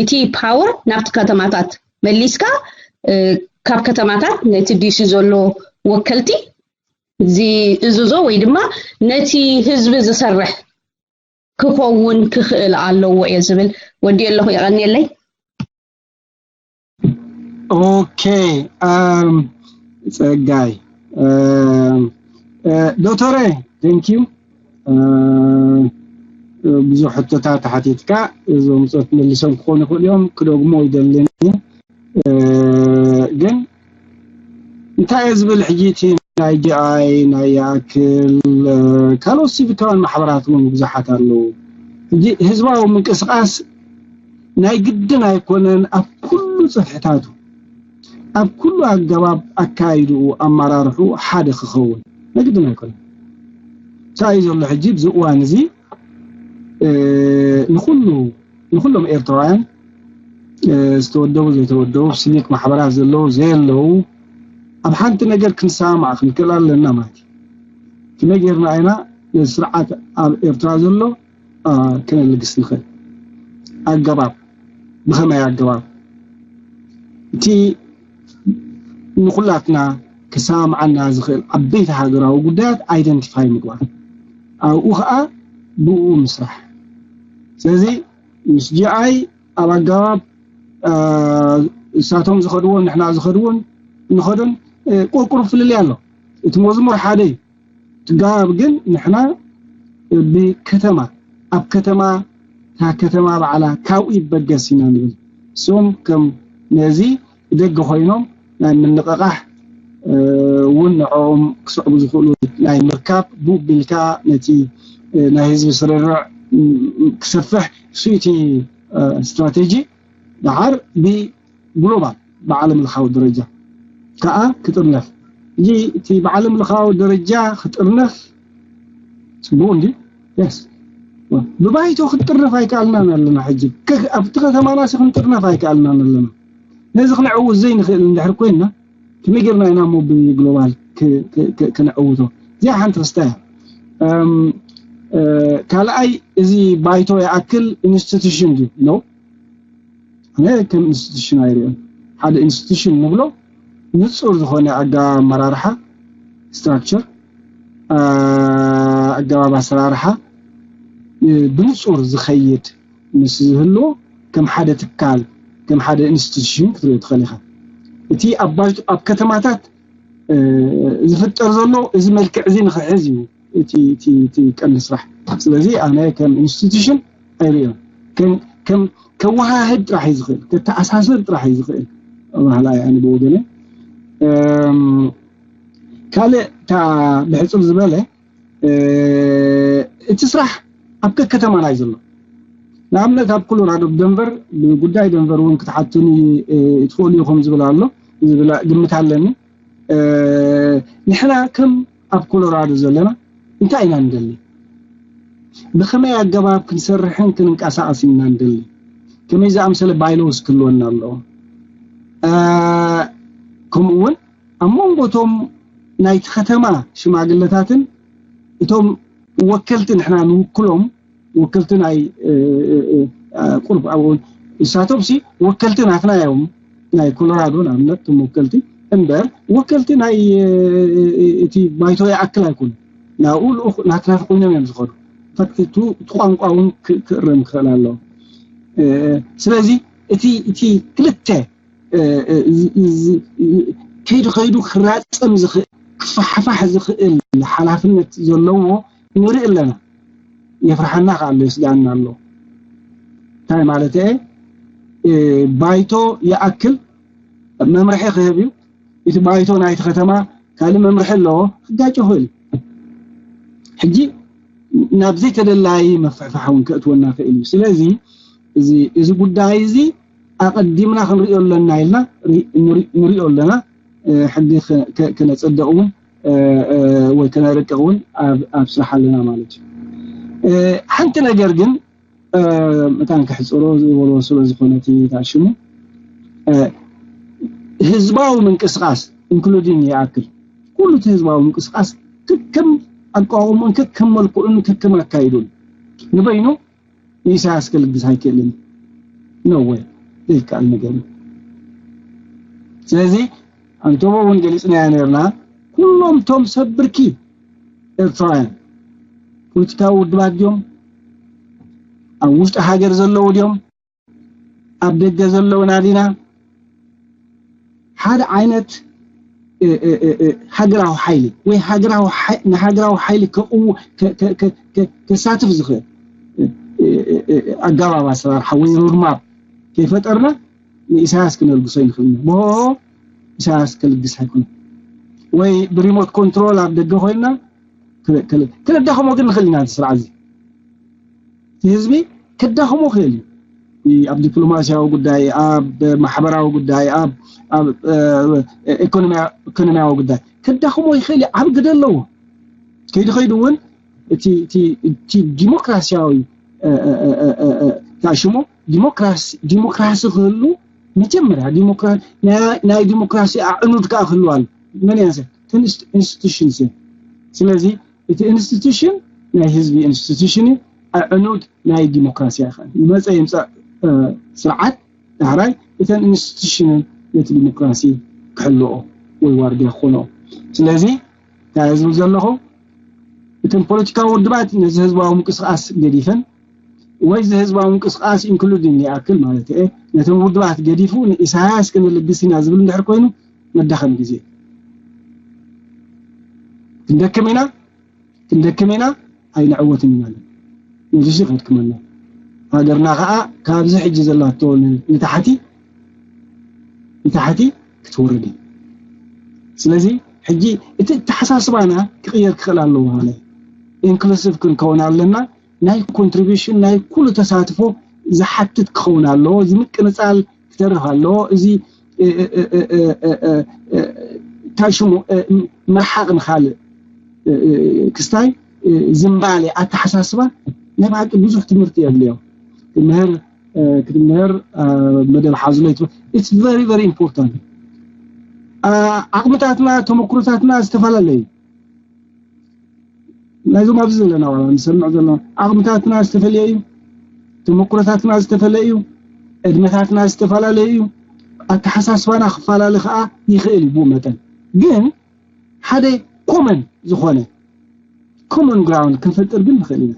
እቲ ፓወር ናብቲ ከተማታት መሊስካ፣ ካብ ከተማታት ነቲ ዲሲ ዘሎ ወከልቲ ዝእዝዞ ወይ ድማ ነቲ ህዝቢ ዝሰርሕ ክኸውን ክኽእል ኣለዎ እየ ዝብል። ወዲ ኣለኹ፣ የቐንየለይ። ኦኬ። ጸጋይ፣ ዶክተረ፣ ቴንኪዩ። ብዙሕ ሕቶታት ተሓቲትካ፣ እዞም ፆት መሊሶም ክኾኑ ይኽእሉ እዮም፣ ክደግሞ ይደልን። ግን እንታይ እየ ዝብል ሕጂ፣ እቲ ናይ ጂኣይ፣ ናይ ይኣክል፣ ካልኦት ሲቪካውያን ማሕበራት እውን ብዙሓት ኣለዉ። ሕጂ ህዝባዊ ምንቅስቃስ ናይ ግድን ኣይኮነን ኣብ ኩሉ ጽፍሕታቱ፣ ኣብ ኩሉ ኣገባብ ኣካይድኡ ኣመራርሑ ሓደ ክኸውን ናይ ግድን ኣይኮነን። እንታይ እዩ ዘሎ ሕጂ ኣብዚ እዋን እዚ ንኹሉ ንኹሎም ኤርትራውያን ዝተወደቡ ዘይተወደቡ ሲቪክ ማሕበራት ዘለዉ ዘየለዉ ኣብ ሓንቲ ነገር ክንሰማማዕ ክንክእል ኣለና ማለት እዩ። ከመይ ጌርና ኢና ነዚ ስርዓት ኣብ ኤርትራ ዘሎ ከነልግስ ንኽእል? ኣገባብ ብኸመይ ኣገባብ? እቲ ንኹላትና ክሰማምዓና ዝኽእል ዓበይቲ ሃገራዊ ጉዳያት ኣይደንቲፋይ ምግባር፣ ኣብኡ ኸዓ ብኡ ምስራሕ። ስለዚ ምስ ጂኣይ ኣብ ኣገባብ እሳቶም ዝኸድዎን ንሕና ዝኸድዎን ንኸዶን ቁርቁር ፍልልይ ኣሎ። እቲ መዝሙር ሓደ እዩ። እቲ ኣገባብ ግን ንሕና ብከተማ ኣብ ከተማ እታ ከተማ ባዕላ ካብኡ ይበገስ ኢና ንብል። እሶም ከም ነዚ ብደገ ኮይኖም ናይ ምንቕቓሕ እውን ንዕኦም ክስዕቡ ዝኽእሉ ናይ ምርካብ፣ ብኡ ቢልካ ነቲ ናይ ህዝቢ ስርርዕ ክሰፍሕ፣ እሱ እቲ ስትራቴጂ። ደሓር ብግሎባል፣ ብዓለም ለኻዊ ደረጃ ከዓ ክጥርነፍ። እዚ እቲ ብዓለም ለኻዊ ደረጃ ክጥርነፍ ጽቡቕ እንዲ የስ ብባይቶ ክትጥርነፍ ኣይከኣልናን ኣለና። ሕጂ ኣብቲ ከተማና ሲ ክንጥርነፍ ኣይከኣልናን ኣለና። ነዚ ክነዕውት ዘይንኽእል እንድሕር ኮይንና፣ ከመይ ጌርና ኢና እሞ ብግሎባል ክነዕውቶ? እዚኣ ሓንቲ ክስታ እያ። ካልኣይ፣ እዚ ባይቶ ይኣክል ኢንስቲቱሽን ድዩ? ኖ። ኣነ ከም ኢንስቲቱሽን ኣይሪኦን። ሓደ ኢንስቲቱሽን ንብሎ ንጹር ዝኾነ ኣገባብ ኣመራርሓ፣ ስትራክቸር፣ ኣገባብ ኣሰራርሓ ብንጹር ዝኸይድ ምስ ዝህልዎ፣ ከም ሓደ ትካል፣ ከም ሓደ ኢንስቲቱሽን ክትሪኦ ትኽእል ኢኻ። እቲ ኣብ ባይቶ፣ ኣብ ከተማታት ዝፍጠር ዘሎ እዚ መልክዕ እዚ ንኽሕዝ እዩ እቲ ቀንዲ ስራሕ። ስለዚ ኣነ ከም ኢንስቲቱሽን ኣይሪኦን። ከም ከወሃህድ ጥራሕ እዩ ዝኽእል፣ ከተኣሳስር ጥራሕ እዩ ዝኽእል። ባህላ ኣነ ብወገነ ካልእ እታ ብሕፅር ዝበለ እቲ ስራሕ ኣብ ከከተማና እዩ ዘሎ። ንኣብነት ኣብ ኮሎራዶ ደንቨር፣ ብጉዳይ ደንቨር እውን ክትሓቱኒ ትኽእሉ ኢኹም ዝብል ኣሎ፣ ዝብል ግምት ኣለኒ። ንሕና ከም ኣብ ኮሎራዶ ዘለና እንታይ ኢና ንደሊ? ብኸመይ ኣገባብ ክንሰርሕን ክንንቀሳቐስ ኢና ንደሊ? ከመይ ዝኣምሰለ ባይሎስ ክህልወና ኣለዎ? ከምኡ እውን ኣብ መንጎ እቶም ናይቲ ከተማ ሽማግለታትን እቶም ወከልቲ ንሕና ንውክሎም፣ ወከልቲ ናይ ቁሩብ ኣብኡ ንሳቶም ሲ ወከልቲ ናትና እዮም፣ ናይ ኮሎራዶ ንኣብነት እቶም ወከልቲ እምበር ወከልቲ ናይ እቲ ባይቶ ይኣክል ኣይኮኑ። ናብኡ ናትና ኮይኖም እዮም ዝኸዱ። እቲ ቋንቋ እውን ክእረም ክኽእል ኣለዎ። ስለዚ እቲ ክልተ ከይዱ ከይዱ ክራፀም ዝኽእል ክፋሕፋሕ ዝኽእል ሓላፍነት ዘለዎ ንርኢ ኣለና። የፍርሓና ከዓ ኣሎ፣ የስጋና ኣሎ። እንታይ ማለት እየ? ባይቶ ይኣክል መምርሒ ክህብ እዩ። እቲ ባይቶ ናይቲ ከተማ ካልእ መምርሒ ኣለዎ፣ ክጋጭ ይኽእል እዩ። ሕጂ ናብ ዘይተደላዪ መፍሕፋሕ እውን ከእትወና ክእል እዩ። ስለዚ እዚ ጉዳይ እዚ ኣቐዲምና ክንሪኦ ኣለና ኢልና ንሪኦ ኣለና። ሕጊ ክነፀድቕ እውን ወይ ከነርቅቕ እውን ኣብ ስራሕ ኣለና ማለት እዩ። ሓንቲ ነገር ግን መታን ክሕፅሮ ዝበልዎ ስለ ዝኾነ እቲ ታሽሙ ህዝባዊ ምንቅስቃስ ኢንክሉዲንግ ይኣክል ኩሉ እቲ ህዝባዊ ምንቅስቃስ ከከም ኣቋቑሙን ከከም መልክዑን ከከም ኣካይዱን ንበይኑ ንኢሳያስ ክልግስ ኣይክእልን። ኖ ወይ ዘይከኣል ነገር እዩ። ስለዚ ኣንቶቦ እውን ገሊፅናዮ ነርና። ኩሎም ቶም ሰብ ብርኪ ኤርትራውያን ፖለቲካዊ ውድባት ድዮም፣ ኣብ ውሽጢ ሃገር ዘለዉ ድዮም፣ ኣብ ደገ ዘለውና ዲና፣ ሓደ ዓይነት ሃገራዊ ሓይሊ ወይ ንሃገራዊ ሓይሊ ከሳትፍ ዝኽእል ኣገባብ ኣሰራርሓ ወይ ሮድማፕ ከይፈጠርና ንኢሳያስ ክነልግሶ ይንኽእል ኢና። ብሆሆ ኢሳያስ ከልግስ ኣይኮነን። ወይ ብሪሞት ኮንትሮል ኣብ ደገ ኮይንና ክነዳኸሞ ግን ንኽእል ኢና። ስርዓት እዚ ህዝቢ ከዳኽሞ ክእል እዩ። ኣብ ዲፕሎማሲያዊ ጉዳይ፣ ኣብ ማሕበራዊ ጉዳይ፣ ኣብ ኢኮኖሚያዊ ጉዳይ ከዳኽሞ ይኽእል እዩ። ዓብ ግደ ኣለዎ። ከይዱ ከይዱ እውን እቲ ዲሞክራሲያዊ ታሽሞ ዲሞክራሲ ክህሉ መጀመርያ ናይ ዲሞክራሲ ኣዕኑድ ከዓ ክህልዋል መን ኢንስቲቱሽንስ። ስለዚ እቲ ኢንስቲቱሽን ናይ ህዝቢ ኢንስቲቱሽን እዩ። ኣዕኑድ ናይ ዲሞክራሲ ይኸ መፀ ይምፃእ ስርዓት ዳሕራይ እተን ኢንስቲቱሽንን ነቲ ዲሞክራሲ ክሕልኦ ወይ ዋርድያ ክኾኖ። ስለዚ እንታይ ዝብል ዘለኹ እተን ፖለቲካዊ ውድባት ነዚ ህዝባዊ ምንቅስቃስ ገዲፈን ወይ እዚ ህዝባዊ ምንቅስቃስ ኢንክሉዲንግ ይኣክል ማለት እየ ነቶም ውድባት ገዲፉ ንኢሳያስ ክንልግስ ኢና ዝብል እንድሕር ኮይኑ መዳኸሚ ግዜ ክንደክም ኢና። ክንደክም ኢና ኣይንዕወትን ኢና። ነዚ ሲ ከድክመና ሃገርና ከዓ ካብዚ ሕጂ ዘላቶ ንታሕቲ ንታሕቲ ክትወርድ እዩ። ስለዚ ሕጂ እቲ ኣተሓሳስባና ክቕየር ክኽእል ኣለዎ ማለት ኢንክሉሲቭ ክንከውን ኣለና። ናይ ኮንትሪቢሽን ናይ ኩሉ ተሳትፎ ዝሓትት ክኸውን ኣለዎ። እዚ ምቅንፃል ክተርፍ ኣለዎ። እዚ እንታይ ሽሙ ምርሓቕ ንካልእ ክስታይ ዝንባሌ ኣተሓሳስባ ናይ ብሓቂ ብዙሕ ትምህርቲ የድልዮ። ክትምህር ክትምህር መደብ ሓዝሎ ይትብል። It's very very important። ዓቕምታትና ተመክሮታትና ዝተፈላለዩ ናይዞም ኣብዚ ዘለና ዋላ ንሰምዕ ዘለና ዓቕምታትና ዝተፈለየ እዩ። ተመክሮታትና ዝተፈለየ እዩ። ዕድመታትና ዝተፈላለየ እዩ። ኣተሓሳስባና ክፈላለ ከዓ ይኽእል እዩ። ብኡ መጠን ግን ሓደ ኮመን ዝኾነ ኮመን ግራውንድ ክንፈጥር ግን ንኽእል ኢና።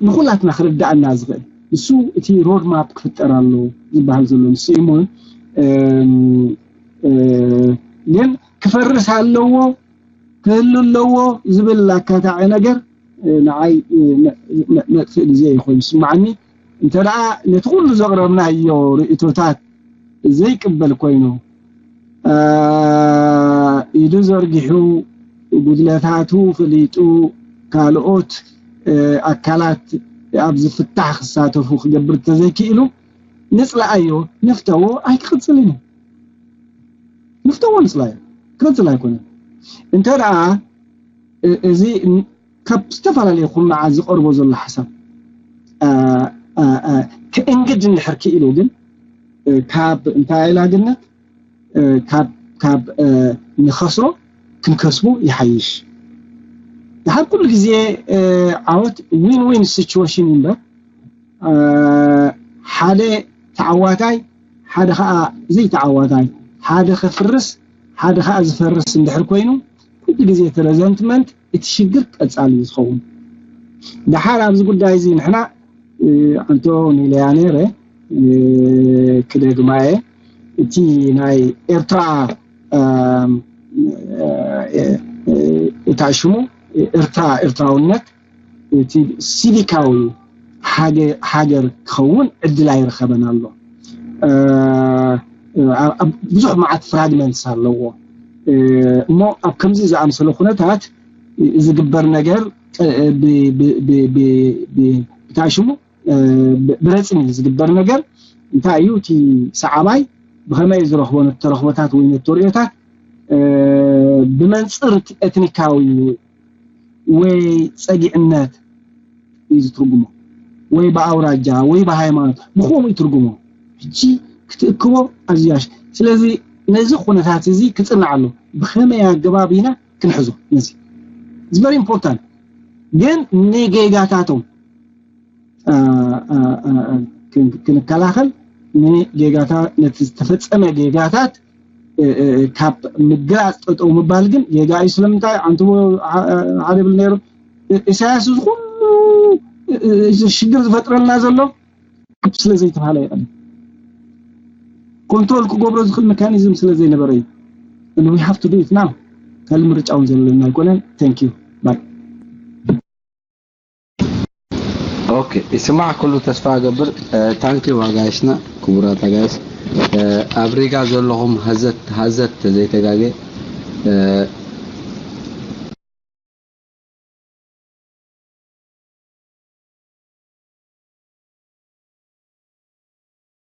ንኩላትና ክርዳእና ዝኽእል ንሱ እቲ ሮድማፕ ክፍጠር ኣሎ ዝበሃል ዘሎ ንሱ እዩ። ግን ክፈርስ ኣለዎ ክህሉ ኣለዎ ዝብል ኣካታዒ ነገር ንዓይ መጥፍእ ግዜ ይኮን ይስማዓኒ። እንተ ደኣ ነቲ ኩሉ ዘቕረብናዮ ርእቶታት ዘይቅበል ኮይኑ ኢዱ ዘርጊሑ ጉድለታቱ ፈሊጡ ካልኦት ኣካላት ኣብ ዝፍታሕ ክሳተፉ ክገብር ተዘይክእሉ ንፅላኣዮ ንፍተዎ ኣይክቕፅልን እዩ። ንፍተዎ ንፅላዮ ክቕፅል ኣይኮነን። እንተ ደኣ እዚ ካብ ዝተፈላለየ ኩርናዓት ዝቐርቦ ዘሎ ሓሳብ ክእንግድ እንድሕር ክኢሉ ግን ካብ እንታይ ኢላ ግነት ካብ ካብ ንኸስሮ ክንከስቡ ይሓይሽ። ድሓር ኩሉ ግዜ ዓወት ዊን ዊን ሲቹዌሽን እምበር ሓደ ተዓዋታይ ሓደ ከዓ ዘይተዓዋታይ ሓደ ከፍርስ ሓደ ከዓ ዝፈርስ እንድሕር ኮይኑ ኩሉ ግዜ እቲ ረዘንትመንት እቲ ሽግር ቀፃሊ እዩ ዝኸውን። ድሓር ኣብዚ ጉዳይ እዚ ንሕና ኣንቶ ኒለያ ነይረ ክደግማየ እቲ ናይ ኤርትራ እታ ሽሙ ኤርትራ ኤርትራውነት እቲ ሲቪካዊ ሃገር ክኸውን ዕድል ኣይረኸበን ኣሎ። ብዙሕ መዓት ፍራግመንትስ ኣለዎ እሞ ኣብ ከምዚ ዝኣምሰለ ኩነታት ዝግበር ነገር እንታይ ሽሙ ብረፅሚ ዝግበር ነገር እንታይ እዩ? እቲ ሰዓባይ ብኸመይ ዝረኽቦ ነተረኽቦታት ወይ ነተርእዮታት ብመንፅር ኤትኒካዊ ወይ ፀጊዕነት እዩ ዝትርጉሞ ወይ ብኣውራጃ ወይ ብሃይማኖት ብከምኡ ይትርጉሞ። ሕጂ ክትእክቦ ኣዝያሽ ስለዚ ነዚ ኩነታት እዚ ክፅናዕ ኣሎ። ብኸመይ ኣገባብ ኢና ክንሕዞ ነዚ very important ግን ንጌጋታቶም ክንከላኸል ንጌጋታት ነቲ ዝተፈፀመ ጌጋታት ካብ ምግላፅ ጠጠው ምባል ግን ጌጋ እዩ። ስለምንታይ ኣንትቦ ሓደ ይብል ነይሩ ኢሳያስ እዚ ኩሉ ሽግር ዝፈጥረልና ዘሎ ስለ ዘይተባሃለ ይቐል ኮንትሮል ክገብሮ ዝኽእል ሜካኒዝም ስለ ዘይነበረ እዩ። And we have to do it now ካልእ ምርጫ እውን ዘለና ኣይኮነን። Thank you bye። ኦኬ ይስማዕ ኩሉ ተስፋ እገብር። ታንኪ ዋጋይስና ክቡራት ኣጋይስ ኣብ ሪጋ ዘለኹም ሀዘት ሀዘት ዘይተጋገ